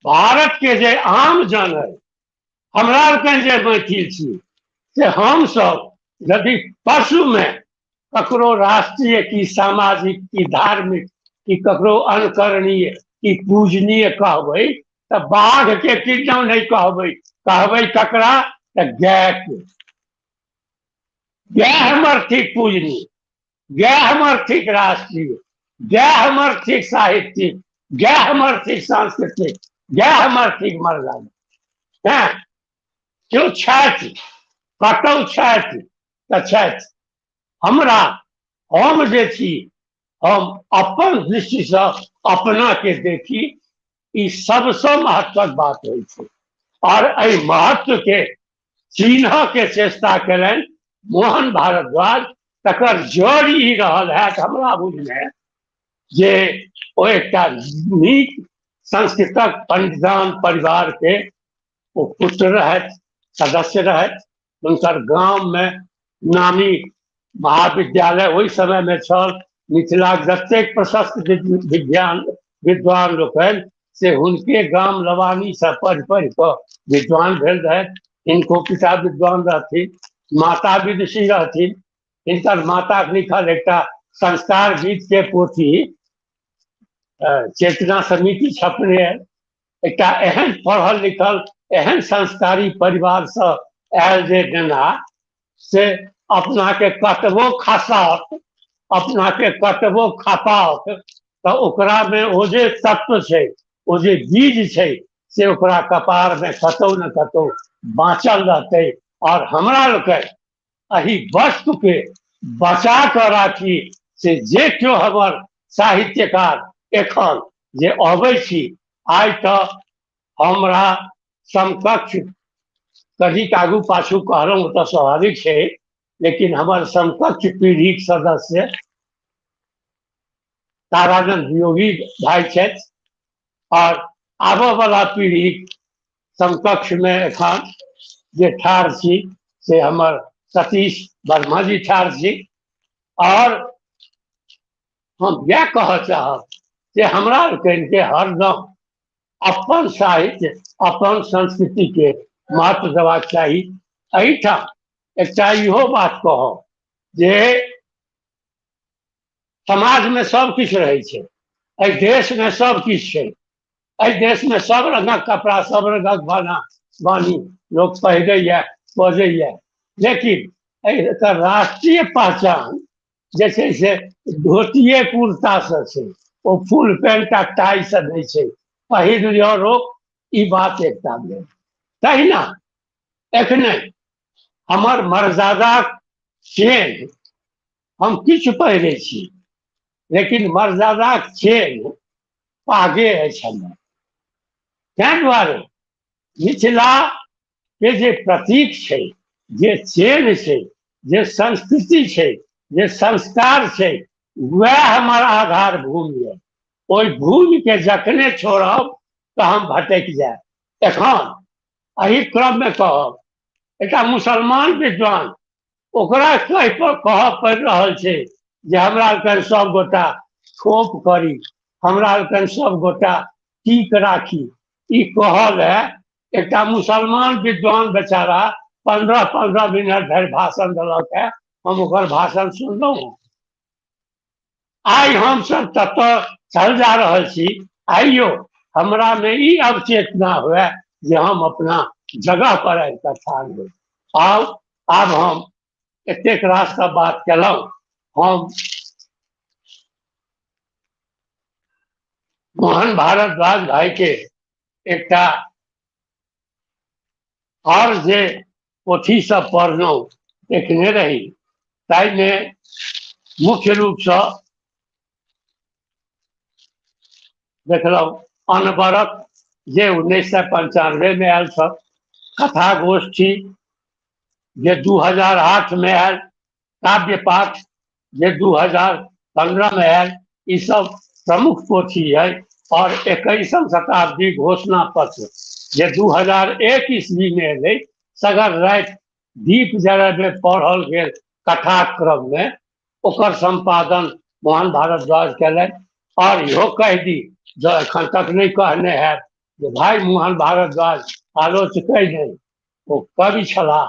S6: भारत के जे आम जन है, हमरा आरके जे मैथिल छी, से हमसब यदि पशु में ककरो राष्ट्रीय की सामाजिक की धार्मिक की ककरो अनुकरणीय की पूजनीय कहबै तऽ बाघ के किन्नौ नहि कहबै, कहबै ककरा? तऽ गाय के। गाय हमर थिक पूजनीय, गाय हमर थिक राष्ट्रीय, गाय हमर थिक साहित्यिक, गाय हमर थिक सांस्कृतिक, गाय हमर थिक मर्यादा। हँ, क्यों छथि, कतौ छथि तऽ छथि। हमरा हम जे छी, हम अपन दृष्टिसँ अपना के देखी, ई सबसँ महत्वक बात होइ छै। और एहि महत्व के चिन्ह के चेष्टा केलनि मोहन भारद्वाज। तकर जड़ ई रहल हैत हमरा बुझने जे ओ एकटा नीक संस्कृतक पंडितान परिवार के ओ पुत्र रहथि, सदस्य रहथि। हुनकर गाम में नामी महाविद्यालय ओहि समय में छल। मिथिलाक जतेक प्रशस्त विज्ञान विद्वान लोकनि से हुनके गाम लवानी से पढ़ि पढ़ि कऽ विद्वान भेल रहथि। हिनको पिता विद्वान रहथिन, माता विदुषी रहथिन। हिनकर माता के लिखल एकटा संस्कार गीत के पोथी चेतना समिति छपने। एकटा एहन पढ़ल लिखल एहन संस्कारी परिवार से आयल जे नेना से अपना के कतबो खसाओत, अपना के कतबो खपाओत, तऽ ओकरा में ओ जे तत्व छै, ओ जे बीज छै, से ओकरा कपार में कतौ न कतौ बाँचल रहतै। और हमरा लोकनि एहि वस्तु के बचा कऽ राखी, से जे केओ हमर साहित्यकार एखन जे अबै छी, आइ तऽ हमरा समकक्ष कनिक आगू पाछू कहलहुँ तऽ स्वाभाविक छै, लेकिन हमर समकक्ष पीढ़ीक सदस्य तारानंद योगी भाई छथि, और आबऽ वाला पीढ़ीक समकक्ष में एखन जे ठाढ़ छी से हमर सतीश वर्मा जी ठाढ़ छी। और हम इएह कहऽ चाहब जे हमरा लोकनिके हरदम अपन साहित्य अपन संस्कृति के महत्व देबाक चाही। एहिठाम एकटा इहो बात कहब जे समाजमे सब किछु रहै छै, एहि देशमे सब किछु छै, एहि देशमे सब रंगक कपड़ा सब रंगक बाना बानी लोक पहिरैया बजैया, लेकिन एकर राष्ट्रीय पहचान जे छै से धोतिए कुर्तासँ छै, ओ फुल पैंट आ टाई से नहि छै। पहिर लिअ रोक, ई बात एकटा भेल। तहिना एखने हमर मर्यादाक चेन्ह हम किछु पहिरै छी, लेकिन मर्यादाक चेन्ह पागे अछि हमर। ताहि दुआरे मिथिला के जे प्रतीक छै, जे चेन्ह छै, जे संस्कृति छै, जे संस्कार छै, वएह हमर आधार भूमि है। ओहि भूमि के जखने छोड़ब तऽ हम भटकि जायब। एखन एहि क्रम में कहब, एकटा मुसलमान विद्वान ओकरा कहऽ पड़ि रहल छै जे हमरा लोकनि सब गोटा ठोप करी, हमरा लोकनि सब गोटा टीक राखी। ई कहल है एकटा मुसलमान विद्वान बेचारा 15-15 मिनट धरि भाषण देलक है, हम ओकर भाषण सुनलहुँ। आइ हम सब ततऽ चल जा रहल छी, आइयो हमरा में ई अवचेतना हुए जे हम अपना जगह पर आबि कऽ ठाढ़ होइ। आब हम एतेक रास का बात केलहुँ। हम मोहन भारद्वाज भाई के एकटा और जे पोथी सब पढ़लहुँ देखने रही, ताहिमे मुख्य रूपसँ देखलहुँ अनवरत जे 1995 में आयल छल, कथा गोष्ठी जे 2008 में आयल, काव्य पाठ जे 2015 में आयल, ई सब प्रमुख पोथी है। और 21वीं शताब्दी घोषणा पत्र जे 2001 ईस्वीमे एलै, सगर राति दीप जरयमे पढ़ल गेल कथाक्रममे, ओकर सम्पादन मोहन भारद्वाज कयलनि। आओर इहो कहि दी, जँ एखन तक नहि कहने हैत, जे भाइ मोहन भारद्वाज आलोचके नहि, ओ कवि छलाह,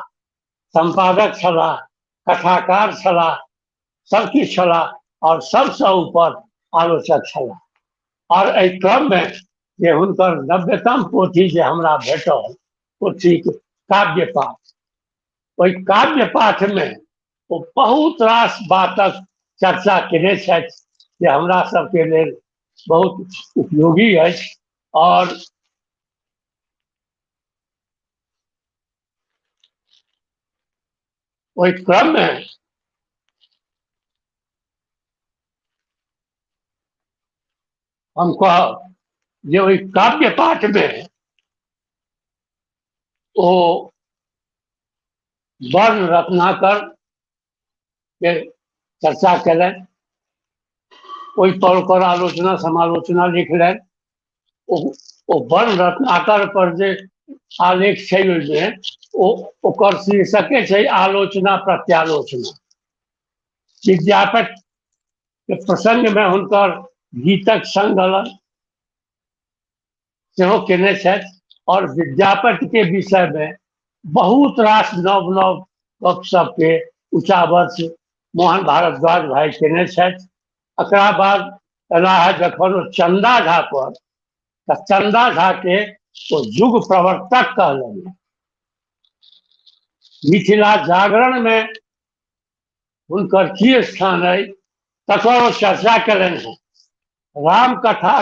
S6: सम्पादक छलाह, कथाकार छलाह, सबकिछु छलाह आओर सबसँ ऊपर आलोचक छलाह। आओर एहि क्रममे जे हुनकर 90तम पोथी जे हमरा भेटल, ओ थिक काव्य पाठ। ओहि काव्य पाठमे ओ बहुत रास बातक चर्चा केने छथि जे हमरा सबके लेल बहुत उपयोगी अछि। आओर ओहि क्रममे हम कहब जे ओहि काव्य पाठमे ओ वर्ण रत्नाकर के चर्चा कयलनि, ओहि पर ओकर आलोचना समालोचना लिखलनि। ओ वर्ण रत्नाकर पर जे आलेख छै ओहिमे ओ ओकर शीर्षके छै आलोचना प्रत्यालोचना। विद्यापति के प्रसंगमे हुनकर गीतक संकलन सेहो केने छथि और विद्यापति के विषयमे बहुत रास नव नव गप सबके उचावर्च मोहन भारद्वाज भाई केने छथि। एकरा बाद एला है जखन ओ चंदा झा पर, तऽ चंदा झा के ओ युग प्रवर्तक कहलनि। मिथिला जागरण में हुनकर की स्थान अइ तकर ओ चर्चा कयलनि हेँ। रामकथा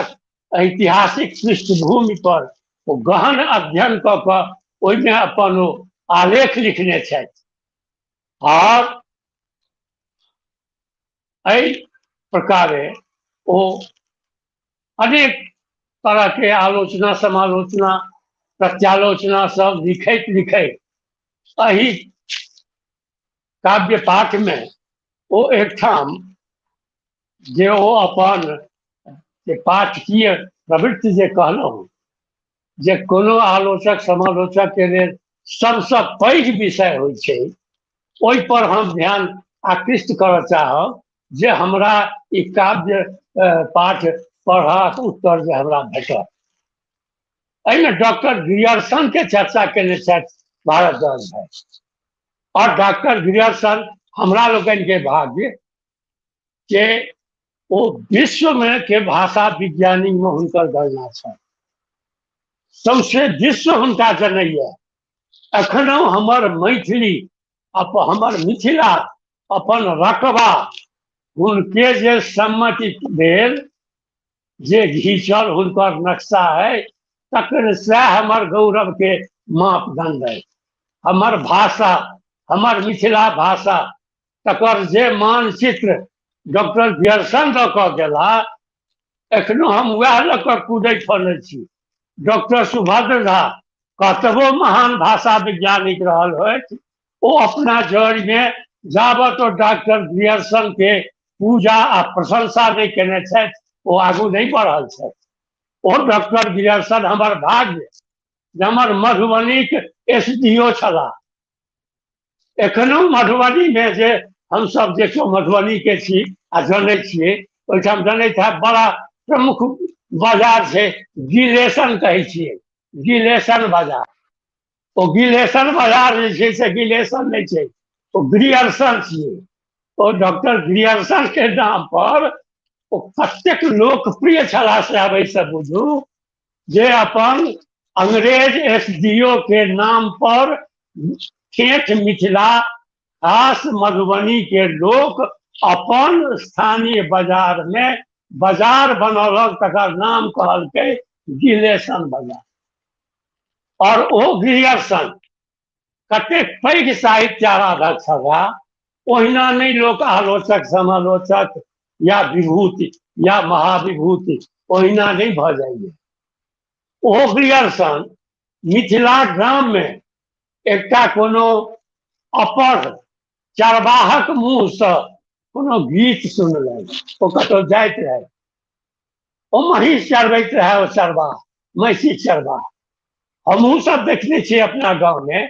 S6: ऐतिहासिक पृष्ठभूमि पर ओ गहन अध्ययन कऽ कऽ ओहिमे अपन ओ आलेख लिखने छथि। और एहि प्रकारे ओ अनेक तरहके आलोचना समालोचना प्रत्यालोचना सब लिखैत लिखैत एहि काव्य पाठमे ओ एकठाम जे ओ अपन जे पाठकीय प्रवृत्ति जे कहलहुँ जे कोनो आलोचक समालोचक के लेल सबसँ पैघ विषय होइ छै, ओहि पर हम ध्यान आकृष्ट करऽ चाहब जे हमरा ई काव्य पाठ पढ़बाक उत्तर जे हमरा भेटल। एहिमे डॉक्टर ग्रियर्सन के चर्चा केने छथि भारद्वाज भाई, और डॉक्टर ग्रियर्सन हमरा लोकनि के भाग्य के ओ विश्व में के भाषा वैज्ञानिक में हुनकर गणना छनि, सौंसे विश्व हुनका जनैया। एखनहु हमर मैथिली हमर मिथिला अपन रकबा हुनके जे सम्मति भेल, जे घीचल हुनकर नक्शा है, तकर सएह हमर गौरव के मापदंड है। हमर भाषा, हमर मिथिला भाषा, तकर जे मानचित्र डॉक्टर ग्रियर्सन दऽ कऽ गेला, एखनो हम वएह लऽ कऽ कूदै फनै छी। डॉक्टर सुभद्र झा कतबो महान भाषा वैज्ञानिक रहल होथि, ओ अपना जड़िमे जाबत ओ डॉक्टर ग्रियर्सन के पूजा आ प्रशंसा नहि केने छथि, ओ आगू नहि बढ़ल छथि। ओ डॉक्टर ग्रियर्सन हमर भाग्य जे हमर मधुबनीक एस डी ओ छलाह। एखनो मधुबनीमे जे हमसब जे केओ मधुबनीके छी आ जनै छियै, ओहिठाम जनैत हैब बड़ा प्रमुख बाजार छै, गिलेशन कहै छियै, गिलेशन बाजार। ओ गिलेशन बाजार जे छै से गिलेशन नहि छै, ओ ग्रियर्सन छियै। ओ डॉक्टर ग्रियर्सन के नाम पर ओ कतेक लोकप्रिय छलाह से आब एहिसँ बुझू जे अपन अंग्रेज एस डी ओ के नाम पर ठेठ मिथिला खास मधुबनी के लोक अपन स्थानीय बाजार में बाजार बनौलक, तकर नाम कहलकै गिलेशन बाजार। और ओ ग्रियर्सन कतेक पैघ साहित्य आराधक छलाह, ओहिना नहि लोक आलोचक समालोचक या विभूति या महाविभूति ओहिना नहि भऽ जाइए। ओ ग्रियर्सन मिथिला ग्राम में एकटा कोनो अपर चरवाहक मुँहसँ कोनो गीत सुनलनि, ओ कतहु जाइत रहै, ओ महींस चरबैत रहै, ओ चरवाह महिषी चरवाह हमहूँ सब देखने छियै अपना गाँवमे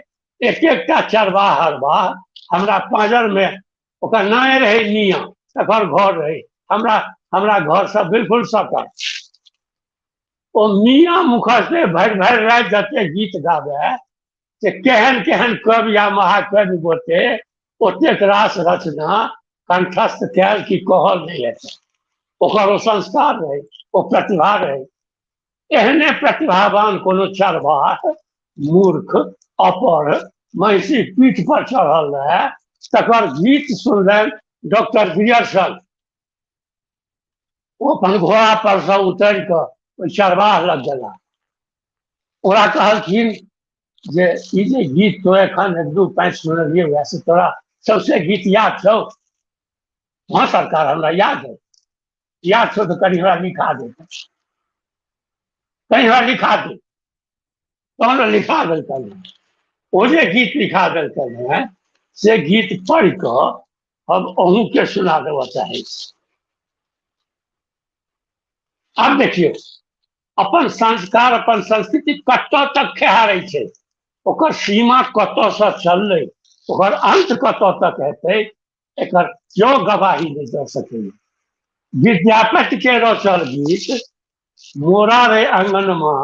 S6: एक एकटा चरवाह हरवाह हमरा पाँजरमे, ओकर नामे रहै मियाँ, तकर घर रहै हमरा हमरा घरसँ बिल्कुल सटल। ओ मियाँ मुखर्जी भरि भरि राति जते गीत गाबै से केहन केहन कवि या महाकवि गोटे ओतेक रास रचना कंठस्थ कयल कि कहल नहि हेतै। ओकर ओ संस्कार रहै, ओ प्रतिभा रहै। एहने प्रतिभावान कोनो चरवाह मूर्ख अपढ़ महिषी पीठ पर चढ़ल रहै, तकर गीत सुनलनि डॉक्टर ग्रियर्सन। ओ अपन घोड़ा पर से उतरि कऽ ओहि चरवाह लग गेला। ओकरा कहलखिन जे ई जे गीत तो एखन एक दू पाँच सुनलियै वएह से तोरा सबसे गीत याद छौ? हँ सरकार, हमरा याद है। याद छौ तऽ कनि हमरा लिखा दे, कनि हमरा लिखा दे। तहन लिखा देलकनि। ओ जे गीत लिखा देलकनि हेँ से गीत पढ़ि कऽ हम अहूँके सुना देबऽ चाहै छी। आब देखियौ, अपन संस्कार अपन संस्कृति कतऽ तक खेहारै छै, ओकर सीमा कतऽसँ चललै, ओकर अंत कतऽ तक हेतै, एकर क्यो गवाही नहि दऽ सकैए। विद्यापति के रचल गीत मोरा रे अंगनमा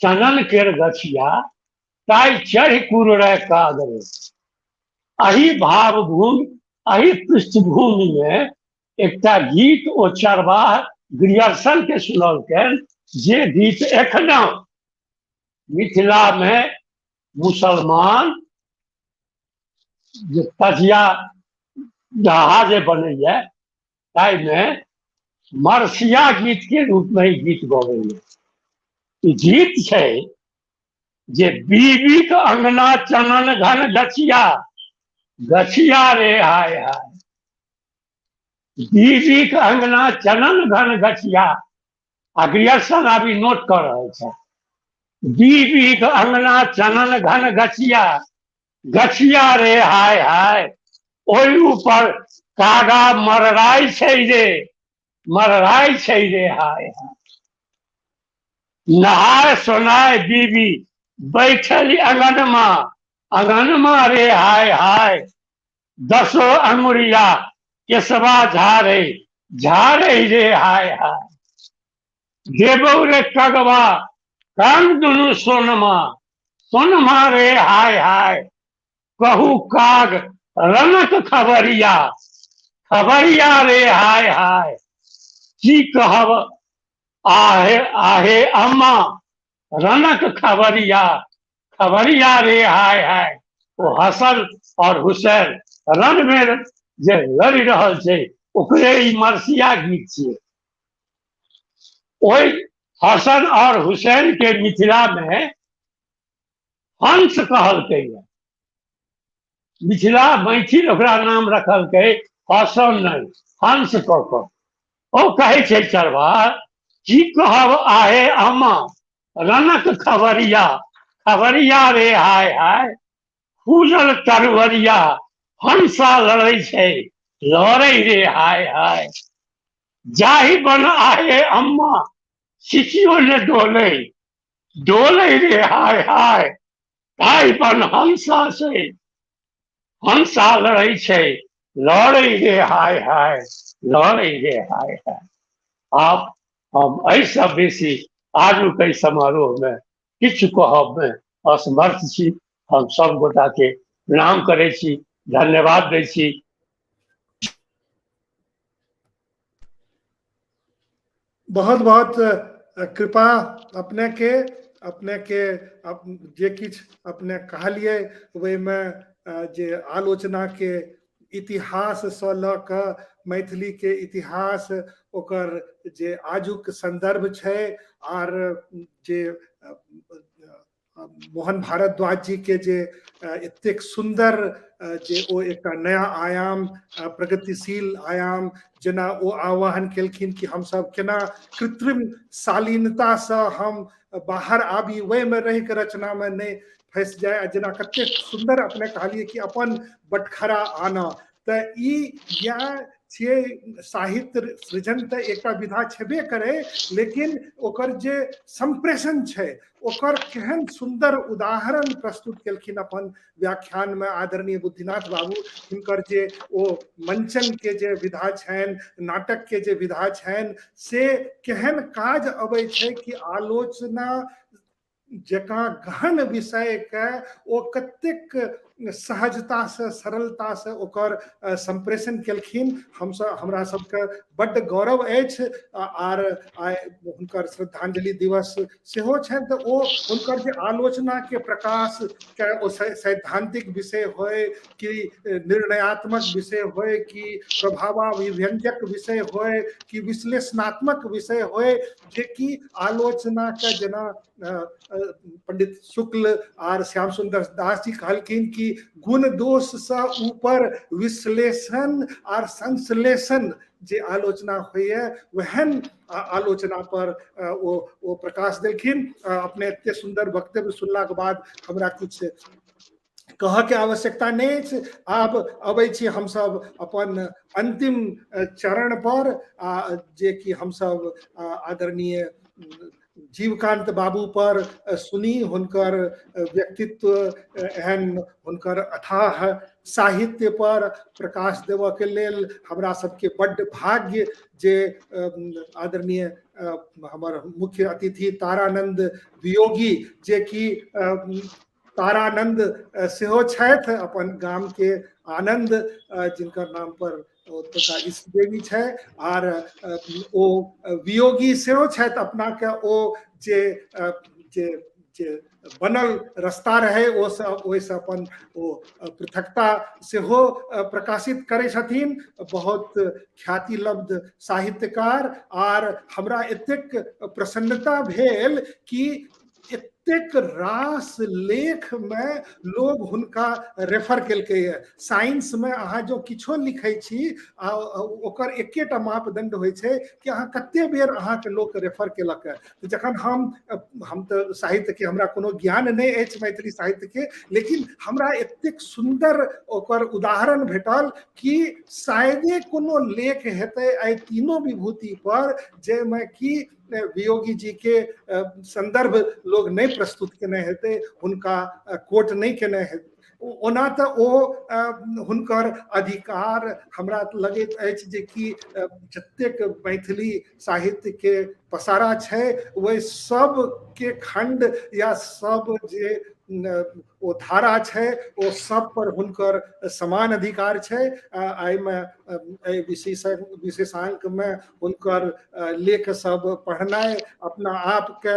S6: चनन केर गछिया ताहि चढ़ि कुरड़े काग रे, एहि भावभूमि एहि पृष्ठभूमि में एकटा गीत ओ चरवाह ग्रियर्सन के सुनौलकनि, जे गीत एखनो मिथिला में मुसलमान जे तजिया दहा जे बनैया ताहिमे मरसिया गीत के रूप में ई गीत गबैया। ई गीत छै जे बीबी के अंगना चनन घन गछिया गछिया रे हाय हाय, बीबी के अंगना चनन घन गछिया। आ ग्रियर्सन आब ई नोट कऽ रहल छै, बीबी के अंगना चनन घन गछिया गछिया रे हाय हाय, ओहि ऊपर कागा मरराइ छै रे, मरराइ छै रे हाय हाय। नहाय सोनाय बीबी बैठल अंगनमा अंगनमा रे हाय हाय, दसो अंगुरिया केसवा झारे झारे रे हाय हाय। देबौ रे कगवा कान दुनू सोनमा सोनमा रे हाय हाय, कहू काग रनक खबरिया खबरिया रे हाय हाय। की कहब आहे आहे अम्मा रनक खबरिया खबरिया रे हाय हाय। ओ हसन और हुसैन रण में जे लड़ि रहल छै ओकरे ई मरसिया गीत छियै। ओहि हसन और हुसैन के मिथिला में हंस कहलकै, मिथिला मैथिल ओकरा नाम रखलकै हसन नहि हंस कऽ कऽ। ओ कहै छै चरवा की कहब आहे अम्मा रनक खबरिया खबरिया रे हाय हाय, फूजल तरवरिया हंसा लड़ै छै लड़ै रे हाय हाय। जाहि बन आहे अम्मा सिचियो ने डोलै डोलै रे हाय हाय, ताहि बन हंसा छै हंसा लड़ै छै लड़ै रे हाय हाय, लड़ै रे हाय हाय। आब हम एहिसँ बेसी आजुक एहि समारोहमे किछु कहबमे असमर्थ छी। हम सब गोटाके प्रणाम करै छी, धन्यवाद दै छी।
S1: बहुत बहुत कृपा अपने के, अपने के जे किछु अपने कहलियै ओहिमे जे आलोचना के इतिहाससँ लऽ कऽ मैथिली के इतिहास, ओकर जे आजुक संदर्भ छै, आर जे मोहन भारद्वाज जी के जे एतेक सुन्दर जे ओ एकटा नया आयाम, प्रगतिशील आयाम, जेना ओ आह्वान केलखिन कि हमसब केना कृत्रिम शालीनतासँ हम बाहर आबी, ओहिमे रहि कऽ रचनामे नहि फँसि जाय। आ जेना कतेक सुन्दर अपने कहलियै कि अपन बटखरा आना, तऽ ई इएह छियै। साहित्य सृजन तऽ एकटा विधा छेबे करै, लेकिन ओकर जे सम्प्रेषण छै ओकर केहन सुन्दर उदाहरण प्रस्तुत केलखिन अपन व्याख्यान में आदरणीय बुद्धिनाथ बाबू। हिनकर जे ओ मंचन के जे विधा छनि, नाटक के जे विधा छनि, से केहन काज अबै छै कि आलोचना जकाँ गहन विषयके ओ कतेक सहजतासँ सरलतासँ ओकर सम्प्रेषण केलखिन। हमसब हमरा सबके बड्ड गौरव अछि। आर आइ हुनकर श्रद्धांजलि दिवस सेहो छनि, तऽ ओ हुनकर जे आलोचनाके प्रकाश के ओ सैद्धांतिक विषय होय कि निर्णयात्मक विषय होय कि प्रभावाभिव्यंजक विषय होय कि विश्लेषणात्मक विषय होय, जे कि आलोचनाके जेना पंडित शुक्ल आर श्याम सुंदर दास जी कहलखिन कि गुण दोष से ऊपर विश्लेषण आर संश्लेषण जे आलोचना होइए वहन आलोचना पर ओ ओ प्रकाश देलखिन। अपने एते सुंदर वक्तव्य सुनला के बाद हमरा किछु कहऽ के आवश्यकता नहि अछि। आब अबै छी हमसब अपन अंतिम चरण पर, आ जे कि हमसब आदरणीय जीवकांत बाबू पर सुनी हुनकर व्यक्तित्व एहन हुनकर अथाह साहित्य पर प्रकाश देबऽ के लेल हमरा सबके बड्ड भाग्य जे आदरणीय हमर मुख्य अतिथि तारानंद वियोगी, जे कि तारानंद सेहो छथि, अपन गाम के आनंद जिनकर नाम पर ओतुका इष्ट देवी छै, आर ओ वियोगी सेहो छथि। अपना के ओ जे जे जे बनल रस्ता रहै ओ सब ओहिसँ अपन ओ पृथकता सेहो प्रकाशित करै छथिन। बहुत ख्याति लब्ध साहित्यकार, आर हमरा एतेक प्रसन्नता भेल कि एतेक रास लेख में लोग हुनका रेफर केलकै। साइंस में अहाँ जो किछो लिखै छी आ ओकर एकेटा मापदंड होइ छै कि अहाँ कते बेर अहाँके लोक रेफर केलक। तऽ जखन हम तऽ साहित्य के हमरा कोनो ज्ञान नहि अछि मैथिली साहित्य के, लेकिन हमरा एतेक सुन्दर ओकर उदाहरण भेटल कि शायदे कोनो लेख हेतै एहि तीनों विभूति पर जाहिमे कि वियोगी जी के संदर्भ लोग नहीं प्रस्तुत केने हेतै, हुनका कोट नहीं केने हेतै। ओना तऽ ओ हुनकर अधिकार हमरा लगैत अछि जे कि जतेक मैथिली साहित्य के पसारा छै ओहि सब के खंड या सब जे ओ धारा छै ओ सब पर हुनकर समान अधिकार छै। एहिमे एहि विशेषांक में हुनकर लेख सब पढ़नाइ अपना आपके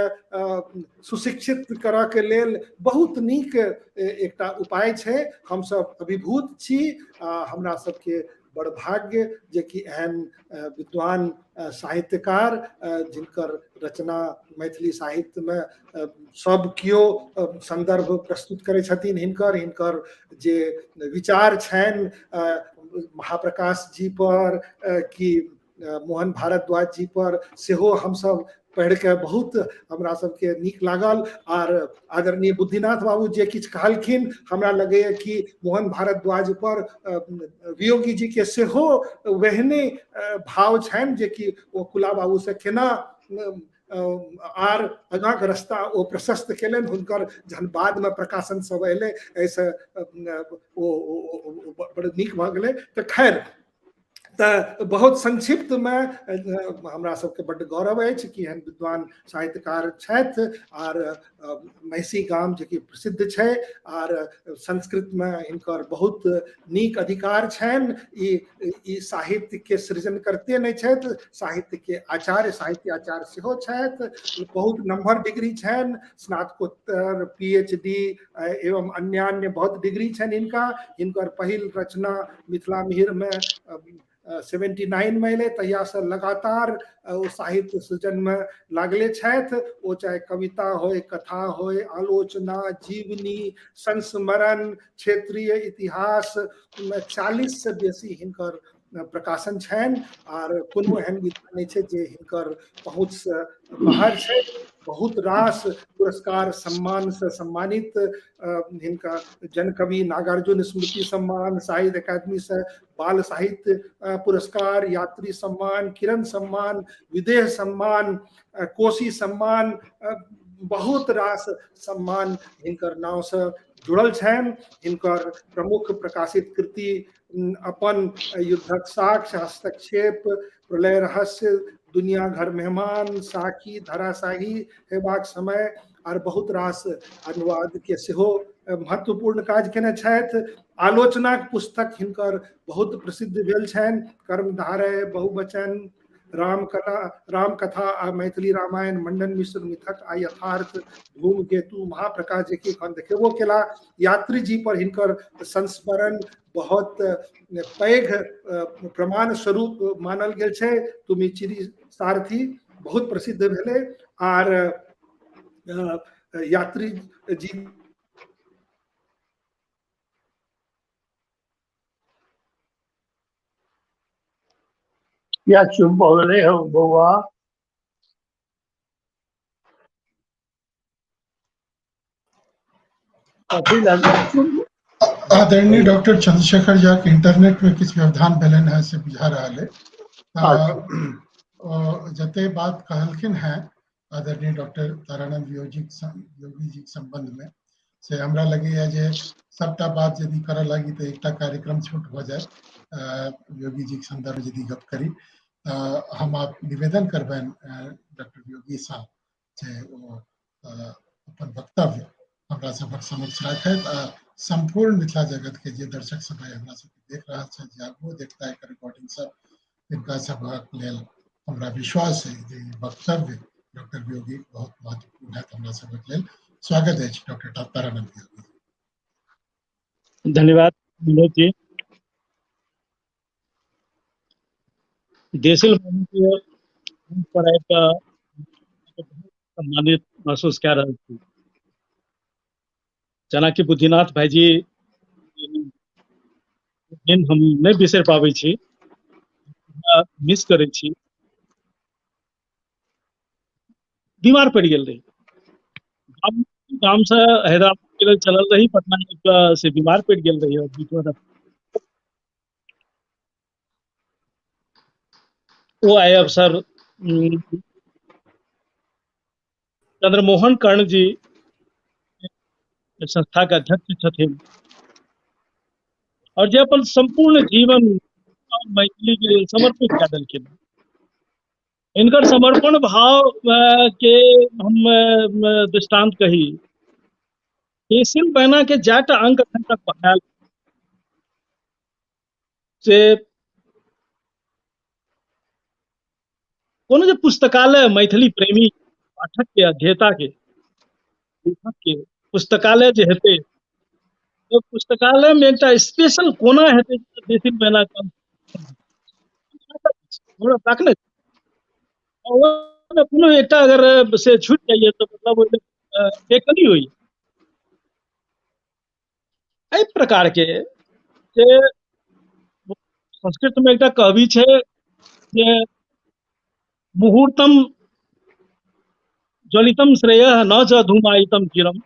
S1: सुशिक्षित करऽ के लेल बहुत नीक एकटा उपाय छै। हमसब अभिभूत छी, हमरा सबके बड़ भाग्य जे कि एहन विद्वान साहित्यकार जिनकर रचना मैथिली साहित्य में सब केओ संदर्भ प्रस्तुत करै छथिन। हिनकर हिनकर जे विचार छनि महाप्रकाश जी पर कि मोहन भारद्वाज जी पर सेहो हमसब पढ़ि के बहुत हमरा सबके नीक लागल। आर आदरणीय बुद्धिनाथ बाबू जे किछु कहलखिन हमरा लगैए कि मोहन भारद्वाज पर वियोगी जी के सेहो वहने भाव छनि जे कि ओ कुला बाबू से केना आर आगाँके रास्ता ओ प्रशस्त केलनि। हुनकर जहन बादमे प्रकाशन सब एलै एहिसँ ओ बड़ नीक भऽ गेलै। तऽ खैर, तऽ बहुत संक्षिप्तमे हमरा सबके बड्ड गौरव अछि कि एहन विद्वान साहित्यकार छथि। आर महिषी गाम जे कि प्रसिद्ध छै आर संस्कृतमे हिनकर बहुत नीक अधिकार छनि। ई ई साहित्य के सृजन करते नहि छथि, साहित्य के आचार्य साहित्य आचार्य सेहो छथि। बहुत नम्बर डिग्री छनि, स्नातकोत्तर, PhD एवं अन्यान्य बहुत डिग्री छनि हिनका। हिनकर पहिल रचना मिथिला मिहिर में 79 में एलै, तहियासँ लगातार ओ साहित्य सृजनमे लागले छथि। ओ चाहे कविता होय, कथा होय, आलोचना, जीवनी, संस्मरण, क्षेत्रीय इतिहास में 40 से बेसी हिनकर प्रकाशन छनि। आर कोनो एहन विधा नहि छै जे हिनकर पहुँचसँ बाहर छै। बहुत रास पुरस्कार सम्मान से सम्मानित हिनका जनकवि नागार्जुन स्मृति सम्मान, साहित्य अकादमी से बाल साहित्य पुरस्कार, यात्री सम्मान, किरण सम्मान, विदेह सम्मान, कोसी सम्मान, बहुत रास सम्मान हिनकर नाव से जुड़ल छनि। हिनकर प्रमुख प्रकाशित कृति अपन युद्धक साक्ष्य, हस्तक्षेप, प्रलय रहस्य, दुनिया घर मेहमान, साखी, धराशाही हेबाक समय आर बहुत रास अनुवाद के सेहो महत्वपूर्ण काज केने छथि। आलोचनाक पुस्तक हिनकर बहुत प्रसिद्ध भेल छनि, कर्मधारय, बहुवचन, रामकला, रामकथा आ मैथिली रामायण, मंडन मिश्र मिथक आ यथार्थ, धूमकेतु, महाप्रकाश जे कि एखन देखेबो केला। यात्री जी पर हिनकर संस्मरण बहुत पैघ प्रमाण स्वरूप मानल गेल छै। तुमी चिरी सारथी बहुत प्रसिद्ध भेलै। आर यात्री जी
S6: किया चुप भऽ गेलै हौ बौआ? कथी लए चुप?
S7: आदरणीय डॉक्टर चंद्रशेखर झा के इंटरनेट में किछु व्यवधान भेलनि है से बुझा रहल है। जते बात कहलखिन हैं आदरणीय डॉक्टर तारानंद योगी जी के संबंध में, से हमरा लगैया जे सबटा बात यदि करऽ लागी तऽ एकटा कार्यक्रम छोट भऽ जाय। योगी जी के संदर्भ यदि गप करी तऽ हम आप निवेदन करबनि डॉक्टर योगी साहब जे ओ अपन वक्तव्य हमरा सबक समक्ष राखथि आ संपूर्ण मिथिला जगत के जे दर्शक सब हमरा सबके देख रहल छथि, जे आगुओ देखता एकर रिकॉर्डिंग सब, तिनका सबक लेल हमरा विश्वास है जे ई वक्तव्य डॉक्टर योगी बहुत महत्वपूर्ण है हमरा सबक लेल। स्वागत अछि डॉक्टर तारानंद योगी।
S8: धन्यवाद विनोद जी। देसिल पर आबि कऽ सम्मानित महसूस कए रहल छी। जेनाकि बुद्धिनाथ भाईजी दिन हम नहि बिसरि पाबै छी, मिस करै छी। बीमार पड़ि गेल रही, गाम से हैदराबाद के लेल चलल रही, पटना से बीमार पड़ि गेल रही और बीच में ओ आइ अवसर चंद्रमोहन कर्ण जी संस्था के अध्यक्ष छथिन और जे अपन संपूर्ण जीवन मैथिली के लेल समर्पित कए देलखिन। इनकर समर्पण भाव के हम दृष्टांत कही, देसिल बैना के जाटा अंक एखन तक पढ़ायल से कोनो जे पुस्तकालय मैथिली प्रेमी पाठक के अध्येता के लेखक के पुस्तकालय जे हेतै, तो पुस्तकालय में एकटा स्पेशल कोना हेतै देसिल बैना के हमरा तकने कोनो एकटा अगर से छूटि जाइए तऽ मतलब ओहिमे बेकली होइए। एहि प्रकार के से संस्कृत में एकटा कहबी छै जे मुहूर्तम ज्वलितम श्रेय न च धूमायितम चिरम।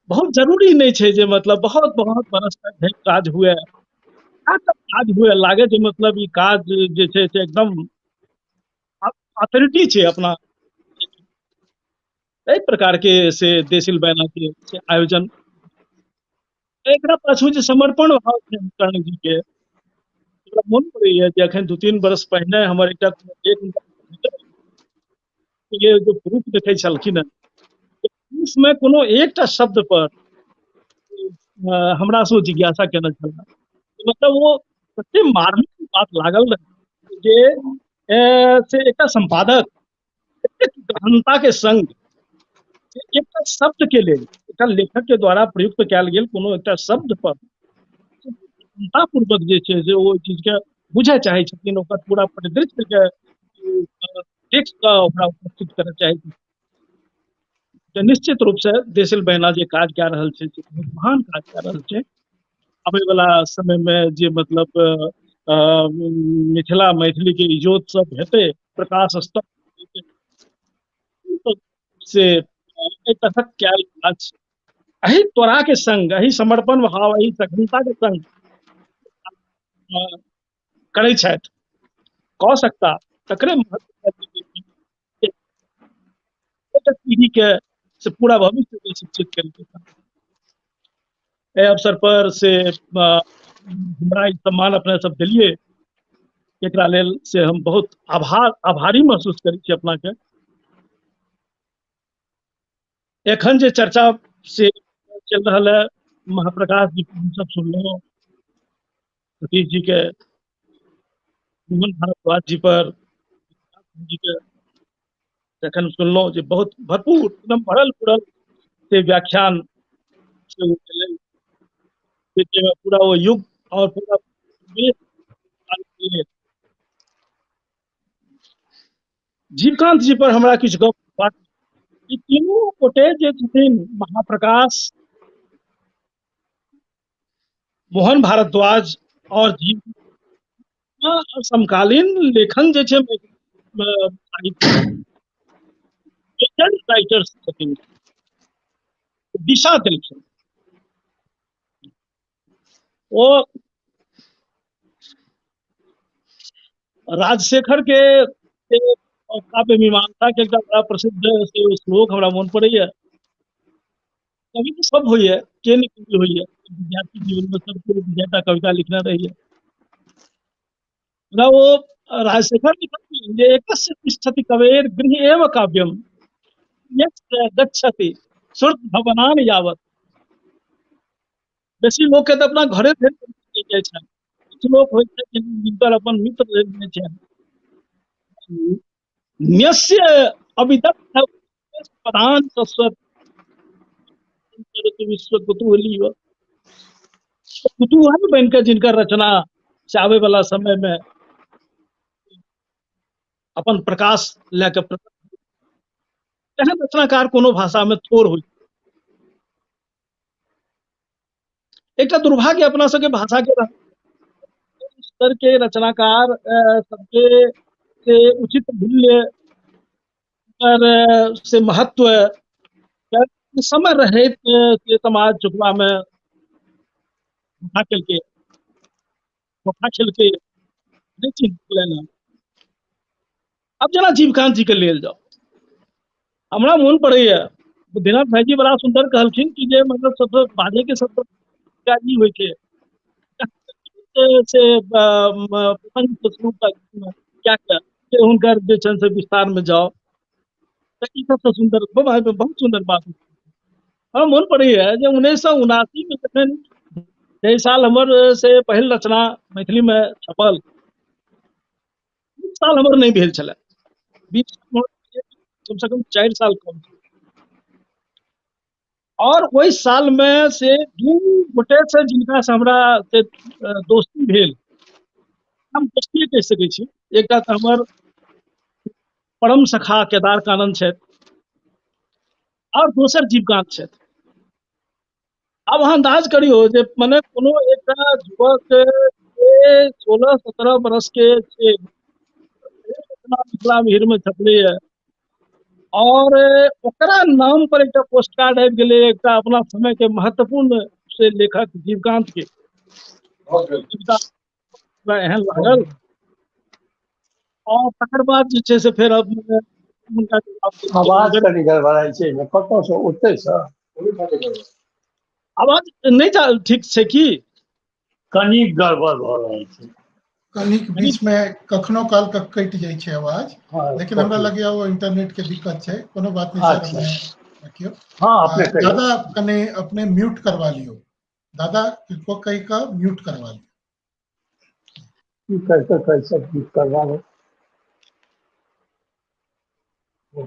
S8: बहुत जरूरी नहीं छै जे मतलब बहुत बहुत बरस तक धरि काज हुए, काज हुए लागे जे मतलब ई काज जे छै से एकदम अथॉरिटी छै अपना। एहि प्रकार के से देसिल बैना के से आयोजन, एकरा पाछू जे समर्पण भाव छै कर्ण जी के, हमरा मोन पड़ैया जे अखन 2-3 बरस पहिने हमर एकटा ये जो प्रूफ देखै छलखिन हेँ, प्रूफ में कोनो एकटा शब्द पर हमरा से ओ जिज्ञासा केने छलाह। मतलब ओ कते मार्मिक बात लागल रहै जे से एकटा संपादक एतेक गहनता के संग एकटा शब्द के लेल, एकटा लेखक के द्वारा प्रयुक्त कयल गेल कोनो एकटा शब्द पर गहनतापूर्वक जे छै से ओ चीज के बुझय चाहै छथिन, ओकर पूरा परिदृश्य के देख कऽ ओकरा उपस्थित करय चाहै छथिन। तऽ निश्चित रूप से देसिल बहिना जे काज कए रहल छै से बहुत महान काज कए रहल छै। आबै वाला समय में जे मतलब मिथिला मैथिली के इजोत सब हेतै, प्रकाश स्तंभ हेतै, से एहि तरहक कयल काज एहि त्वरा के संग, एहि समर्पण भाव, एहि सघनता के संग करै छथि, कऽ सकता, तकरे महत्व पीढ़ी के से पूरा भविष्य के शिक्षित करै। एहि अवसर पर से हमरा ई सम्मान अपने सब देलियै, एकरा लेल से हम बहुत आभारी महसूस करै छी अपना के। एखन जे चर्चा से चलि रहल है, महाप्रकाश जी के हमसब सुनलहुँ, सतीश जी के, मोहन भारद्वाज जी पर जी के जखन सुनलहुँ जे बहुत भरपूर एकदम भरल पुरल से व्याख्यान से पूरा वो युग और पूरा जीवकांत जी पर हमरा किछु गप बात। ई तीनू गोटे जे छथिन, महाप्रकाश, मोहन भारद्वाज और जीव, समकालीन लेखन जे छै राइटर्स छथिन, दिशा देलखिन। ओ राजशेखर के काव्य मीमांसा के एकटा बड़ा प्रसिद्ध से श्लोक हमरा मोन पड़ैया। कवि तऽ सब होइया, के नहि कवि होइया, विद्यार्थी जीवन में सब कोई विजेता कविता लिखने रहिए। मुदा ओ राजशेखर लिखलखिन जे एकस्य तिष्ठति कवेर गृह एव काव्यम यस्य गच्छति सुहृद भवनान यावत। बेसी लोक के तऽ अपना घरे धरि नहि जाइ छनि, किछु लोक होइ छै जिनकर अपन मित्र धरि नहि छनि। न्यस्य अविदग्ध पदान सस्वत विश्व कुतूहली कुतूहल बनि कऽ जिनकर रचना से आबै वाला समय में अपन प्रकाश लए कऽ तेहन रचनाकार कोनो भाषा में थोड़ होइ। एकटा दुर्भाग्य अपना सबके भाषा के स्तर के रचनाकार सबके से उचित मूल्य पर से महत्व समय रहैत से समाज चुकवा में धोखा केलकै, धोखा खेलकै, नहि चिन्ह। आब जेना जीवकांत जी के लेल जाउ, हमरा मोन पड़ैया बुद्धिनाथ भाईजी बड़ा सुंदर कहलखिन कि जे मतलब सबसे बाजै के सबसे ई होइ छै से प्रसंग शुरू कए कऽ से हुनकर जे छनि से विस्तार में जाउ, तऽ ई सबसँ सुन्दर बहुत सुन्दर बात। हमरा मोन पड़ैया जे 1979 में जखन जाहि साल हमर से पहिल रचना मैथिली में छपल, 20 साल हमर नहि भेल छलै, 20 कम से कम 4 साल कम। और ओहि साल में से 2 गोटे से जिनका से हमरा से दोस्ती भेल, हम दोस्ती कहि सकै छी। एकटा तऽ हमर परम सखा केदार कानन छथि और दोसर जीवकांत छथि। आब अहाँ अंदाज करियौ जे मने कोनो एकटा युवक 16-17 बरस के छै, मिथिला मिहिर में छपलैया और ओकरा नाम पर एकटा पोस्ट कार्ड आबि गेलै एकटा अपना समय के महत्वपूर्ण से लेखक जीवकांत के। एहन लागल और तकर बाद जे छै से फेर अब हुनका
S6: आवाज कनि गड़बड़ाइ छै, कतऽसँ ओतैसँ
S8: आवाज नहि जा ठीक छै की
S6: कनि गड़बड़ भऽ रहल छै,
S7: कनिक बीच में कखनो काल के कटि जाइ छै आवाज, लेकिन हमरा लगैया ओ इंटरनेट के दिक्कत छै। कोनो बात नहि सर, अपने रखियौ।
S6: हाँ अपने कहियौ।
S7: दादा कनि अपने म्यूट करवा लियौ, दादा किनको कहि कऽ म्यूट करवा लियौ।
S6: की कहि कहि सब म्यूट करवा लो,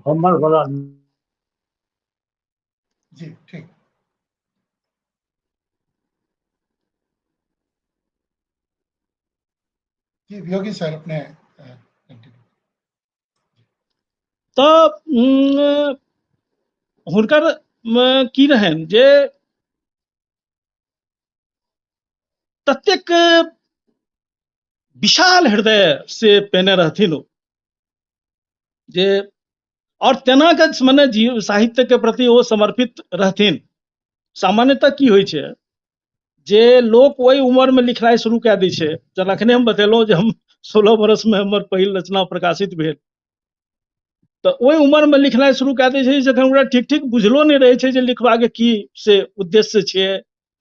S6: हमर बला
S7: जी ठीक। जी योगी सर अपने कंटिन्यू।
S8: तऽ हुनकर की रहनि जे ततेक विशाल हृदय से पेने रहथिन ओ, जे आओर तेना के मने जीव साहित्य के प्रति ओ समर्पित रहथिन। सामान्यतः की होइ छै जे लोक ओहि उम्र में लिखनाइ शुरू कए दै छै, जेना अखने हम बतेलहुँ जे हम 16 वर्ष में हमर पहिल रचना प्रकाशित भेल, तऽ ओहि उम्र में लिखनाइ शुरू कए दै छै जखन ओकरा ठीक ठीक बुझलो नहि रहै छै जे लिखबाके की से उद्देश्य छै,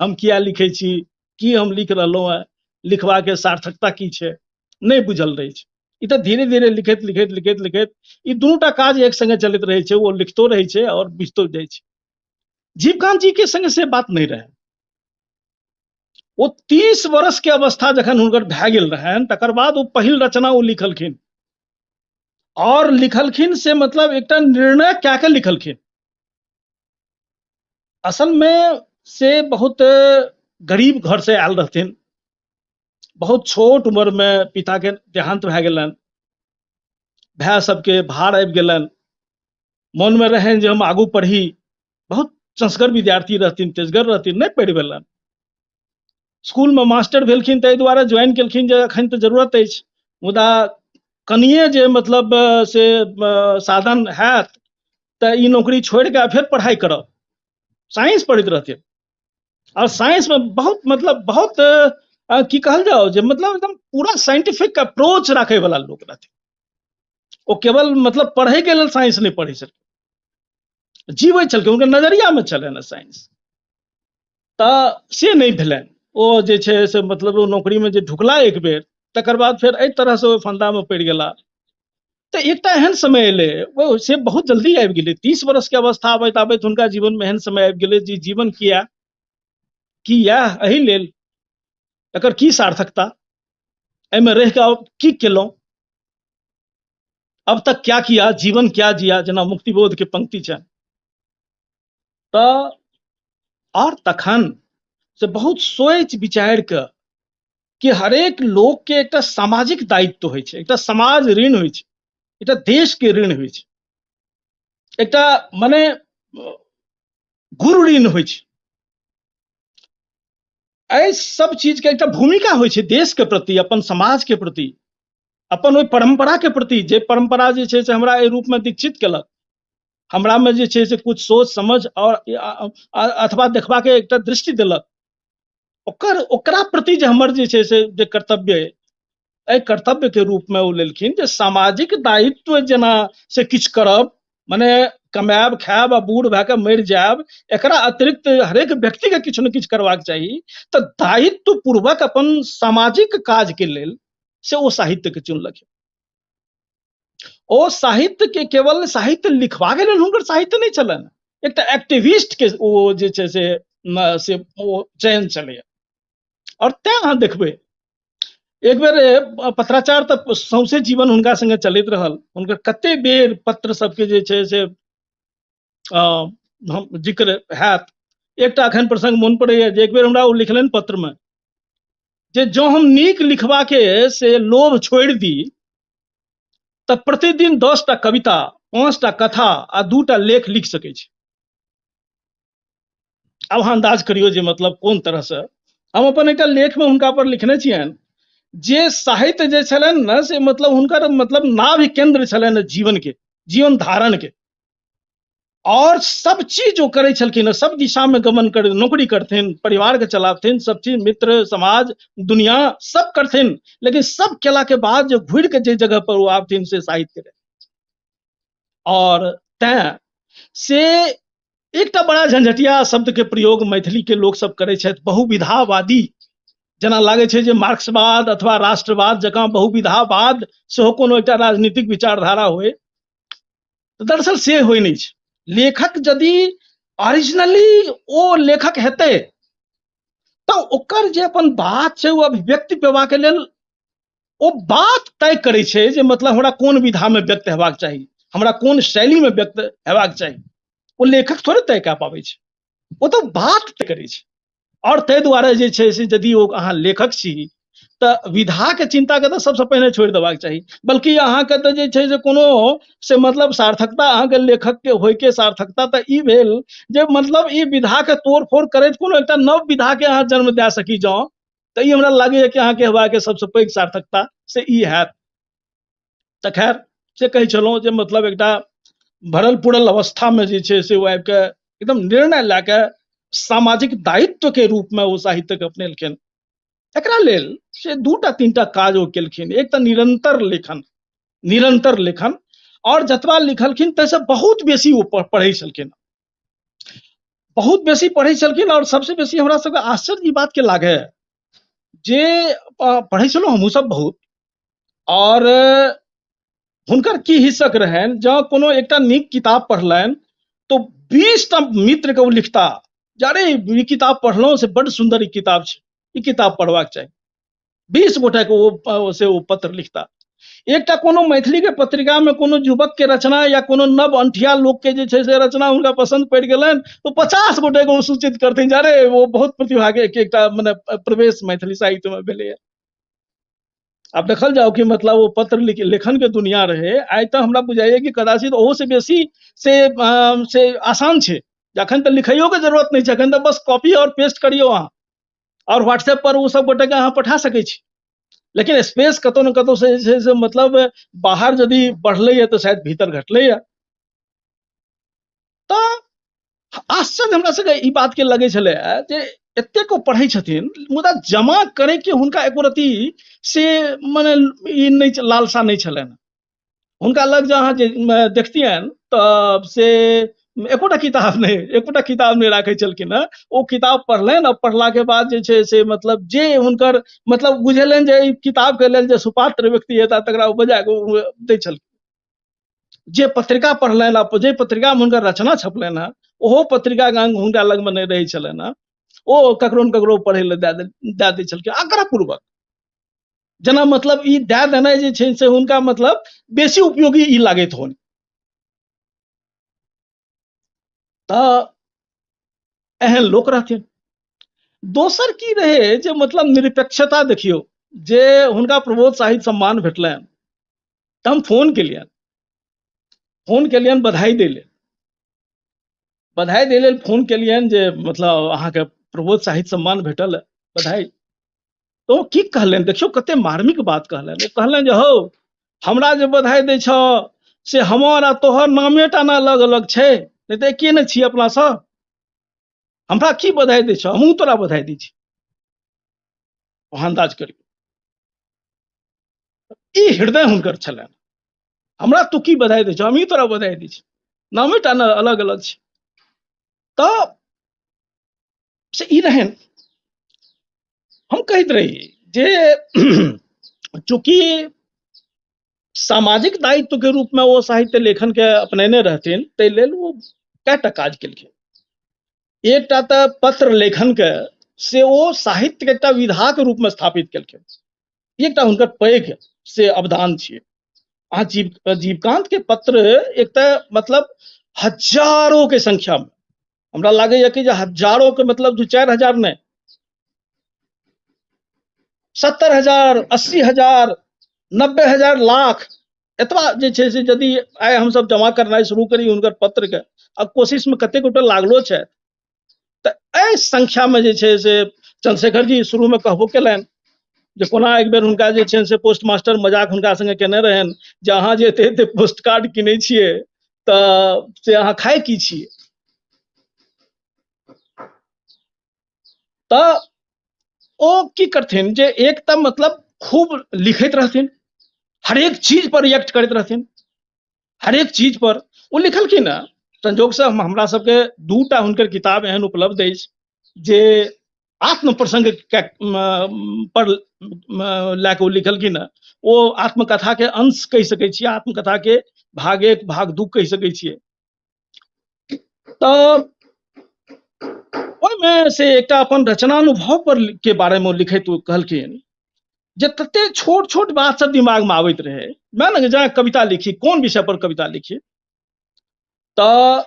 S8: हम किया लिखै छी, की हम लिख रहलहुँ हेँ, लिखबाके सार्थकता की छै, नहि बुझल रहै छै। ई तऽ धीरे धीरे लिखैत लिखैत लिखैत लिखैत ई दुनूटा काज एक संगे चलैत रहै छै, ओ लिखतो रहै छै आओर बुझितो जाइ छै। जीवकांत जी के संगे से बात नहि रहै। ओ 30 वर्ष के अवस्था जखन हुनकर भए गेल रहनि तकर बाद ओ पहिल रचना ओ लिखलखिन, और लिखलखिन से मतलब एकटा निर्णय कए के लिखलखिन। असल में से बहुत गरीब घर से आयल रहथिन, बहुत छोट उम्र में पिता के देहांत भए गेलनि, भाय सबके भार आबि गेलनि, मन में रहनि जे हम आगू पढ़ी, बहुत चंसगर विद्यार्थी रहथिन, तेजगर रहथिन, नहि पढ़ि भेलनि। स्कूल में मास्टर भेलखिन ताहि दुआरे ज्वाइन केलखिन जे एखन तऽ जरूरत अछि, मुदा कनिये जे मतलब से साधन हैत तऽ ई नौकरी छोड़ि कऽ फेर पढ़ाइ करब। साइंस पढ़ैत रहथिन और साइंस में बहुत मतलब बहुत की कहल जाओ जे मतलब एकदम पूरा साइंटिफिक अप्रोच राखे वाला लोक रहथिन। ओ केवल मतलब पढ़े के लेल साइंस नहीं पढ़े छलखिन, जीवे छलखिन, हुनकर नजरिया में छलनि ने साइंस, तऽ से नहि भेलनि। ओ जे छै से मतलब ओ नौकरी में जे ढुकला एक बेर, तकर बाद फेर एहि तरह से ओहि फंदा में पड़ि गेला। तऽ एकटा एहन समय एलै, ओ से बहुत जल्दी आबि गेलै, 30 वर्ष के अवस्था आबैत आबैत हुनका जीवन में एहन समय आबि गेलै जे जीवन किया, की इएह एहि लेल, एकर की सार्थकता, एहिमे रहि कऽ की केलहुँ, अब तक क्या किया, जीवन क्या जिया, जेना मुक्तिबोध के पंक्ति छै। तऽ और तखन से बहुत सोचि विचारि कऽ कि हरेक लोक के एकटा सामाजिक दायित्व होइ छै, एकटा समाज ऋण होइ छै, एकटा देश के ऋण होइ छै, एकटा मने गुरु ऋण होइ छै। एहि सब चीज के एकटा भूमिका होइ छै देश के प्रति, अपन समाज के प्रति, अपन ओहि परंपरा के प्रति, जे परंपरा जे छै से हमरा एहि रूप में दीक्षित केलक, हमरा में जे छै से कुछ सोच समझ और अथवा देखबा के एकटा दृष्टि देलक, ओकर ओकरा प्रति जे हमर जे छै से जे कर्तव्य अइ, एहि कर्तव्य के रूप में ओ लेलखिन जे सामाजिक दायित्व जेना से किछु करब, मने कमायब खायब आ बूढ़ भए कऽ मरि जायब, एकरा अतिरिक्त हरेक व्यक्ति के किछु ने किछु करबाक चाही। तऽ दायित्व पूर्वक अपन सामाजिक काज के लेल से ओ साहित्य के चुनलखिन। ओ साहित्य के केवल साहित्य लिखबाक लेल हुनकर साहित्य नहि छलनि, एकटा एक्टिविस्ट के ओ जे छै से ओ चयन छलैया। और तैं अहाँ देखबै एक बेर पत्राचार तऽ सौंसे जीवन हुनका संगे चलैत रहल, हुनकर कते बेर पत्र सबके जे छै से हम जिक्र हैत। एकटा एखन प्रसंग मोन पड़ैया जे एक बेर हमरा ओ लिखलनि पत्र में जे जँ हम नीक लिखबा के से लोभ छोड़ि दी तऽ प्रतिदिन 10टा कविता, 5टा कथा आ 2टा लेख लिख सकै छी। आब अहाँ अन्दाज करियौ जे मतलब कोन तरह से हम अपन एकटा लेख में हुनका पर लिखने छियनि जे साहित्य जे छलनि ने से मतलब हुनकर मतलब नाभि केंद्र छलनि जीवन के, जीवन धारण के, और सब चीज ओ करै छलखिन, सब दिशा में गमन कर, नौकरी करथिन, परिवार के चलाबथिन, सब चीज, मित्र, समाज, दुनिया सब करथिन, लेकिन सब केला के बाद जे घुरि के जे जगह पर ओ आबथिन से साहित्य रहे। और तैं से एकटा बड़ा झंझटिया शब्द के प्रयोग मैथिली के लोक सब करै छथि, बहुविधावादी। जेना लागै छै जे मार्क्सवाद अथवा राष्ट्रवाद जकाँ बहुविधावाद सेहो कोनो एकटा राजनीतिक विचारधारा होय, दरअसल से होइ नहि छै। लेखक यदि ओरिजिनली ओ लेखक हेतै तऽ ओकर जे अपन बात छै ओ अभिव्यक्ति पेबाक लेल ओ बात तय करै छै जे मतलब हमरा कोन विधामे व्यक्त हेबाक चाही, हमरा कोन शैलीमे व्यक्त हेबाक चाही। ओ लेखक थोड़े तय कए पाबै छै, ओ तऽ बात तय करै छै। आओर ताहि दुआरे जे छै से यदि ओ अहाँ लेखक छी तऽ विधाके चिन्ताके तऽ सबसँ पहिने छोड़ि देबाक चाही, बल्कि अहाँके तऽ जे छै से कोनो से मतलब सार्थकता अहाँके लेखकके होइके सार्थकता तऽ ई भेल जे मतलब ई विधाके तोड़ फोड़ करैत कोनो एकटा नव विधाके अहाँ जन्म दए सकी जँ, तऽ ई हमरा लागैए कि अहाँके हेबाके सबसँ पैघ सार्थकता से ई हैत। तऽ खैर से कहै छलहुँ जे मतलब एकटा भरल पुरल अवस्था में जे छै से ओ आबि कऽ एकदम निर्णय लए कऽ सामाजिक दायित्व के रूप में ओ साहित्य के अपनेलखिन। एकरा लेल से दूटा तीनटा काज ओ केलखिन। एक तऽ निरंतर लेखन, निरंतर लेखन, और जतबा लिखलखिन ताहिसँ बहुत बेसी ओ पढ़ै छलखिन, बहुत बेसी पढ़ै छलखिन। और सबसे बेसी हमरा सबके आश्चर्य ई बात के लागे जे पढ़ै छलहुँ हमहूँ सब बहुत, और हुनकर की हिस्सक रहनि, जँ कोनो एकटा नीक किताब पढ़लनि तो 20टा मित्र के ओ लिखता जे अरे ई किताब पढ़लहुँ से बड्ड सुन्दर ई किताब छै, ई किताब पढ़बाक चाही। 20 गोटा के ओ से ओ पत्र लिखता। एकटा कोनो मैथिली के पत्रिका में कोनो युवक के रचना या कोनो नव अंठिया लोक के जे छै से रचना हुनका पसंद पड़ि गेलनि तो 50 गोटे के ओ सूचित करथिन जे अरे वो बहुत प्रतिभा के एकटा मने प्रवेश मैथिली साहित्य में भेलैया। आब देखल जाओ कि मतलब वो पत्र लेखन के दुनिया रहे, आइ तऽ हमरा बुझाइए कि कदाचित ओहो से बेसी से आसान छै। अखन तऽ लिखैयो के जरूरत नहि छै, अखन तऽ बस कॉपी और पेस्ट करियौ अहाँ और व्हाट्सएप पर ओ सब गोटे के अहाँ पठा सकै छी। लेकिन स्पेस कतौ ने कतौ से जे छै से मतलब बाहर यदि बढ़लैया तऽ शायद भीतर घटलैया। तऽ आश्चर्य हमरा सबके ई बात के लगै छलै जे एतेक ओ पढ़ै छथिन मुदा जमा करे के हुनका एको रती से मने ई नहि लालसा नहि छलनि। हुनका लग जे अहाँ जे देखतियनि तऽ से एकोटा किताब नहि, एकोटा किताब नहि राखै छलखिन हँ। ओ किताब पढ़लनि आ पढ़ला के बाद जे छै से मतलब जे हुनकर मतलब बुझेलनि जे ई किताब के लेल जे सुपात्र व्यक्ति हेता तकरा ओ बजा कऽ दै छलखिन। जे पत्रिका पढ़लनि आ जे पत्रिका में हुनकर रचना छपलनि हँ ओहो पत्रिका हुनका लगमे नहि रहै छलनि हँ, ओ ककरो ने ककरो पढ़ै लए दए दै छलखिन आग्रहपूर्वक। जेना मतलब ई दए देनाइ जे छै से हुनका मतलब बेसी उपयोगी ई लागैत होनि। तऽ एहन लोक रहथिन। दोसर की रहे जे मतलब निरपेक्षता देखियौ जे हुनका प्रबोध साहित्य सम्मान भेटलनि तऽ हम फोन केलियनि, फोन केलियनि बधाई दै लेल, बधाई दै लेल फोन केलियनि जे मतलब अहाँके प्रबोध साहित्य सम्मान भेटल है, बधाई। तो ओ की कहलनि देखियौ कते मार्मिक बात कहलनि। ओ कहलनि जे हौ हमरा जे बधाई दै छह से हमर आ तोहर नामे टा ने अलग अलग छै, नहि तऽ एके ने छी अपना सब, हमरा की बधाई दै छह, हमहूँ तोरा बधाई दै छी। अहाँ अन्दाज करियौ ई हृदय हुनकर छलनि। हमरा तू की बधाई दै छह, हमही तोरा बधाई दै छी, नामे टा ने अलग अलग छै। तऽ से ई रहनि। हम कहैत रही जे चूँकि सामाजिक दायित्व के रूप में ओ साहित्य लेखन के अपनेने रहथिन ताहि लेल ओ कएटा काज केलखिन। एकटा तऽ पत्र लेखन के से ओ साहित्य के एकटा विधा के रूप में स्थापित केलखिन, एकटा हुनकर पैघ से अवदान छियै। अहाँ जीवकांत के पत्र एक तऽ मतलब हजारों के संख्या में, हमरा लागैया कि जे हजारों के मतलब 2-4 हजार नहि, 70,000, 80,000, 90,000, लाख एतबा जे छै से यदि आइ हमसब जमा करनाइ शुरू करी हुनकर पत्र के, आ कोशिश में कतेक गोटे लागलो छै, तऽ एहि संख्या में जे छै से चंद्रशेखर जी शुरू में कहबो केलनि जे कोना एक बेर हुनका जे छै से पोस्ट मास्टर मजाक हुनका संगे केने रहनि जे अहाँ जे एते एते पोस्ट कार्ड किनै छियै तऽ से अहाँ खाइ की छियै। तऽ ओ की करथिन जे एक तऽ मतलब खूब लिखैत रहथिन, हरेक चीज पर रिएक्ट करैत रहथिन, हरेक चीज पर ओ लिखलखिन हँ। संजोगसँ हमरा सबके दूटा हुनकर किताब एहन उपलब्ध अछि जे आत्म प्रसंग पर लए कऽ ओ लिखलखिन हँ। ओ आत्मकथा के अंश कहि सकै छियै, आत्मकथा के भाग 1 भाग 2 कहि सकै छियै। तऽ ओहिमे से एकटा अपन रचनानुभव पर के बारे में ओ लिखैत ओ कहलखिन जे तते छोट छोट बात सब दिमाग में आबैत रहे, मैं ने जेना कविता लिखी, कोन विषय पर कविता लिखी, तऽ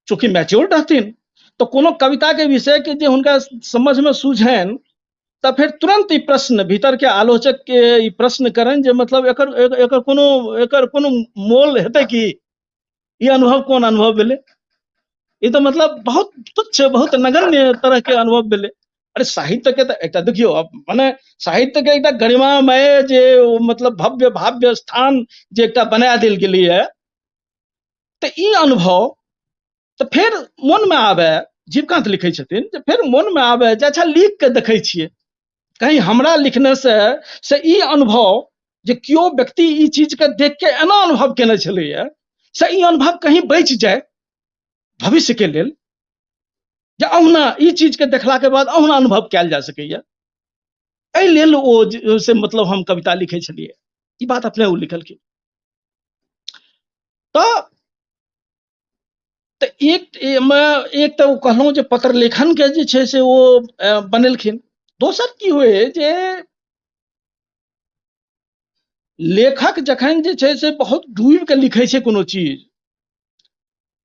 S8: चूँकि मैच्योर रहथिन तऽ कोनो कविता के विषय के जे हुनका समझ में सूझनि तऽ फेर तुरंत ई प्रश्न भीतर के आलोचक के ई प्रश्न करनि जे मतलब एकर कोनो मोल हेतै की, ई अनुभव कोन अनुभव भेलै, ई तऽ मतलब बहुत तुच्छ बहुत नगण्य तरह के अनुभव भेलै। अरे साहित्य के तऽ एकटा देखियौ, मने साहित्य के एकटा गरिमामय जे मतलब भव्य भाव्य स्थान जे एकटा बना देल गेलैए, तऽ ई अनुभव तऽ फेर मोनमे आबे, जीवकांत लिखै छथिन जे फेर मोनमे आबे जे अच्छा लिख के देखै छियै, कहीं हमरा लिखने से ई अनुभव जे केओ व्यक्ति ई चीज के देख के एना अनुभव केने छलैया, से ई अनुभव कहीं बचि जाय भविष्य के लेल, जे अहुना ई चीज के देखला के बाद अहुना अनुभव कयल जा सकैया, एहि लेल ओ से मतलब हम कविता लिखै छलियै। ई बात अपने ओ लिखलखिन। तऽ एक एक तऽ ओ कहलहुँ जे पत्र लेखन के जे छै से ओ बनेलखिन। दोसर की होइ जे लेखक जखन जे छै से बहुत डूबि के लिखै छै कोनो चीज,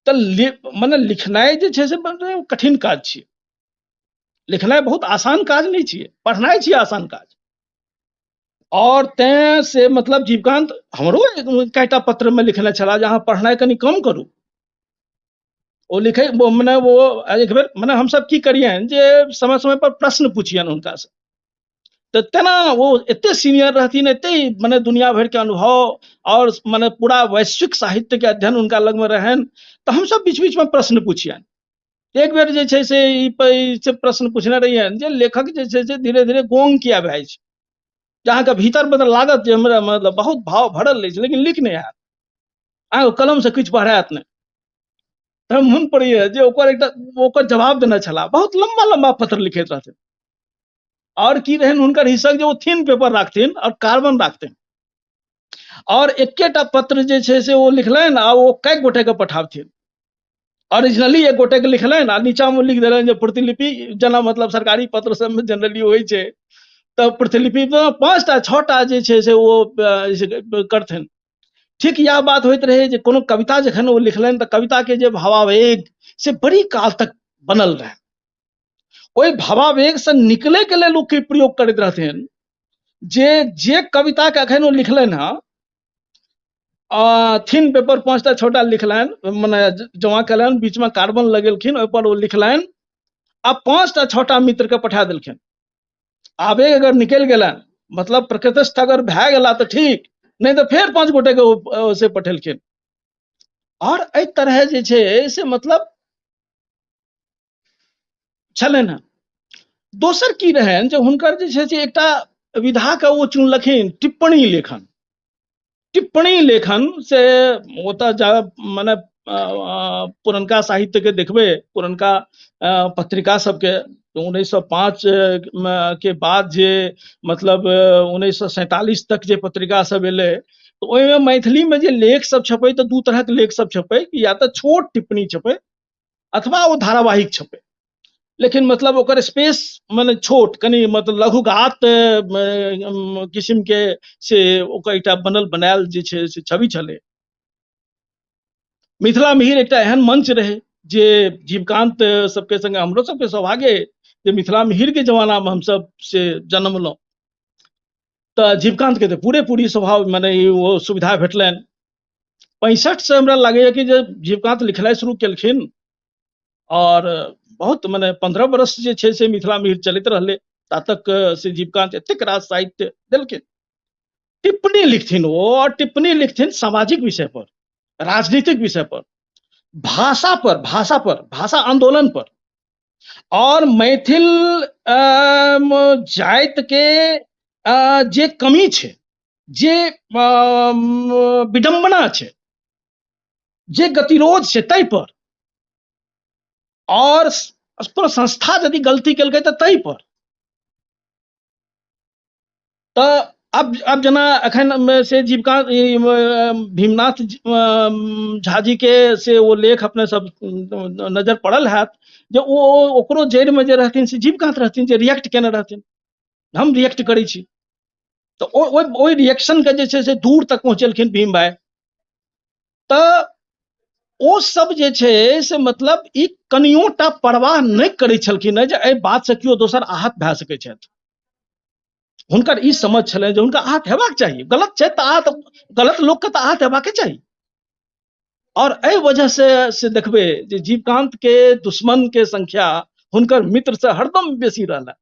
S8: तऽ मने लिखनाइ जे छै से कठिन काज छियै, लिखनाइ बहुत आसान काज नहि छियै, पढ़नाइ छियै आसान काज। और तें से मतलब जीवकांत हमरो कएटा पत्र में लिखने छलाह जे अहाँ पढ़नाइ कनि कम करू। ओ लिखे मने ओ एक बेर मने हमसब की करियनि जे समय समय पर प्रश्न पूछियनि हुनकासँ, तऽ तेना ओ एते सीनियर रहथिन, एते मने दुनिया भरि के अनुभव और मने पूरा वैश्विक साहित्य के अध्ययन हुनका लगमे रहनि, तऽ हमसब बीच बीच में प्रश्न पूछियनि। एक बेर जे छै से ई प्रश्न पूछने रहियनि जे लेखक जे छै से धीरे धीरे गोंग किया भए जाइ छै, जे अहाँके भीतर मतलब लागत जे हमरा मतलब बहुत भाव भरल अछि लेकिन लिख नहि हैत, अहाँके कलम से किछु बहरायत नहि। तऽ मोन पड़ैया जे ओकर एकटा ओकर जवाब देने छलाह, बहुत लम्बा लम्बा पत्र लिखैत रहथिन। और की रहनि हुनकर हिस्सक जे ओ थिन पेपर राखथिन और कार्बन राखथिन, और एकेटा पत्र जे छै से ओ लिखलनि आ ओ कएक गोटे के पठाबथिन। ओरिजिनली एक गोटे के लिखलनि आ नीचा मे लिख देलनि जे प्रतिलिपि, जेना मतलब सरकारी पत्र सबमे जनरली होइ छै, तऽ प्रतिलिपि मे 5टा 6टा जे छै से ओ करथिन। ठीक इएह बात होइत रहै जे कोनो कविता जखन ओ लिखलनि तऽ कविता के जे भावावेग से बड़ी काल तक बनल रहै, ओहि भावावेग से निकले के लेल ओ की प्रयोग करैत रहथिन जे जे कविता के अखन ओ लिखलनि हँ, थिन पेपर 5टा 6टा लिखलनि, मने जमा केलनि, बीच में कार्बन लगेलखिन, ओहिपर ओ लिखलनि आ 5टा 6टा मित्र के पठा देलखिन। आवेग अगर निकलि गेलनि, मतलब प्रकृतिस्थ अगर भए गेला तऽ ठीक, नहि तऽ फेर 5 गोटे के ओ से पठेलखिन। और एहि तरह जे छै से मतलब छलनि हँ। दोसर की रहनि जे हुनकर जे छै से एकटा विधा के ओ चुनलखिन, टिप्पणी लेखन। टिप्पणी लेखन से ओतऽ जा मने पुरनका साहित्य के देखबै, पुरनका पत्रिका सबके 1905 के बाद जे मतलब 1947 तक जे पत्रिका सब एलै, तऽ ओहिमे मैथिली में जे लेख सब छपै तऽ 2 तरहक लेख सब छपै, या तऽ छोट टिप्पणी छपै अथवा ओ धारावाहिक छपै, लेकिन मतलब ओकर स्पेस मने छोट कनि मतलब लघुगात किसिम के से ओकर एकटा बनल बनायल जे छै से छवि छलै। मिथिला मिहिर एकटा एहन मंच रहै जे जीवकांत सबके संगे हमरो सबके सौभाग्य जे मिथिला मिहिर के जमाना में हमसब से जन्मलहुँ, तऽ जीवकांत के तऽ पूरे पूरी स्वभाव मने ओ सुविधा भेटलनि। 65 से हमरा लागैया कि जे जीवकांत लिखनाइ शुरू केलखिन और बहुत मने 15 बरस जे छै से मिथिला मिहिर चलैत रहलै, ता तक से जीवकांत एतेक रास साहित्य देलखिन। टिप्पणी लिखथिन ओ, और टिप्पणी लिखथिन सामाजिक विषय पर, राजनीतिक विषय पर, भाषा पर, भाषा पर, भाषा आंदोलन पर, और मैथिल जाति के जे कमी छै, जे विडम्बना छै, जे गतिरोध छै ताहि पर, और कोनो संस्था यदि गलती केलकै तऽ ताहि पर। तऽ अब जेना एखन से जीवकांत भीमनाथ झा जी के से ओ लेख अपने सब नजर पड़ल हैत जे ओ ओकरो जड़ि में जे रहथिन से जीवकांत रहथिन, जे रिएक्ट केने रहथिन, हम रिएक्ट करै छी, तऽ ओहि रिएक्शन के जे छै से दूर तक पहुँचेलखिन भीम भाई। तऽ ओ सब जे छै से मतलब ई कनियोटा परवाह नहि करै छलखिन जे एहि बात से केओ दोसर आहत भए सकै छथि। हुनकर ई समझ छलनि जे हुनका आहत हेबाक चाही, गलत छै तऽ आहत, गलत लोकके तऽ आहत हेबाके चाही। और एहि वजह से देखबै जे जीवकांत के दुश्मन के संख्या हुनकर मित्र से हरदम बेसी रहलनि,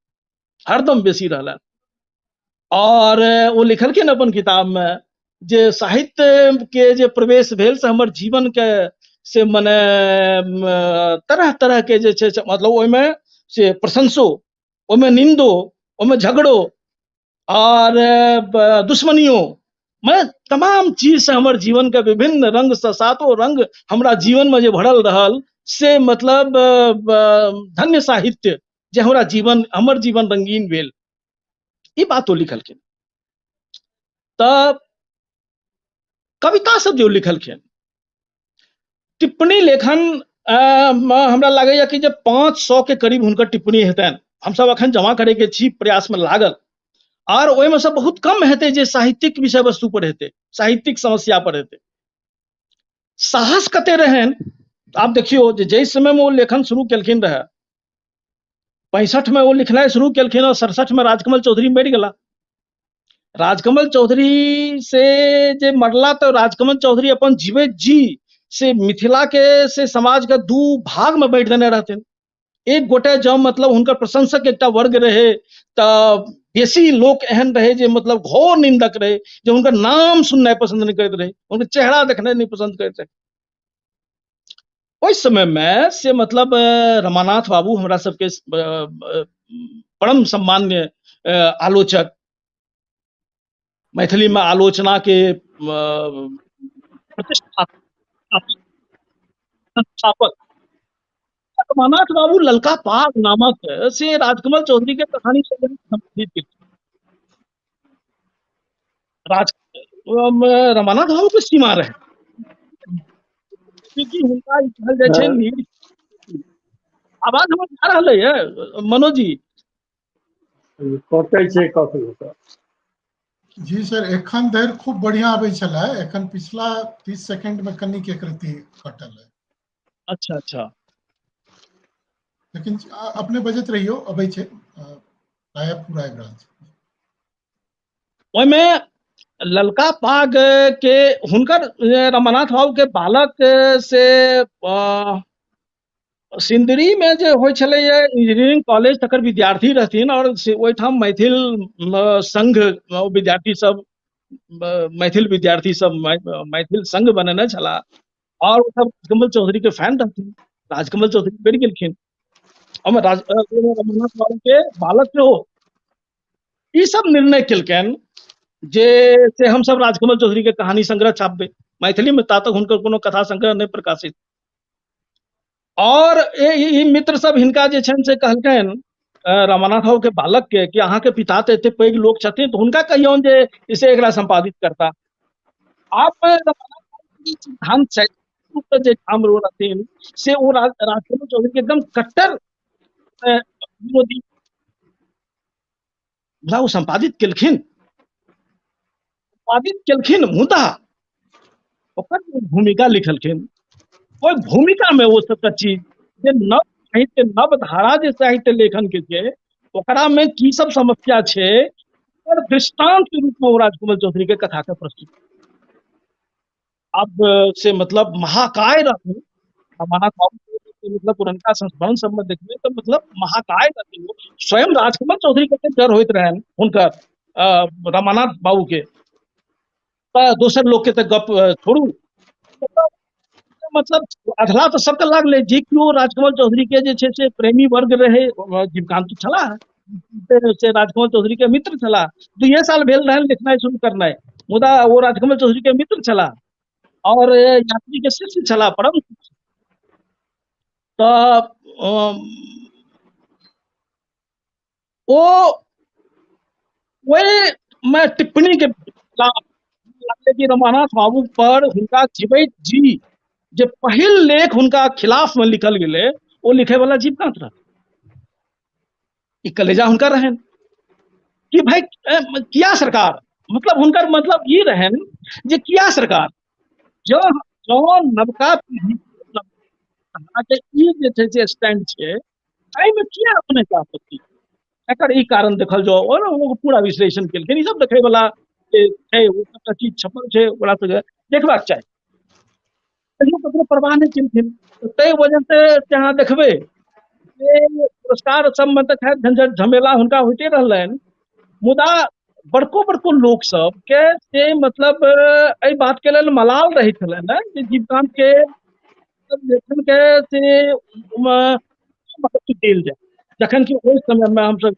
S8: हरदम बेसी रहलनि। और ओ लिखलखिन अपन किताब में जे साहित्य के जे प्रवेश भेल से हमर जीवन के से मने तरह तरह के जे छै मतलब ओहिमे से प्रशंसो, ओहिमे निंदो, ओहिमे झगड़ो और दुश्मनियों, मैं तमाम चीज से हमर जीवन के विभिन्न रंग से सातों रंग हमरा जीवन में जे भरल रहल से मतलब धन्य साहित्य जे हमरा जीवन, हमर जीवन रंगीन भेल, ई बात ओ लिखलखिन। तऽ कविता सब जे ओ लिखलखिन, टिप्पणी लेखन हमरा लागैया कि जे 500 के करीब हुनकर टिप्पणी हेतनि। हमसब अखन जमा करे के छी प्रयास में लागल, आर ओहिमे से बहुत कम हेतै जे साहित्यिक विषय वस्तु पर हेतै, साहित्यिक समस्या पर हेतै। साहस कते रहनि, आब देखियौ जे जाहि समय में ओ लेखन शुरू केलखिन रहए, 65 में ओ लिखनाइ शुरू केलखिन और 67 में राजकमल चौधरी मरि गेला। राजकमल चौधरी से जे मरला तो राजकमल चौधरी अपन जीवित जी से मिथिला के से समाज के दू भाग में बांटि देने रहथिन। एक गोटे जब मतलब हुनकर प्रशंसक एकटा वर्ग रहे तऽ बेसी लोक एहन रहे जे मतलब घोर निंदक रहे, जे हुनकर नाम सुननाइ पसंद नहीं करैत रहे, हुनकर चेहरा देखनाइ नहीं पसंद करैत रहे। ओहि समय में से मतलब रमानाथ बाबू हमरा सबके परम सम्मान्य आलोचक, मैथिली में आलोचना के प्रतिष्ठा संस्थापक रमानाथ बाबू ललका पाग नामक से राजकमल चौधरी के कहानी से संबंधित केलखिन। रमानाथ बाबू के सीमा रहे क्योंकि हुनका ई कहल जाइ छै नीर। आवाज हमर जा रहल है मनोज जी?
S6: कटै छै कखनो कऽ।
S7: जी सर, एखन धरि खूब बढ़िया आबै छलै, एखन पिछला 30 सेकंड में कनिक एक रत्ती कटल है।
S8: अच्छा अच्छा,
S7: लेकिन अपने बजैत रहियौ, अबै छै प्रायः पूरा आबि रहल छै।
S8: ओहिमे ललका पाग के हुनकर रमानाथ बाबू के बालक से सिंदरी में जे होइ छलैया इंजीनियरिंग कॉलेज, तकर विद्यार्थी रहथिन और से ओहिठाम मैथिल संघ विद्यार्थी सब, मैथिल विद्यार्थी सब मैथिल संघ बनेने छलाह और ओ सब राजकमल चौधरी के फैन रहथिन। राजकमल चौधरी बढ़ि गेलखिन, ओहिमे रमानाथ बाबू के बालक सेहो ई सब निर्णय केलकनि जे से हमसब राजकमल चौधरी के कहानी संग्रह छापबै मैथिली में, ता तक हुनकर कोनो कथा संग्रह नहि प्रकाशित। और ई मित्र सब हिनका जे छनि से कहलकनि रमानाथ बाबू के बालक के कि अहाँके पिता तऽ एते पैघ लोक छथिन, तऽ हुनका कहियौन जे इसे एकरा संपादित करता। आप सिद्धांत जे ठाम रहथिन से ओ राजकमल चौधरी के एकदम कट्टर विरोधी, मुदा ओ संपादित केलखिन, संपादित केलखिन, मुदा ओकर जे भूमिका लिखलखिन ओहि भूमिका में ओ सबटा चीज जे नव साहित्य, नव धारा जे साहित्य लेखन के छै ओकरा में की सब समस्या छै, ओकर दृष्टांत के रूप में ओ राजकमल चौधरी के कथा के प्रस्तुत। अब से मतलब महाकाय रहथिन रमानाथ बाबू के, मतलब पुरनका संस्मरण सब में देखबै तऽ मतलब महाकाय रहथिन ओ। स्वयं राजकमल चौधरी के डर होइत रहनि हुनकर रमानाथ बाबू के, तऽ दोसर लोक के तऽ गप छोड़ू, मतलब अधला तऽ सबके लागलै जे केओ राजकमल चौधरी के जे छै से प्रेमी वर्ग रहे। जीवकांत छलाह से राजकमल चौधरी के मित्र छलाह, 2 साल भेल रहनि लिखनाइ शुरू करनाइ, मुदा ओ राजकमल चौधरी के मित्र छलाह और यात्री के शिष्य छलाह परम शिष्य। तऽ ओ ओहिमे टिप्पणी के लागलै कि रमानाथ बाबू पर हुनका जीवैत जी जे पहिल लेख हुनका खिलाफ में लिखल गेलै ओ लिखे वाला जीवकांत रहै। ई कलेजा हुनकर रहनि कि भाई किया सरकार, मतलब हुनकर मतलब ई रहनि जे किया सरकार जो जो नवका पीढ़ी अहाँके ई जे छै से स्टैंड छै एहिमे किया अपने के आपत्ति, एकर ई कारण देखल जाओ। और ओ पूरा विश्लेषण केलखिन। ई सब देखै वाला जे छै ओ सबटा चीज छपल छै, ओकरा सबके देखबाक चाही। कहियो ककरो परवाह नहि केलखिन, ताहि वजह से अहाँ देखबै से पुरस्कार सबमे तऽ खैर झंझट झमेला हुनका होइते रहलनि, मुदा बड़को बड़को लोक सबके से मतलब एहि बात के लेल मलाल रहै छलनि ने जे जीवकांत के लेखन के से महत्व देल जाय, जखन कि ओहि समय मे हमसब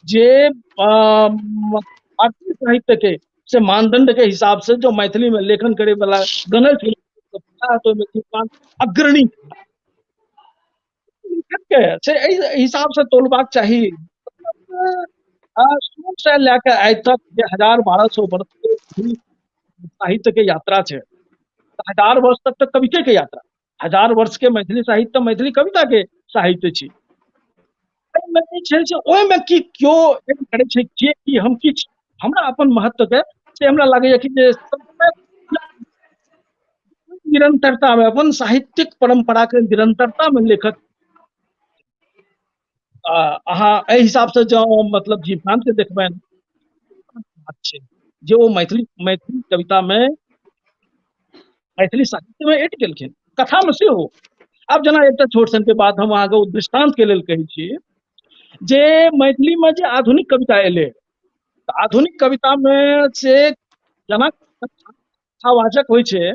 S8: जे भारतीय साहित्य के से मानदंड के हिसाब से जो मैथिली में लेखन करे वाला गणल तऽ ओहिमे जीवकांत अग्रणी लेखक के से एहि हिसाब से तोलबाक चाही। शुरू से लए कऽ आइ तक जे 1000-1200 वर्ष के साहित्य के यात्रा छै, 1000 वर्ष तक तऽ कविते के यात्रा, 1000 वर्ष के मैथिली साहित्य तऽ मैथिली कविता के साहित्य छी। एहिमे जे छै से ओहिमे की केओ एहन करै छै जे कि हम किछु हमरा अपन महत्व के से हमरा लागैया कि जे निरंतरता मे अपन साहित्यिक परंपरा के निरंतरता मे लेखक अहाँ एहि हिसाब से जँ मतलब जीवकांत के देखबनि छै जे ओ मैथिली मैथिली कविता मे मैथिली साहित्य मे एड केलखिन, कथा मे सेहो। आब जेना एकटा छोट सन के बात हम अहाँके दृष्टांत के लेल कहै छी जे मैथिली मे जे आधुनिक कविता एलै, तऽ आधुनिक कविता मे से जेना कथावाचक होइ छै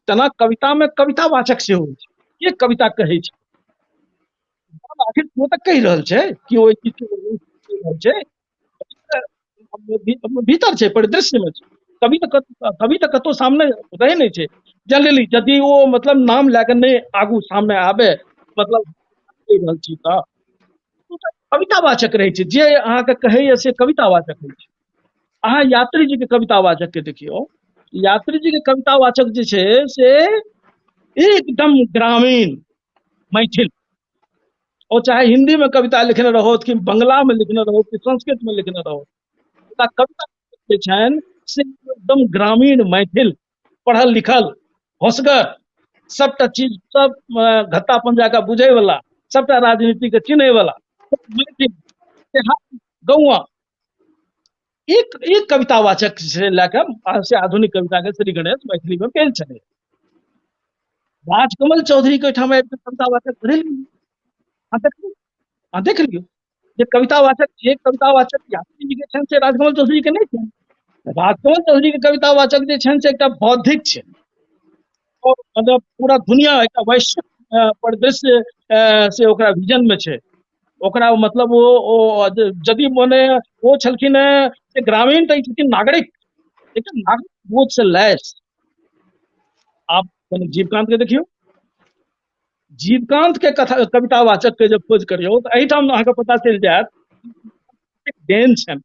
S8: तेना कविता मे कवितावाचक सेहो होइ छै। के कविता कहै छै, आखिर ओ तऽ कहि रहल छै कि ओहि चीज के कहि रहल छै, भीतर छै, परिदृश्य मे छै। कवि तऽ कतौ सामने रहै नहि छै जनरली, यदि ओ मतलब नाम लए कऽ नहि आगू सामने आबे, मतलब कहि रहल छी तऽ कवितावाचक रहै छै, जे अहाँके कहैया से कवितावाचक होइ छै। अहाँ यात्री जी के कवितावाचक के देखियौ, यात्री जी के कवितावाचक जे छै से एकदम ग्रामीण मैथिल, ओ चाहे हिंदी में कविता लिखने रहोथ कि बंगला में लिखने रहोथ कि संस्कृत में लिखने रहोथ, हुनका कविता जे छनि से एकदम ग्रामीण मैथिल, पढ़ल लिखल, होशगर, सबटा चीज सब घत्ता पंजा के बुझे वाला, सबटा राजनीति के चिन्हे वाला मैथिल, गौआ एक एक कवितावाचक से लए कऽ से आधुनिक कविता के श्री गणेश मैथिली में भेल छलै। राजकमल चौधरी के ओहिठाम आबि कऽ कवितावाचक बदलि गेलै। अहाँ देख लियौ जे कवितावाचक, जे कवितावाचक यात्री जी के छनि से राजकमल चौधरी के नहि छनि। राजकमल चौधरी के कवितावाचक जे छनि से एकटा बौद्धिक छै, और मतलब पूरा दुनिया एकटा वैश्विक परिदृश्य से ओकरा विजन में छै। ओकरा मतलब ओ यदि मने ओ छलखिन हेँ से ग्रामीण तऽ ई छलखिन नागरिक, एकटा नागरिक बोध से लैस। आप कनि जीवकांत के देखियौ, जीवकांत के कथा कवितावाचक के जब खोज करियौ तऽ एहिठाम अहाँके पता चलि जायत देन छनि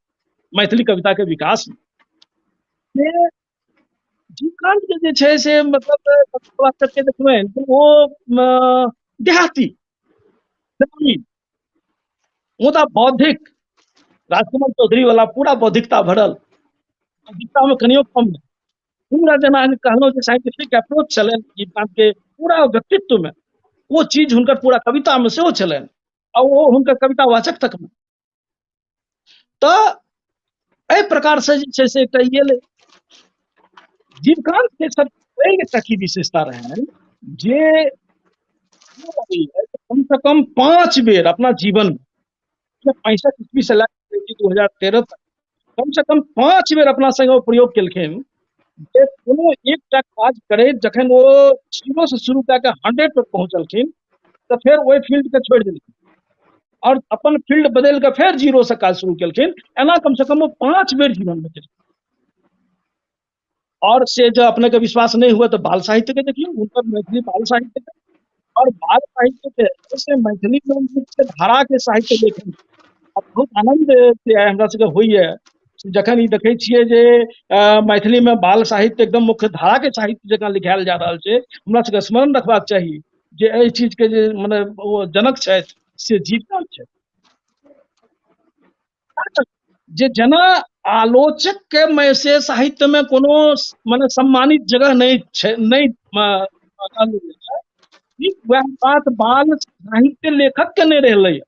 S8: मैथिली कविता के विकास में। से जीवकांत के जे छै से मतलब कवितावाचक के देखबनि तऽ ओ देहाती ग्रामीण मुदा बौद्धिक, राजकमल चौधरी वाला पूरा बौद्धिकता भरल, बौद्धिकता में कनियो कम नहि। पूरा जेना हम कहलहुँ जे साइंटिफिक अप्रोच छलनि जीवकांत के पूरा व्यक्तित्व में, ओ चीज हुनकर पूरा कविता में सेहो छलनि आ ओ हुनकर कविता वाचक तक में। तऽ एहि प्रकार से जे छै से एकटा ई एलै। जीवकांत के सब पैघ एकटा की विशेषता रहनि जे कम से कम 5 बेर अपना जीवन में, 65 ईस्वी से लए कऽ 2013 तक कम से कम 5 बेर अपना संगे ओ प्रयोग केलखिन जे कोनो एकटा काज करैत जखन ओ 0 से शुरू कए कऽ 100 पर पहुँचलखिन तऽ फेर ओहि फील्ड के छोड़ि देलखिन और अपन फील्ड बदलि कऽ फेर 0 से काज शुरू केलखिन। एना कम से कम ओ 5 बेर जीवन में केलखिन। और से जब अपने के विश्वास नहीं हुआ तो बाल साहित्य के देखियौ, हुनकर मैथिली बाल साहित्य के, और बाल साहित्य के से मैथिली में मुख्य धारा के साहित्य लेखन बहुत आनंद से हमरा सबके होइए जखन ई देखै छियै जे मैथिली में बाल साहित्य एकदम मुख्य धारा के साहित्य जकाँ लिखायल जा रहल छै। हमरा सबके स्मरण रखबाक चाही जे एहि चीज के जे मने ओ जनक छथि से जीवकांत छथि। जे जेना आलोचक के में से साहित्य में कोनो मने सम्मानित जगह नहीं छै, नहीं ठीक वएह बात बाल साहित्य लेखक के नहीं रहलै।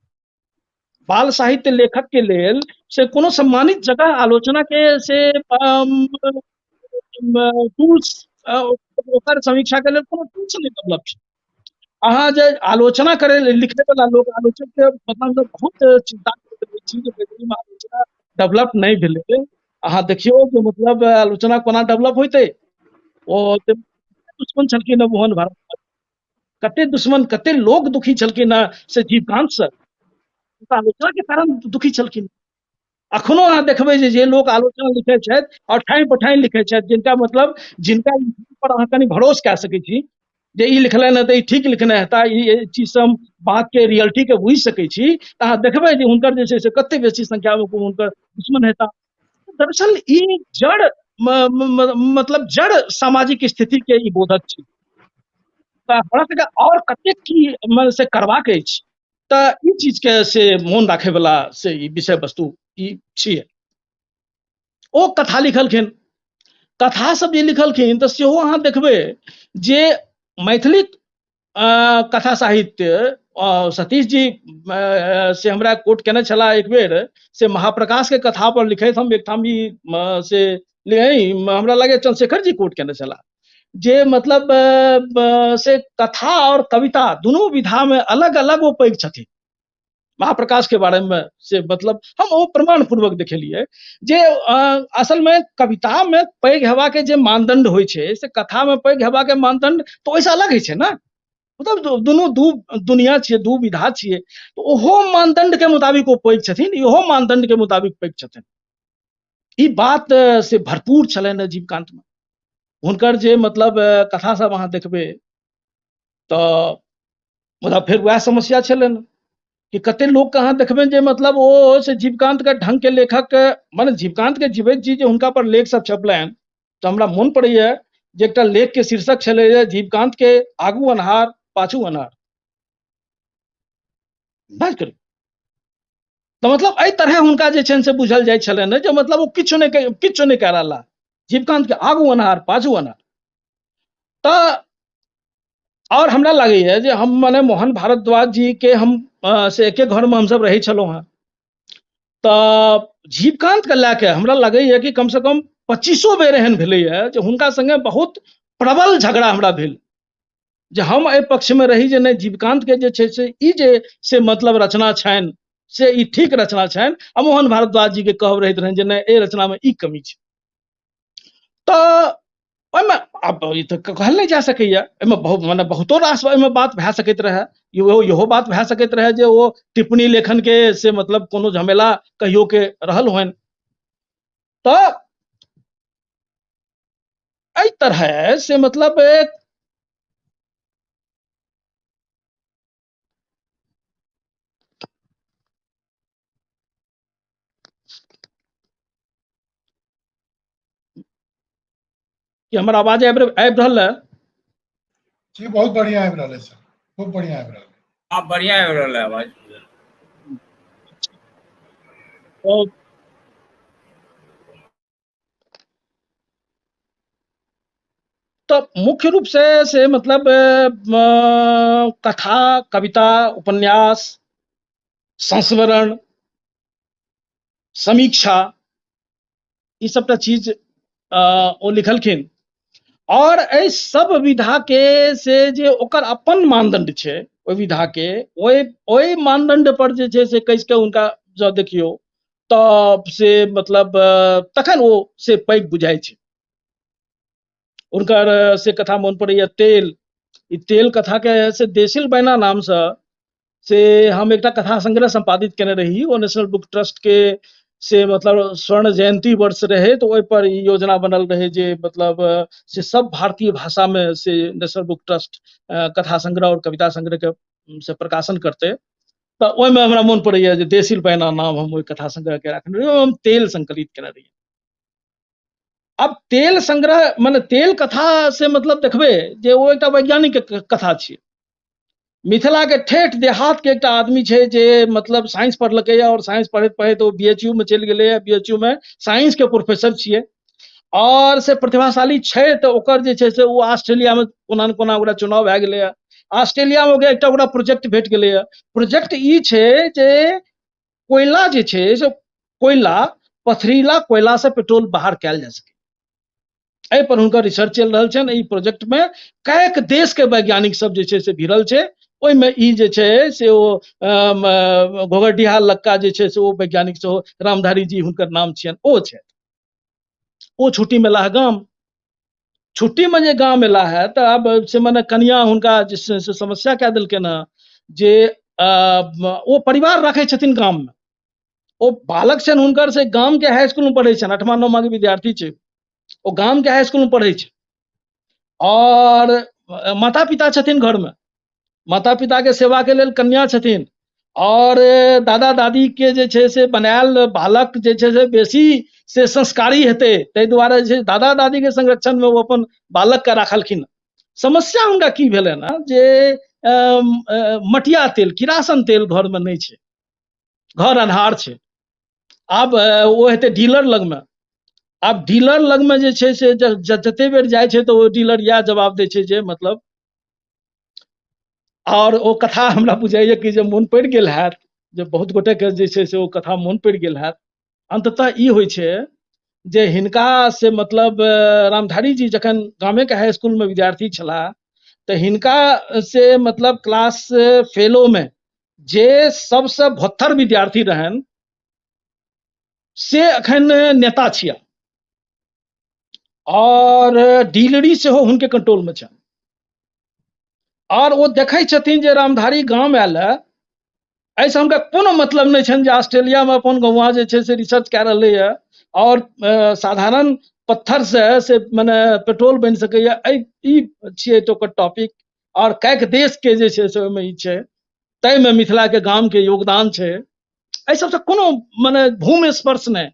S8: बाल साहित्य लेखक के लेल से कोनो सम्मानित जगह आलोचना के से टूल्स ओकर समीक्षा के लेल कोनो टूल्स नहीं डेवलप छै। अहाँ जे आलोचना करै लिखै वाला लोक आलोचक के मतलब बहुत चिंता करैत रहै छी जे मैथिलीमे आलोचना डेवलप नहि भेलै। अहाँ देखियौ जे मतलब आलोचना कोना डेवलप होइतै। ओ दुश्मन छलखिन मोहन भारद्वाज, कते दुश्मन, कते लोक दुखी छलखिन हेँ से जीवकांत सर आलोचना के कारण दुखी छलखिन। अखनो अहाँ देखबै जे लोक आलोचना लिखै छथि और ठाइ पठाइ लिखै छथि, जिनका मतलब जिनका पर अहाँ कनि भरोस कए सकै छी जे ई लिखलनि हेँ तऽ ई ठीक लिखने हेता, ई चीजसँ हम बातके रियलिटी के बुझि सकै छी, तऽ अहाँ देखबै जे हुनकर जे छै से कते बेसी संख्यामे हुनकर दुश्मन हेता। दरअसल ई जड़ मतलब जड़ सामाजिक स्थिति के ई बोधक छै। तऽ हमरा सबके आओर कतेक की से करबाक अछि, तऽ ई चीज के से मोन राखै वाला से ई विषय वस्तु ई छियै। ओ कथा लिखलखिन, कथा सब जे लिखलखिन तऽ सेहो अहाँ देखबै जे मैथिली कथा साहित्य, सतीश जी से हमरा कोट केने छलाह एक बेर, से महाप्रकाश के कथा पर लिखैत हम एकठाम ई से हमरा लागैए चंद्रशेखर जी कोट केने छलाह जे मतलब से कथा और कविता दुनू विधा में अलग अलग ओ पैघ छथिन। महाप्रकाश के बारे में से मतलब हम ओ प्रमाण पूर्वक देखेलिए जे असल में कविता में पैघ हेबा के जे मानदंड होइ छै से कथा में पैघ हेबा के मानदंड तो ओहिसँ अलग होइ छै ने, मतलब दुनू दू दुनिया छियै, दू विधा छियै, तऽ ओहो मानदंड के मुताबिक ओ पैघ छथिन, इहो मानदंड के मुताबिक पैघ छथिन। ई बात से भरपूर छलनि जीवकांत में। हुनकर जे मतलब कथा सब अहाँ देखबै तऽ मुदा फेर वएह समस्या छलनि कि कते लोक के अहाँ देखबै जे मतलब ओ से जीवकांत के ढंग के लेखक, माने जीवकांत के जीवैत जी जे हुनका पर लेख सब छपलनि, तऽ हमरा मोन पड़ैया जे एकटा लेख के शीर्षक छलै जीवकांत के आगू अन्हार पाछू अन्हार। बात करू तऽ मतलब एहि तरहे हुनका जे छनि से बुझल जाइ छलनि जे मतलब ओ किछु नहि कए रहला, जीवकांत के आगू अन्हार पाछू अन्हार। तऽ और हमरा लागैया जे हम माने मोहन भारद्वाज जी के हम से एके घर में हमसब रहै छलहुँ हेँ, तऽ जीवकांत के लए के हमरा लागैया कि कम से कम 25 बेर एहन भेलैया जे हुनका संगे बहुत प्रबल झगड़ा हमरा भेल, जे हम एहि पक्ष में रही जे नहि जीवकांत के जे छै से ई जे से मतलब रचना छनि से ई ठीक रचना छनि, आ मोहन भारद्वाज जी के कहब रहैत रहनि जे नहि एहि रचना में ई कमी छै। तऽ ओहिमे आब ई तऽ कहल नहि जा सकैया, एहिमे बहुत माने बहुतो रास एहिमे बात भए सकैत रहए, इहो बात भए सकैत रहए जे ओ टिप्पणी लेखन के से मतलब कोनो झमेला कहियो के रहल होइन। तऽ एहि तरह से मतलब कि हमर आवाज आबि रहल है?
S7: जी बहुत बढ़िया आबि रहल है सर, खूब बढ़िया आबि रहल है।
S5: हाँ बढ़िया आबि रहल है आवाज।
S8: तो मुख्य रूप से मतलब कथा, कविता, उपन्यास, संस्मरण, समीक्षा, ई सबटा चीज ओ लिखलखिन। और एहि सब विधा के से जे ओकर अपन मानदंड छै ओहि विधा के, ओहि मानदंड पर जे छै से कसि के हुनका जँ देखियौ तऽ से मतलब तखन ओ से पैघ बुझाइ छै। हुनकर से कथा मोन पड़ैया तेल, ई तेल कथा के से देसिल बैना नामसँ से हम एकटा कथा संग्रह संपादित केने रही, ओ नेशनल बुक ट्रस्ट के से मतलब स्वर्ण जयंती वर्ष रहे, तो ओहि पर ई योजना बनल रहे जे मतलब से सब भारतीय भाषा में से नेशनल बुक ट्रस्ट कथा संग्रह और कविता संग्रह के से प्रकाशन करते। तऽ ओहिमे हमरा मोन पड़ैया जे देसिल बैना नाम हम ओहि कथा संग्रह के राखने रही, हम तेल संकलित केने रही। अब तेल संग्रह माने तेल कथा से मतलब देखबै जे ओ एकटा वैज्ञानिक कथा छियै। मिथिला के ठेठ देहात के एकटा आदमी छै जे मतलब साइंस पढ़लकै और साइंस पढ़ैत पढ़ैत ओ बी एच यू में चलि गेलैए, बी एच यू में साइंस के प्रोफेसर छियै और से प्रतिभाशाली छै, तऽ ओकर जे छै से ओ ऑस्ट्रेलिया में कोना ने कोना ओकरा चुनाव भए गेलैए, ऑस्ट्रेलिया में ओकरा एकटा ओकरा प्रोजेक्ट भेट गेलैए। प्रोजेक्ट ई छै जे कोयला जे छै से कोयला पथरीला कोयला से पेट्रोल बाहर कयल जा सकै। एहि पर हुनकर रिसर्च चलि रहल छनि। एहि प्रोजेक्ट में कएक देश के वैज्ञानिक सब जे छै से भिड़ल छै। ओहिमे ई जे छै से ओ घोघरडीहा लक्का जे छै से ओ वैज्ञानिक सेहो रामधारी जी हुनकर नाम छियनि, ओ छथि। ओ छुट्टी में एलाह गाम, छुट्टी में जे गाम एला है तऽ आब से मने कनिया हुनका जे छै से समस्या कए देलकनि हँ जे ओ परिवार रखै छथिन गाम में, ओ बालक छनि हुनकर से गाम के हाई स्कूल में पढ़ै छनि, 8वां 9वां के विद्यार्थी छै, ओ गाम के हाई स्कूल में पढ़ै छै और माता पिता छथिन घर में, माता पिता के सेवा के लेल कन्या छथिन और दादा दादी के जे छै से बनायल बालक जे छै से बेसी से संस्कारी हेतै, ताहि दुआरे जे दादा दादी के संरक्षण में ओ अपन बालक के राखलखिन। समस्या हुनका की भेलनि ने जे मटिया तेल किरासन तेल घर में नहि छै, घर अन्हार छै। आब ओ हेतै डीलर लगमे, आब डीलर लगमे जे छै से जते बेर जाइ छै तऽ ओ डीलर इएह जवाब दै छै जे मतलब, और ओ कथा हमरा बुझाइए कि जे मोन पड़ि गेल हैत, जे बहुत गोटेके जे छै से ओ कथा मोन पड़ि गेल हैत। अन्ततः ई होइ छै जे हिनका से मतलब रामधारी जी जखन गामेके हाई स्कूलमे विद्यार्थी छलाह तऽ हिनका से मतलब क्लास फेलोमे जे सबसँ भोत्थर विद्यार्थी रहनि से अखन नेता छिया और डीलरी सेहो हुनके कंट्रोलमे छनि। और ओ देखै छथिन जे रामधारी गाम आयल है, एहिसँ हुनका कोनो मतलब नहि छनि जे ऑस्ट्रेलियामे अपन गौआँ जे छै से रिसर्च कए रहलैए और साधारण पत्थर से मने पेट्रोल बनि सकैए, एहि ई छियै तऽ ओकर टॉपिक। और कैक देश के जे छै से ओहिमे ई छै, ताहिमे मिथिला के गाम के योगदान छै, एहि सबसँ कोनो मने भूमि स्पर्श नहि।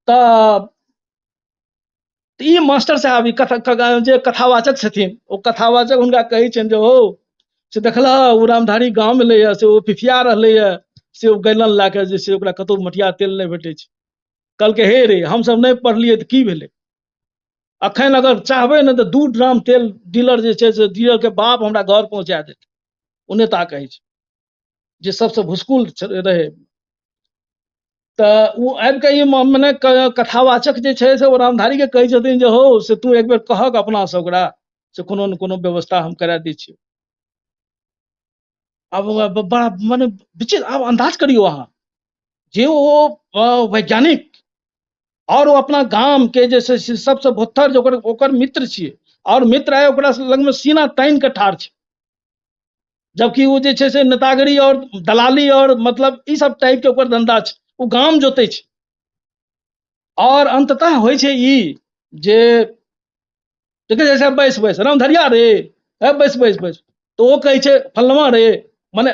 S8: तऽ ई मास्टर साहब ई कथा जे कथावाचक छथिन ओ कथावाचक हुनका कहै छनि जे हो से देखलह ओ रामधारी गाम एलैए से ओ फिफिया रहलैए से ओ गैलन लए कऽ जे छै ओकरा कतहु मटिया तेल नहि भेटै छै। कहलकै हे रे हमसब नहि पढ़लियै तऽ की भेलै, अखन अगर चाहबै ने तऽ 2 ड्राम तेल डीलर जे छै से डीलर के बाप हमरा घर पहुँचा देत। ओ नेता कहै छै जे सबसँ भुसकुल रहे। तऽ ओ आबि कऽ ई मने कथावाचक जे छै से ओ रामधारी के कहै छथिन जे हौ से तू एक बेर कहक अपना से ओकरा से कोनो ने कोनो व्यवस्था हम करा दै छियै। आब बड़ा मने विचित्र, आब अन्दाज करियौ अहाँ जे ओ वैज्ञानिक और ओ अपना गाम के जे छै से सबसँ भोत्थर जे ओकर मित्र छियै और मित्र आइ ओकरा लगमे सीना तानि कऽ ठाढ़ छै, जबकि ओ जे छै से नेतागिरी और दलाली और मतलब ई सब टाइप के ओकर धंधा छै, ओ गाम जोतै छै। और अंततः होइ छै ई जे देखै छै बैस बैस रामधरिया रे, हे बैस बैस बैस, तऽ ओ कहै छै फलनवा रे मने।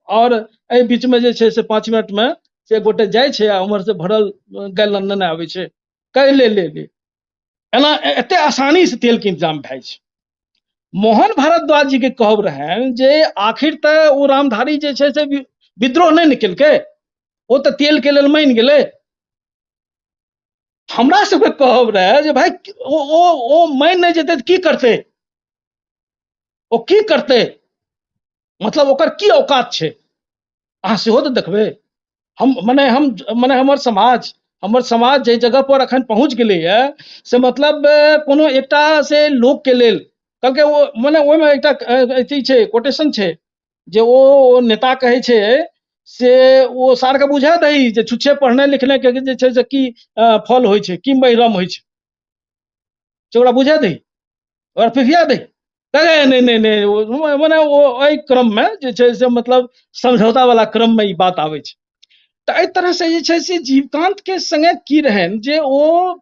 S8: और एहि बीच में जे छै से 5 मिनट में से एक गोटे जाइ छै आ उम्हर से भरल गैलन नेने आबै छै, कहि ले ले ले, एना एते आसानी से तेल के इंतजाम भए छै। मोहन भारद्वाज जी के कहब रहनि जे आखिर तऽ ओ रामधारी जे छै से विद्रोह नहि ने केलकै, ओ तऽ तेल के लेल मानि गेलै। हमरा सबके कहब रहै जे भाय ओ ओ ओ मानि नहि जेतै तऽ की करतै, ओ की करतै, मतलब ओकर की औकात छै, अहाँ सेहो तऽ देखबै। हम मने हम मने हमर समाज जाहि जगह पर अखन पहुँच गेलैए से मतलब कोनो एकटा से लोक के लेल कहलकै ओ मने ओहिमे एकटा अथी छै कोटेशन छै जे ओ नेता कहै छै से ओ सारके बुझा दही जे छुच्छे पढ़ने लिखने के जे छै से की फल होइ छै, की महिरम होइ छै, से ओकरा बुझा दही, ओकरा फिफिया दही। नहीं नहीं नहीं नहीं, मने ओ एहि क्रममे जे छै से मतलब समझौता वाला क्रममे ई बात आबै छै। तऽ एहि तरह से जे छै से जीवकांत के संगे की रहनि जे ओ